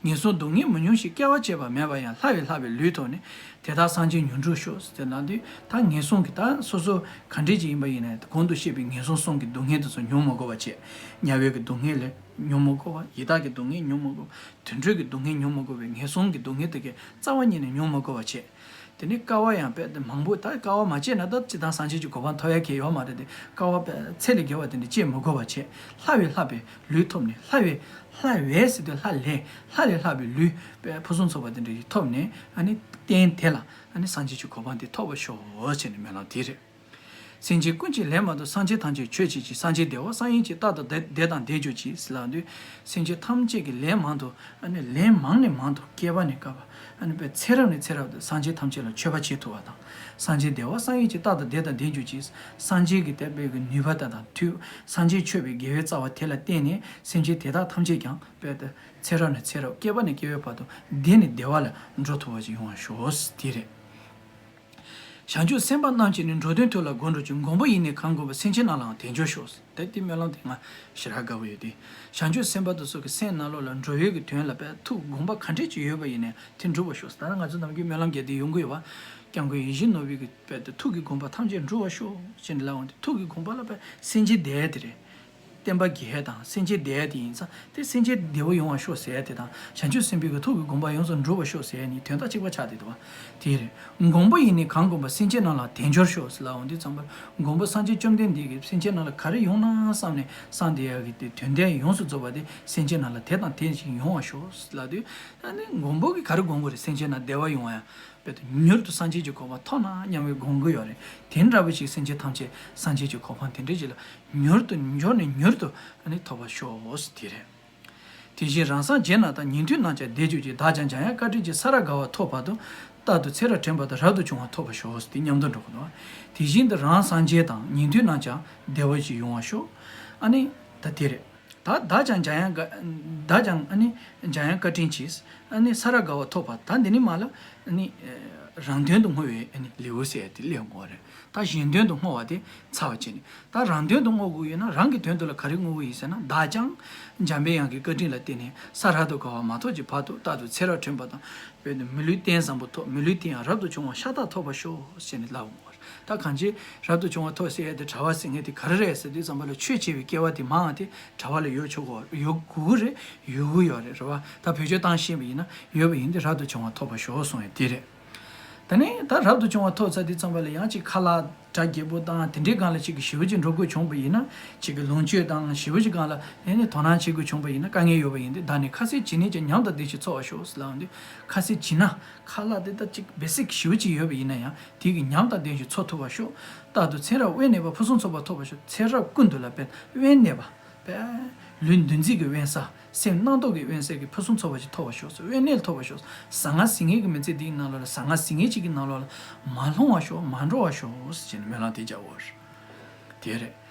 ངན་སོང་སྡུག་བསྔལ་མི་མྱོང་ཞིང་། སྐྱེ་བ་བྱས་པ་མེད་པ་ཡང་། ལྷ་བས་ལྷག་པའི་ལུས་ཐོབ་ནས། དེ་དག་སངས་རྒྱས་མྱུར་འགྲུབ་ཤོག། ཟེར་ན་དུས་ད་ངན་སོང་གི་ད་སོ་སོ་ག་འདྲས་ཅིག་ཡིན་པ་ཡིན་ན་གོང་དུ་བཤད་པའི་ངན་སོང་གསུམ་གྱི་སྡུག་བསྔལ་དེ་ཚོ་མྱོང་མི་དགོས་པ་བྱས། དམྱལ་བའི་གི་སྡུག་བསྔལ་ལས་མྱོང་མི་དགོས་པ། ཡི་དྭགས་ཀྱི་སྡུག་བསྔལ་མྱོང་མི་དགོས་པ། དུད་འགྲོའི་གི་སྡུག་བསྔལ་མྱོང་མི་དགོས་པའི་ངན་སོང་གི་སྡུག་བསྔལ་དེ་གའི་རྩ་བ་ཉིད་ནས་མྱོང་མི་དགོས་པ་བྱས། དེ་ནས་དཀའ་བ་ཡང་དཔེ་དེ་མང་པོ། ད་དཀའ་བ་མ་སྤྱད་ན་ད་སྤྱིར་བཏང་སངས་རྒྱས་ཀྱི་གོ་འཕང་ཐོབ་ཡ་གི་ཡོད་མ་རེད་དེ། དཀའ་བ་དཔེ་ཚད་ལས་བརྒལ་བ་དེ་འདྲ་སྤྱད་མི་དགོས་པ་བྱས། ལྷ་བས་ལྷག་པའི་ལུས་ཐོབ་ནས། ལྷ་བས་ལྷ་བས་ཟེར་དུས་ལྷ་ལས་ལྷ་ལས་ལྷག་པའི་ལུས་དཔེ་ཕུན་སུམ་ཚོགས་པ་དེ་འདྲ་ཞིག་ཐོབ་ནས། ཨ་ནི་རྟེན་དེ་ལ་ཨ་ནི་སངས་རྒྱས་ཀྱི་གོ་འཕང་དེ་ཐོབ་པར་ཤོག་ཟེར་ནས་སྨོན་ལམ་དེ་རེད། སེམས་ཅན་ཀུན་གྱི་ལན་མང་དུ། སངས་རྒྱས་ཐམས་ཅད་མཆོད་བྱེད་ཅིང་། སངས་རྒྱས་བདེ་བ་བསམ་ཡས་ཀྱིས། རྟག་ཏུ་བདེ་བདེ་དང་ལྡན་གྱུར་ཅིག། ཟེར་ལབ་དུས་སེམས་ཅན་ཐམས་ཅད་ཀྱི་ལན་མང་དུ། ཨ་ནི་ལན་མང་ནས་མང་དུ། བསྐལ་པ་ནས་བསྐལ་པ། ཨ་ནི་དཔེ་ཚེ་རབས་ནས་ཚེ་རབས་དུ་སངས་རྒྱས་ཐམས་ཅད་ལ་མཆོད་པ་བྱེད་ཐུབ་པ་དང་། སངས་རྒྱས་བདེ་བ་བསམ་ཡས་ཀྱིས། རྟག་ཏུ་བདེ་དང་ལྡན་གྱུར་ཅིག། སངས་རྒྱས་ཀྱི་དད་པའི་གི་ནུས་པ་དང་དང་མཐུ། སངས་རྒྱས་མཆོད་པའི་དགེ་བའི་རྩ་བ་དེ་ལ་བརྟེན་ནས་སེམས་ཅན་དེ་དག་ཐམས་ཅད་ཀྱང་དཔེ་དེ་ཚེ་རབས་ནས་ཚེ་རབས། བསྐལ་པ་ནས་བསྐལ་པའི་བར་དུ་བདེ་ནས་བདེ་བ་ལ་འགྲོ་ཐུབ་པ་ཞིག་ཡོང་བར་ཤོག། དེ་རེད། བྱང་ཆུབ་སེམས་དཔའ་རྣམས་ཀྱིས་ནི། འགྲོ་དོན་མཐོ་ལ་དགོངས་འགྲོ་ཅིང་། མགོན་པོ་ཡིས་ནི་གང་བསྒོམས་པ། སེམས་ཅན་རྣམས་ལའང་དལ་འབྱོར་ཤོག། ད་དེ་སྨོན་ལམ་དེ་ང་ཞེ་དྲག་དགའ་པོ་ཡོད་དེ། བྱང་ཆུབ་སེམས་དཔའ་དེ་ཚོ་གི་སེམས་ནང་ལོགས་ལ་འགྲོ་བའི་གི་དོན་ལ་དཔེ་ཐུགས་དགོངས་པ་ག་འདྲས་ཅིག་ཡོད་པ་ཡིན་ནའི་དེ་འགྲུབ་པར་ཤོག། ད་ནི་ང་ཚོ་ནམ་རྒྱུན་སྨོན་ལམ་རྒྱག་དུས་ཡོང་གི་ཡོད་པ། སྐྱབས་མགོན་ཡིད་བཞིན་ནོར་བུའི་གི་དཔེ་དེ་ཐུགས་ཀྱི་དགོངས་པ་ཐམས་ཅད་འགྲུབ་པར་ཤོག་ཅེས་ནི་ལབ་འོང་དེ། ཐུགས་ཀྱི་དགོངས་པ་ལ་དཔེ་སེམས་ཅན་བདེ་དེ་རེད། བསྟན་པ་རྒྱས་དང་སེམས་ཅན་བདེ་དེ་ཡིན་ཙང་དེ་སེམས་ཅན་བདེ་བོ་ཡོང་བར་ཤོག་ཟེར་ཡ་དེ་དང་། བྱང་ཆུབ་སེམས་དཔའི་གི་ཐུགས་ཀྱི་དགོངས་པ་ཡོངས་སུ་འགྲུབ་པར་ཤོག་ཟེར་ཡ་གཉིས་དོན་དག་གཅིག་པ་ཆགས་བསྡད་འདུག་པ། དེ་རེད། མགོན་པོ་ཡིས་ནི་གང་བསྒོམས་པ། སེམས་ཅན་རྣམས་ལ་དལ་འབྱོར་ཤོག་ཟེར་ལབ་འོང་དུས་ཙམ་པར། མགོན་པོ་སངས་རྒྱས་བཅོམ་ལྡན་འདས་ཀྱིས་སེམས་ཅན་རྣམས་ལ་ག་རེ་ཡོང་ན་བསམ་ནས་བསམ་བསྡད་ཡ་གི་དེ་དོན་ལྡན་ཡོངས་སུ་རྫོགས་པ་དེ་སེམས་ཅན་རྣམས་ལ་དེ་དང་དེ་བཞིན་ཡོང་བར་ཤོག་ཟེར་ལབ་དུས། ཨ་ནི་མགོན་པོ་གིས་ག་རེ་དགོངས་དགོས་རེད། སེམས་ཅན་རྣམས་བདེ་བ་ཡོང་བ་ཡང་། དཔེ་དེ་མྱུར་དུ་སངས་རྒྱས་ཀྱི་གོ་འཕང་ཐོབ་ན་སྙམ་པའི་དགོངས་ཀྱི་ཡོད་རེད། དེ་འདྲ་བོ་ཞིག་སེམས་ཅན་ཐམས་ཅད་སངས་རྒྱས་ཀྱི་གོ་འཕང་དེ་འདྲ་ཞིག་ལ་མྱུར་དུ་མགྱོགས་ནས་མྱུར་དུ་ཨ་ནི་ཐོབ་པར་ཤོག་ཟེར་དེ་རེད། དེ་བཞིན་རང་སངས་རྒྱས་རྣམས་དང་། ཉན་ཐོས་རྣམས་ཀྱང་བདེ་གྱུར་ཅིག། བདག་ཀྱང་འཇམ་དབྱངས་བཀའ་དྲིན་གྱིས། ས་ར་དགའ་བ་ཐོབ་བར་དུ། རྟག་ཏུ་ཚེ་རབས་དྲན་པ་དང་། རབ་ཏུ་བྱུང་བ་ཐོབ་པར་ཤོག། དེ་མཉམ་དུ་འགྲོ་གི་འདུག། དེ་བཞིན་དུ་རང་སངས་རྒྱས་དང་། ཉན་ཐོས་རྣམས་ཀྱང་བདེ་བ་ཞིག་ཡོང་བར་ཤོག། ཨ་ནི་ད་དེ་རེད། ད་བདག་ཀྱང་འཇམ་དབྱངས་བཀའ། བདག་ཀྱང་ཨ་ནི་འཇམ་དབྱངས་བཀའ་དྲིན་གྱིས། ཨ་ནི་ས་ར་དགའ་བ་ཐོབ་པ། ད་འདི་ནི་མ་ལ་ཨ་ནི་རང་དོན་དུ་བསྔོ་བའི་ཨ་ནི་ལེའུ་ཟེར་ཡ་དེ་སླེབས་ཡོང་གི་རེད། ད་གཞན་དོན་དུ་བསྔོ་བ་དེ་ཚར་བ་བྱས་ནས། ད་རང་དོན་དུ་བསྔོ་དགོས་ཡོད་ན་རང་གི་དོན་དུ་ལ་ག་རེ་བསྔོ་དགོས་ཡིན་ཟེར་ན། བདག་ཀྱང་འཇམ་པའི་དབྱངས་ཀྱི་བཀའ་དྲིན་ལ་བརྟེན་ནས་ས་ར་དགའ་བ་མ་ཐོབ་ཀྱི་བར་དུ་རྟག་ཏུ་ཚེ་རབས་དྲན་པ་དང་། དཔེར་ན་མི་ལུས་རྟེན་བཟང་པོ་ཐོབ། མི་ལུས་རྟེན་ཡང་རབ་ཏུ་བྱུང་བ་ཤ་སྟག་ཐོབ་པར་ཤོག་ཟེར་ནས་ལབ་འོང་བ་རེད། ད་གང་ཅི་རབ་ཏུ་བྱུང་བ་ཐོབ་ཟེར་ཡ་དེ་གྲྭ་པ་ཟེར་མཁན་དེ་ག་རེ་རེད་ཟེར་དུས་ཙམ་པ་ལ་ཆོས་བྱེད་པའི་སྐལ་བ་དེ་མང་བ་དེ་གྲྭ་པ་ལ་ཡོད་ཆོག་གོ། ཡོད་དགོས་ཀྱི་རེད། ཡོད་དགོས་ཡོད་རེད། རེད་བ། ད་བེད་སྤྱོད་བཏང་ཤེས་པ་ཡིན་ན་ཡོད་པ་ཡིན་དུས་རབ་ཏུ་བྱུང་བ་ཐོབ་པར་ཤོག་གསུང་ཡ་དེ་རེད། ད་ནི་ད་རབ་ཏུ་བྱུང་བ་ཐོབ་ཚར་དུས་ཙམ་པ་ལ་ཡང་ཅིག་ཁ་ལག་གྲ་རྒྱས་པོ་དང་དེ་འདྲའི་སྒང་ལ་ཅིག་གི་ཞེ་པོ་ཅིག་འགྲོ་དགོས་བྱུང་བ་ཡིན་ན། ཅིག་གི་ལོངས་སྤྱོད་དང་ཞེ་པོ་ཅིག་སྒང་ལ་ཨེ་ནི་དོ་སྣང་བྱེད་དགོས་བྱུང་བ་ཡིན་ན་དཀའ་ངལ་ཡོད་པ་ཡིན་དུས། ད་ནི་ཁ་ཟས་བྱིན་ནས་ཀྱང་ཉམས་དང་ལྡན་ཞིང་འཚོ་བར་ཤོག་ཟེར་ལབ་འོང་དུས། ཁ་ཟས་བྱིན་ན་ཁ་ལག་དེ་ད་ཅིག་བེ་སིག་ཞེ་པོ་ཅིག་ཡོད་པ་ཡིན་ན་ཡང་དེ་གི་ཉམས་དང་ལྡན་ཞིང་འཚོ་ཐུབ་པར་ཤོག་རྟག་ཏུ་ཚེ་རབས་དབེན་གནས་པ་ཕུན་སུམ་ཚོགས་པ་ཐོབ་པར་ཤོག་ཚེ་རབས་ཀུན་ཏུ་ལ་དཔེ་དབེན་གནས་པ། པས། ལུས་འདུ་འཛི་གི་དབེན་ས། སེམས་རྣམ་རྟོག་གི་དབེན་ས་གི་ཕུན་སུམ་ཚོགས་པ་ཅིག་ཐོབ་པར་ཤོག་དབེན་གནས་ཐོབ་པར་ཤོག་ཟ་ང་ཟིང་ངེ་གི་མི་ཚེ་འདིའི་ནང་ལོགས་ལ་ཟ་ང་ཟིང་ངེ་ཅིག་གི་ནང་ལོགས་ལ་མ་ལྷུང་བར་ཤོག་མ་འགྲོ་བར་ཤོག་ཟེར་ནས་སྨོན་ལམ་དེ་རྒྱག་དགོས་རེད། དེ་རེད།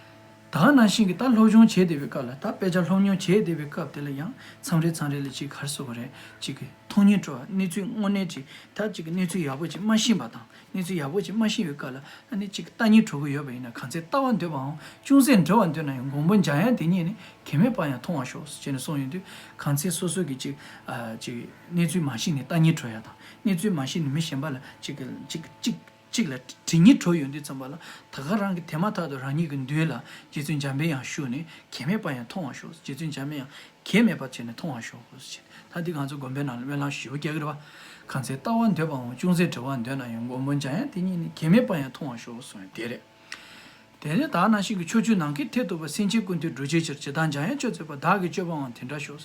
ད་ག་ནང་བཞིན་གྱི་ད་སློབ་སྦྱོང་བྱེད་བསྡད་པའི་སྐབས་ལ། ད་དཔེ་ཆ་སློབ་སྦྱོང་བྱེད་བསྡད་པའི་སྐབས་དེ་ལ་ཡང་མཚམས་རེ་མཚམས་རེ་ལ་ཅིག་ག་རེ་ཟེར་དགོས་རེད། ཅིག་གི་མཐོང་སྙིང་བྲོ་བ། གནས་ཚུལ་དངོས་གནས་ཅིག་ད་ཅིག་གི་གནས་ཚུལ་ཡག་པོ་ཅིག་མ་ཤེས་པ་དང་། གནས་ཚུལ་ཡག་པོ་ཅིག་མ་ཤེས་པའི་སྐབས་ལ་ཨ་ནི་ཅིག་ལྟ་སྙིང་བྲོ་གི་ཡོད་པ་ཡིན་ན། གང་ཚེ་ལྟ་བ་འདོད་པའམ་ཅུང་ཟད་འདྲི་བར་འདོད་ན་ཡང་། མགོན་པོ་འཇམ་དབྱངས་དེ་ཉིད་ནི། གེགས་མེད་པར་ཡང་མཐོང་བར་ཤོག་ཅེས་ནས་གསུངས་ཡོང་དུས། གང་ཚེ་སོ་སོ་གི་ཅིག་ཨ་ཅིག་གནས་ཚུལ་མ་ཤེས་ནས་ལྟ་སྙིང་བྲོ་ཡ་དང་། གནས་ཚུལ་མ་ཤེས་ནས་མི་གཞན་པ་ལ་ཅིག་གི་ཅིག་ཅིག་ཅིག་ལ་དྲི་སྙིང་བྲོ་ཡོང་དུས་ཙམ་པ་ལ། ད་ག་རང་གིས་དེ་མ་ཐག་ཏུ་རང་ཉིད་ཀྱི་མདུན་ལ་རྗེ་བཙུན་འཇམ་པའི་དབྱངས་བཞུགས་ནས། གེགས་མེད་པར་ཡང་མཐོང་བར་ཤོག་རྗེ་བཙུན་འཇམ་པའི་དབྱངས་གེགས་མེད་པར་བྱས་ནས་མཐོང་བར་ཤོག་ཅེས། ད་འདི་ང་ཚོ་དགོན་པའི་ནང་ལ་སྨོན་ལམ་ཞེ་པོ་རྒྱག་གི་རེད་པ། གང་ཚེ་ལྟ་བ་འདོད་པའམ་ཅུང་ཟད་འདྲི་བར་འདོད་ན་ཡང་། མགོན་པོ་འཇམ་དབྱངས་དེ་ཉིད་ནི། གེགས་མེད་པར་ཡང་མཐོང་བར་ཤོག་གསུངས་ཡོད་དེ་རེད། དེ་ནས་ད་ག་ནང་བཞིན་གྱི། ཕྱོགས་བཅུའི་ནམ་མཁའི་མཐས་གཏུགས་པ། སེམས་ཅན་ཀུན་ཏུ་སྒྲོལ་བྱའི་ཕྱིར། ཇི་ལྟར་འཇམ་དབྱངས་སྤྱོད་མཛད་པ། བདག་གིས་སྤྱོད་པའང་དེ་འདྲར་ཤོག་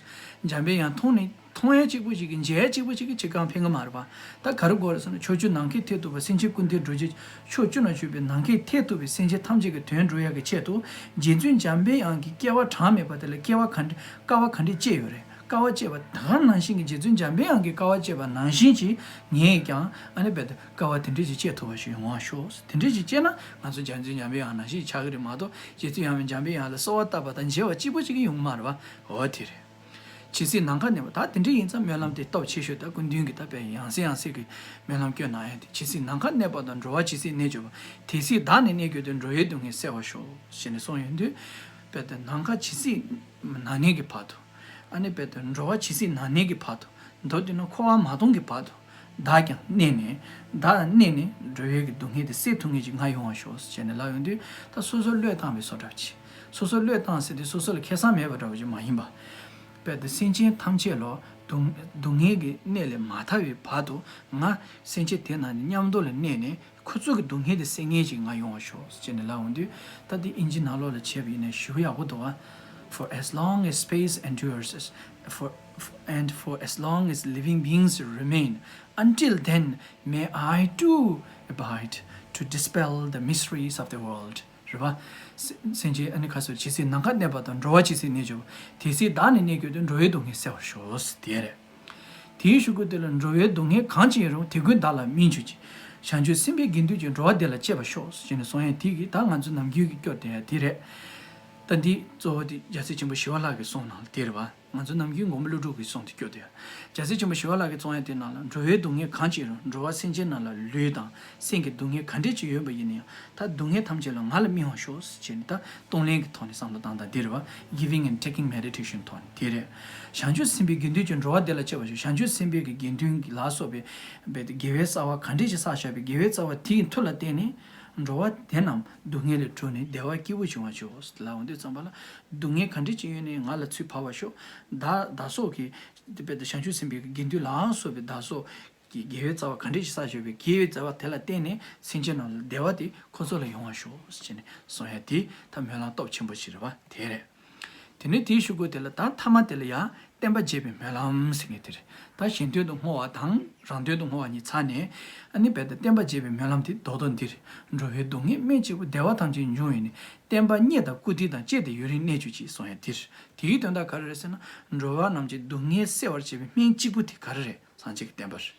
འཇམ་པའི་དབྱངས་མཐོང་ནས། མཐོང་ཡ་གཅིག་པུ་ཞིག་གིས་མཇལ་ཡ་གཅིག་པུ་ཞིག་གིས་ཅིག་གང་ཕན་གི་མ་རེད་པ། ད་ག་རེ་དགོས་རེད་ཟེར་ན། ཕྱོགས་བཅུའི་ནམ་མཁའི་མཐས་གཏུགས་པ། སེམས་ཅན་ཀུན་ཏུ་སྒྲོལ་བྱའི། ཕྱོགས་བཅུ་ན་བཞུགས་པའི་ནམ་མཁའི་མཐས་གཏུགས་པའི་སེམས་ཅན་ཐམས་ཅད་ཀྱི་དོན་སྒྲུབ་ཡ་གི་ཆེད་དུ། རྗེ་བཙུན་འཇམ་པའི་དབྱངས་ཀྱིས་བསྐལ་པ་གྲངས་མེད་པ་དེ་ལ་བསྐལ་པ་ག་འདྲ་བསྐལ་པ་ག་འདྲས་སྤྱད་ཡོད་རེད། བསྐལ་པ་སྤྱད་པ་ད་ག་ནང་བཞིན་གྱི། རྗེ་བཙུན་འཇམ་པའི་དབྱངས་ཀྱིས་བསྐལ་པ་སྤྱད་པ་ནང་བཞིན་གྱིས་ངས་ཀྱང་ཨ་ནི་རྦད་དེ་བསྐལ་པ་དེ་འདྲས་ཅིག་སྤྱད་ཐུབ་པ་ཞིག་ཡོང་བར་ཤོག་དེ་འདྲས་ཅིག་སྤྱད་ན་ང་ཚོ་རྗེ་བཙུན་འཇམ་པའི་དབྱངས་ནང་བཞིན་ཆགས་ཀྱི་རེད་མ་གཏོགས། རྗེ་བཙུན་འཇམ་པའི་དབྱངས་ལ་གསོལ་བ་བཏབ་པ་དང་མཇལ་བ་གཅིག་པུ་ཅིག་གིས་ཡོང་གི་མ་རེད་པ། འོ་དེ་རེད། ཇི་སྲིད་ནམ་མཁའ་གནས་པ། ད་དེ་འདྲ་ཡིན་ཙང་སྨོན་ལམ་དེ་སྟོབས་ཆེ་ཤོས། ད་སྐུ་མདུན་གྱིས་ད་དཔེ་ཡང་སེ་ཡང་སེ་གི་སྨོན་ལམ་སྐྱོན་གནང་ཡ་དེ། ཇི་སྲིད་ནམ་མཁའ་གནས་པ་དང་། འགྲོ་བ་ཇི་སྲིད་གནས་གྱུར་པ། དེ་སྲིད་བདག་ནི་གནས་གྱུར་ཏེ། འགྲོ་བའི་སྡུག་བསྔལ་སེལ་བར་ཤོག་ཅེས་ནས་གསུངས་ཡོང་དུས། དཔེ་དེ་ནམ་མཁའ་ཇི་སྲིད་ན་གནས་ཀྱི་བར་དུ། ཨ་ནི་དཔེ་དེ་འགྲོ་བ་ཇི་སྲིད་ན་གནས་ཀྱི་བར་དུ། མདོར་བསྡུས་ན་འཁོར་བ་མ་སྟོངས་ཀྱི་བར་དུ། བདག་ཀྱང་གནས་ནས། བདག་གནས་ནས་འགྲོ་བའི་གི་སྡུག་བསྔལ་དེ་སེལ་ཐུབ་མཁན་ཅིག་ང་ཡོང་བར་ཤོག་ཅེས་ནས་ལབ་ཡོང་དུས། ད་སོ་སོ་བློས་བཏང་བའི་བཟོ་འདྲ་ཅིག་སོ་སོ་བློས་བཏང་ཟེར་དུས་སོ་སོ་ལ་ཁེ་བཟང་མེད་པ་འདྲ་བོ་ཅིག་མ་ཡིན་པ། དཔེ་དེ་སེམས་ཅན་ཐམས་ཅད་ལ་སྡུག་སྡུག་བསྔལ་གྱི་གནས་ལས་མ་ཐར་བའི་བར་དུ། ང་སེམས་ཅན་དེ་ནང་ནས་མཉམ་དུ་ལ་གནས་ནས། ཁོ་ཚོ་གི་སྡུག་བསྔལ་དེ་སེལ་མཁན་ཅིག་ང་ཡོང་བར་ཤོག་ཅེས་ནས་ལབ་འོང་དུས། ད་འདི་ཨིན་ཇི་ནང་ལོགས་ལ་བྱས་པ་ཡིན་ན་ཞེ་པོ་ཡག་པོ་འདུག་ཨ། For as long as space endures, for, and for as long as living beings remain, until then may I too abide to dispel the mysteries of the world. རེད་པ། སེ་སེམས་ཅན་ཨ་ནི་ཁ་སོ་ཇི་སྲིད་ནམ་མཁའ་གནས་པ་དང་། འགྲོ་བ་ཇི་སྲིད་གནས་གྱུར་པ། དེ་སྲིད་བདག་ནི་གནས་གྱུར་ཏེ། འགྲོ་བའི་སྡུག་བསྔལ་སེལ་བར་ཤོག་དེ་རེད། དེའི་གཞུག་གུ་དེ་ལ། འགྲོ་བའི་སྡུག་བསྔལ་གང་ཅི་ཡིན་རུང་། དེ་ཀུན་བདག་ལ་སྨིན་གྱུར་ཅིག་བྱང་ཆུབ་སེམས་དཔའི་དགེ་འདུན་གྱིས། འགྲོ་བ་བདེ་ལ་སྤྱད་པར་ཤོག་ཅེས་ནས་གསུངས་ཡ་དེ་གི་ད་ང་ཚོ་ནམ་རྒྱུན་གྱི་སྐྱོར་དེ་ཡ་དེ་རེད། ད་འདི་གཙོ་བོ་དེ་རྒྱལ་སྲས་ཆེན་པོ་ཞི་བ་ལྷ་གིས་གསུངས་ནང་ལ་དེ་རེད་པ། ང་ཚོ་ནམ་རྒྱུན་མགོན་པོ་ཀླུ་སྒྲུབ་ཀྱིས་གསུངས་ཏེ་སྐྱོར་དེ་ཡ། རྒྱལ་སྲས་ཆེན་པོ་ཞི་བ་ལྷ་གིས་གསུངས་ཡ་དེ་ནང་ལ། འགྲོ་བའི་སྡུག་བསྔལ་གང་ཅི་ཡིན་རུང་། འགྲོ་བ་སེམས་ཅན་རྣམས་ལ་ལུས་དང་སེམས་ཀྱི་སྡུག་བསྔལ་ག་འདྲས་ཅིག་ཡོད་པ་ཡིན་ན་ཡང་། ད་སྡུག་བསྔལ་ཐམས་ཅད་ལ་ང་ལ་སྨིན་པར་ཤོག་ཅེས་ནས། ད་གཏོང་ལེན་གྱི་ཐོག་ནས་བསམ་བློ་བཏང་སྟངས་དེ་རེད་པ། Giving and taking meditation ཐོག་ནས་དེ་རེད། བྱང་ཆུབ་སེམས་དཔའི་དགེ་འདུན་གྱིས། འགྲོ་བ་བདེ་ལ་སྤྱད་པར་ཤོག་བྱང་ཆུབ་སེམས་དཔའི་གི་དགེ་འདུན་ལ་སོགས་པའི་དཔེ་དེ་དགེ་བའི་རྩ་བ་ག་འདྲས་ཅིག་བསགས་བཞག་པའི་དགེ་བའི་རྩ་བ་དེའི་མཐུ་ལ་བརྟེན་ནས། འགྲོ་བ་དེ་རྣམས་སྡུག་བསྔལ་ལས་གྲོལ་ནས་བདེ་བ་སྐྱེ་བོ་འབྱུང་བར་ཤོག་ལབ་འོང་དུས་ཙམ་པ་ལ། སྡུག་བསྔལ་ག་འདྲས་ཅིག་ཡོད་ནའི་ང་ལ་ཚུར་བབས་པར་ཤོག་བདག་བདག་སོགས་ཀྱི་དཔེ་དེ་བྱང་ཆུབ་སེམས་དཔའི་གི་དགེ་འདུན་ལ་སོགས་པའི་བདག་སོགས་ཀྱི་དགེ་བའི་རྩ་བ་ག་འདྲས་ཅིག་བསགས་བཞག་པའི་དགེ་བའི་རྩ་བ་དེ་ལ་བརྟེན་ནས་སེམས་ཅན་རྣམས་ལ་བདེ་བ་དེ་ཁོ་ཚོ་ལ་ཡོང་བར་ཤོག་ཅེས་ནས་གསུང་ཡ་དེ་ད་སྨོན་ལམ་སྟོབས་ཆེན་པོ་ཞིག་རེད་པ། དེ་རེད། དེ་ནས་དེའི་གཞུག་གུ་དེ་ལ་ད་མཐའ་མ་དེ་ལ་ཡང་བསྟན་པ་རྒྱས་པའི་སྨོན་ལམ་ཟེར་མཁན་དེ་རེད། ད་གཞན་དོན་དུ་བསྔོ་བ་དང་རང་དོན་དུ་བསྔོ་བ་གཉིས་ཚར་ནས། ཨ་ནི་རྦད་དེ་བསྟན་པ་རྒྱས་པའི་སྨོན་ལམ་དེ་རྡོག་རྡོག་འདི་རེད། འགྲོ་བའི་སྡུག་བསྔལ་སྨན་གཅིག་པུ། བདེ་བ་ཐམས་ཅད་འབྱུང་བའི་གནས། བསྟན་པ་རྙེད་དང་བཀུར་སྟི་དང་བཅས་ཏེ་ཡུན་རིང་གནས་གྱུར་ཅིག་གསུང་ཡ་དེ་རེད། དེའི་དོན་དག་ག་རེ་རེད་ཟེར་ན། འགྲོ་བ་རྣམས་ཀྱི་སྡུག་བསྔལ་སེལ་བར་བྱེད་པའི་སྨན་གཅིག་པུ་དེ་ག་རེ་རེད། སངས་རྒྱས་ཀྱི་བསྟན་པ་རེད།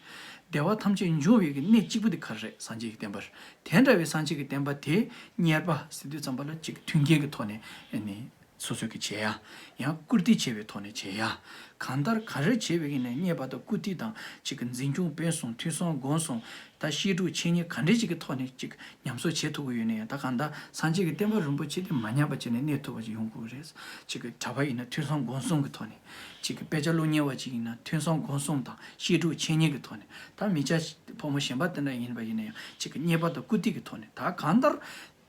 བདེ་བ་ཐམས་ཅད་འབྱུང་བའི་གི་གནས་གཅིག་པུ་དེ་ག་རེ་རེད། སངས་རྒྱས་ཀྱི་བསྟན་པ་རེད། དེ་འདྲ་བའི་སངས་རྒྱས་ཀྱི་བསྟན་པ་དེ་རྙེད་པ་ཟེར་དུས་ཙམ་པ་ལ་ཅིག་མཐུན་རྐྱེན་གྱི་ཐོག་ནས་ཨ་ནི་སོ་སོ་གི་བྱེད་ཡ། ཡང་བཀུར་སྟི་བྱེད་པའི་ཐོག་ནས་བྱེད་ཡ། གང་ལྟར་ག་རེ་བྱེད་པའི་གི་ནས་རྙེད་པ་དང་བཀུར་སྟི་དང་ཅིག་གི་འཛིན་སྐྱོང་སྤེལ་གསུམ་མཐུན་གསུམ་སྒོམ་གསུམ། ད་བཤད་སྒྲུབ་འཆད་ཉན་ག་འདྲས་ཅིག་གི་ཐོག་ནས་ཅིག་ཉམས་གསོ་བྱེད་ཐུབ་ཀྱི་ཡོད་ན་ཡང་། ད་གང་ལྟར་སངས་རྒྱས་ཀྱི་བསྟན་པ་རིན་པོ་ཆེ་དེ་མ་ཉམས་པ་བྱས་ནས་གནས་ཐུབ་པ་ཅིག་ཡོང་དགོས་རེད། ཅིག་གི་གྲྭ་པ་ཡིན་ན་མཐུན་གསུམ་སྒོམ་གསུམ་གྱི་ཐོག་ནས། ཅིག་གི་དཔེ་ཆ་ཀློག་མཁན་བ་ཅིག་ཡིན་ན་མཐུན་གསུམ་སྒོམ་གསུམ་དང་བཤད་སྒྲུབ་འཆད་ཉན་གྱི་ཐོག་ནས། ད་མི་སྐྱ་ཕོ་མོ་གཞན་པ་དེ་འདྲ་ཡིན་པ་ཡིན་ན་ཡང་ཅིག་གི་རྙེད་པ་དང་བཀུར་སྟི་གི་ཐོག་ནས། ད་གང་ལྟར་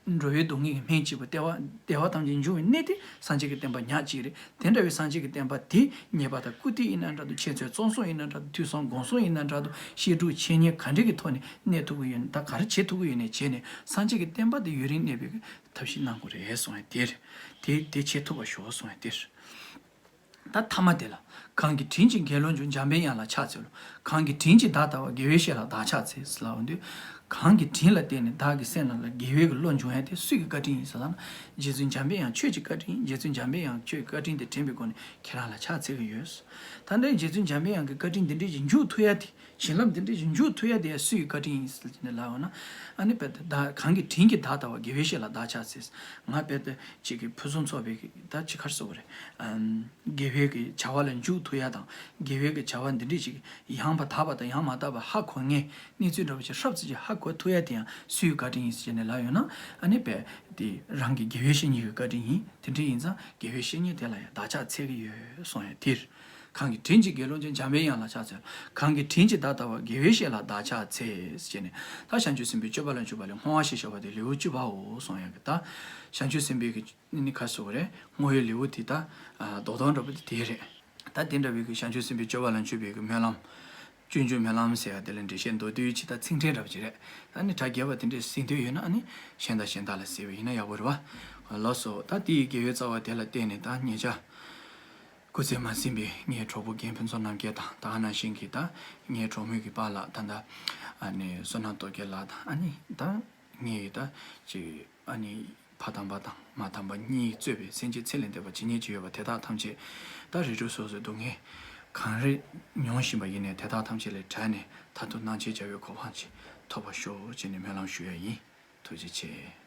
འགྲོ་བའི་སྡུག་བསྔལ་གྱི་སྨན་གཅིག་པུ་བདེ་བ་བདེ་བ་ཐམས་ཅད་འབྱུང་བའི་གནས་དེ་སངས་རྒྱས་ཀྱི་བསྟན་པ་ཉག་གཅིག་རེད། དེ་འདྲ་བའི་སངས་རྒྱས་ཀྱི་བསྟན་པ་དེ་ཉེས་པ་དང་བཀུར་སྟི་ཡིན་ན་འདྲ་འདུག་འཆད་རྩོད་རྩོམ་གསུམ་ཡིན་ན་འདྲ་འདུག་ཐོས་བསམ་སྒོམ་གསུམ་ཡིན་ན་འདྲ་འདུག་བཤད་སྒྲུབ་འཆད་ཉན་ག་འདྲ་གི་ཐོག་ནས་གནས་ཐུབ་ཀྱི་ཡོད་ན། ད་ག་རེ་བྱེད་ཐུབ་ཀྱི་ཡོད་ནས་བྱས་ནས་སངས་རྒྱས་ཀྱི་བསྟན་པ་དེ་ཡུན་རིང་གནས་པའི་ཐབས་ཤེས་གནང་དགོས་རེད་གསུངས་ཡ་དེ་རེད། དེ་དེ་བྱེད་ཐུབ་པ་ཤོག་གསུངས་ཡ་དེ་རེད། ད་ཐ་མ་དེ་ལ། གང་གི་དྲིན་གྱིས་དགེ་བློ་འབྱུང་། འཇམ་པའི་དབྱངས་ལ་ཕྱག་འཚལ་ལོ། གང་གི་དྲིན་གྱིས་བདག་ལྟ་བ། དགེ་བའི་བཤེས་ལ་བདག་ཕྱག་འཚལ་ལབ་འོང་དུས། གང་གི་དྲིན་ལ་བརྟེན་ནས་བདག་གི་སེམས་ནང་ལ་དགེ་བའི་གི་བློ་འབྱུང་ཡ་དེ་སུ་ཡི་བཀའ་དྲིན་ཡིན་ཟེར་ལབ་ན། རྗེ་བཙུན་འཇམ་པའི་དབྱངས་ཁྱོད་ཀྱི་བཀའ་དྲིན་ཡིན། རྗེ་བཙུན་འཇམ་པའི་དབྱངས་ཁྱོད་ཀྱི་བཀའ་དྲིན་དེ་དྲན་པའི་སྒོ་ནས་ཁྱེད་རང་ལ་ཕྱག་འཚལ་གྱི་ཡོད། ད་ལྟའི་རྗེ་བཙུན་འཇམ་པའི་དབྱངས་ཀྱི་བཀའ་དྲིན་འདི་འདྲས་ཀྱི་མཇུག་ཐུག་ཡ་དེ། བྱིན་རླབས་འདི་འདྲས་ཀྱི་མཇུག་ཐུག་ཡ་དེ་སུ་ཡི་བཀའ་དྲིན་ཡིན་ཟེར་ནས་ལབ་ཡོང་ན། ཨ་ནི་དཔེ་ད་གང་གི་དྲིན་གྱིས་བདག་ལྟ་བ། དགེ་བའི་བཤེས་ལ་བདག་ཕྱག་འཚལ། ང་དཔེ་ད་ཅིག་གི་ཕུན་སུམ་ཚོགས་པའི་ད་ཅི་ག་རེ་ཟེར་དགོས་རེད། ཨམ། དགེ་བའི་གི་བྱ་བ་ལ་མཇུག་ཐུག་ཡ་དང་། དགེ་བའི་གི་བྱ་བ་འདི་འདྲས་ཅིག་ཡང་པ་དག་པ་དང་ཡང་མ་དག་པ་ཧ་གོ་མཁན་གནས་ཚུལ་འདྲ་པོ་ཅིག་ཧྲབ་ཙམ་ཅིག་ཧ་གོ་ཐུབ་ཡ་དེ་ཡང་སུའི་བཀའ་དྲིན་ཡིན་ཟེར་ནས་ལབ་ཡོང་ན། ཨ་ནི་དཔེ་དེ་རང་གི་དགེ་བའི་བཤེས་གཉེན་གྱི་བཀའ་དྲིན་ཡིན། དེ་འདྲས་ཡིན་ཙང་དགེ་བའི་བཤེས་གཉེན་དེ་ལ་ཡང་བདག་ཕྱག་འཚལ་གྱི་ཡོད་གསུངས་ཡ་དེ་རེད། གང་གི་དྲིན་གྱིས་དགེ་སློང་འབྱུང་། འཇམ་པའི་དབྱངས་ལ་ཕྱག་འཚལ། གང་གི་དྲིན་གྱིས་བདག་ལྟ་བ། དགེ་བའི་བཤེས་ལ་བདག་ཕྱག་འཚལ་ཟེར་ནས། ད་བྱང་ཆུབ་སེམས་དཔའི་སྤྱོད་པ་ལ་འཇུག་པ་ལས་བསྔོ་བ་ཞེས་བྱ་བ་དེ་ལེའུ་བཅུ་པའོ་གསུངས་ཡ་གི། ད་བྱང་ཆུབ་སེམས་དཔའི་གི་ནི་ཁ་གསོ་བ་རེད། བསྔོ་བའི་ལེའུ་དེ་ད་རྡོག་རྡོག་འདྲ་པོ་དེ་དེ་རེད། ད་དེ་འདྲ་བའི་གི་བྱང་ཆུབ་སེམས་དཔའི་སྤྱོད་པ་ལ་འཇུག་པའི་གི་སྨོན་ལམ། སྤྱོད་འཇུག་སྨོན་ལམ་ཟེར་ཡ་དེ་ལ་འགྲེལ་བཤད་མདོར་བསྡུས་ཅིག་ད་ཚིག་ཕྲད་འདྲ་པོ་ཅིག་རེད། ད་ནི་དྲ་རྒྱས་པ་དེ་འདྲས་གཟིགས་འདོད་ཡོད་ན་ཨ་ནི་གཞན་དང་གཞན་དག་ལ་གཟིགས་པ་ཡིན་ན་ཡག་པོ་རེད་བ། ལགས་སོ། ད་དེའི་དགེ་བའི་རྩ་བ་དེ་ལ་བརྟེན་ནས་ད་ཉེ་ཆར་སྐུ་ཚེ་མ་ཟིན་པའི་ངའི་གྲོགས་པོ་རྒན་ཕུན་ཚོགས་རྣམ་རྒྱལ་དང་། ད་ག་ནང་བཞིན་གྱི་ད་ངའི་གྲོགས་མོ་གི་པཱ་ལགས་ད་ལྟ་ཨ་ནི་བསོད་ནམས་སྟོབས་རྒྱལ་ལགས་དང་། ཨ་ནི་ད་ངའི་ད་ཅིག་ཨ་ནི་ཕ་དམ་པ་དང་མ་དམ་པ་གཉིས་གཙོས་པའི་སེམས་ཅན་ཚེ་ལས་འདས་པ་ཇི་སྙེད་ཅིག་ཡོད་པ་དེ་དག་ཐམས་ཅད་ད་རིགས་དྲུག་སོ་སོའི་སྡུག་བསྔལ་གང་རེ་མྱོང་བཞིན་པ་ཡིན་ནའི་དེ་དག་ཐམས་ཅད་ལས་བྲལ་ནས་མཐར་ཐུག་སྣང་མཆེད་བྱ་བའི་གོ་འཕང་ཅིག་ཐོབ་པར་ཤོག་ཅེས་ནས་སྨོན་ལམ་ཞུ་ཡ་ཡིན། ཐུགས་རྗེ་ཆེ།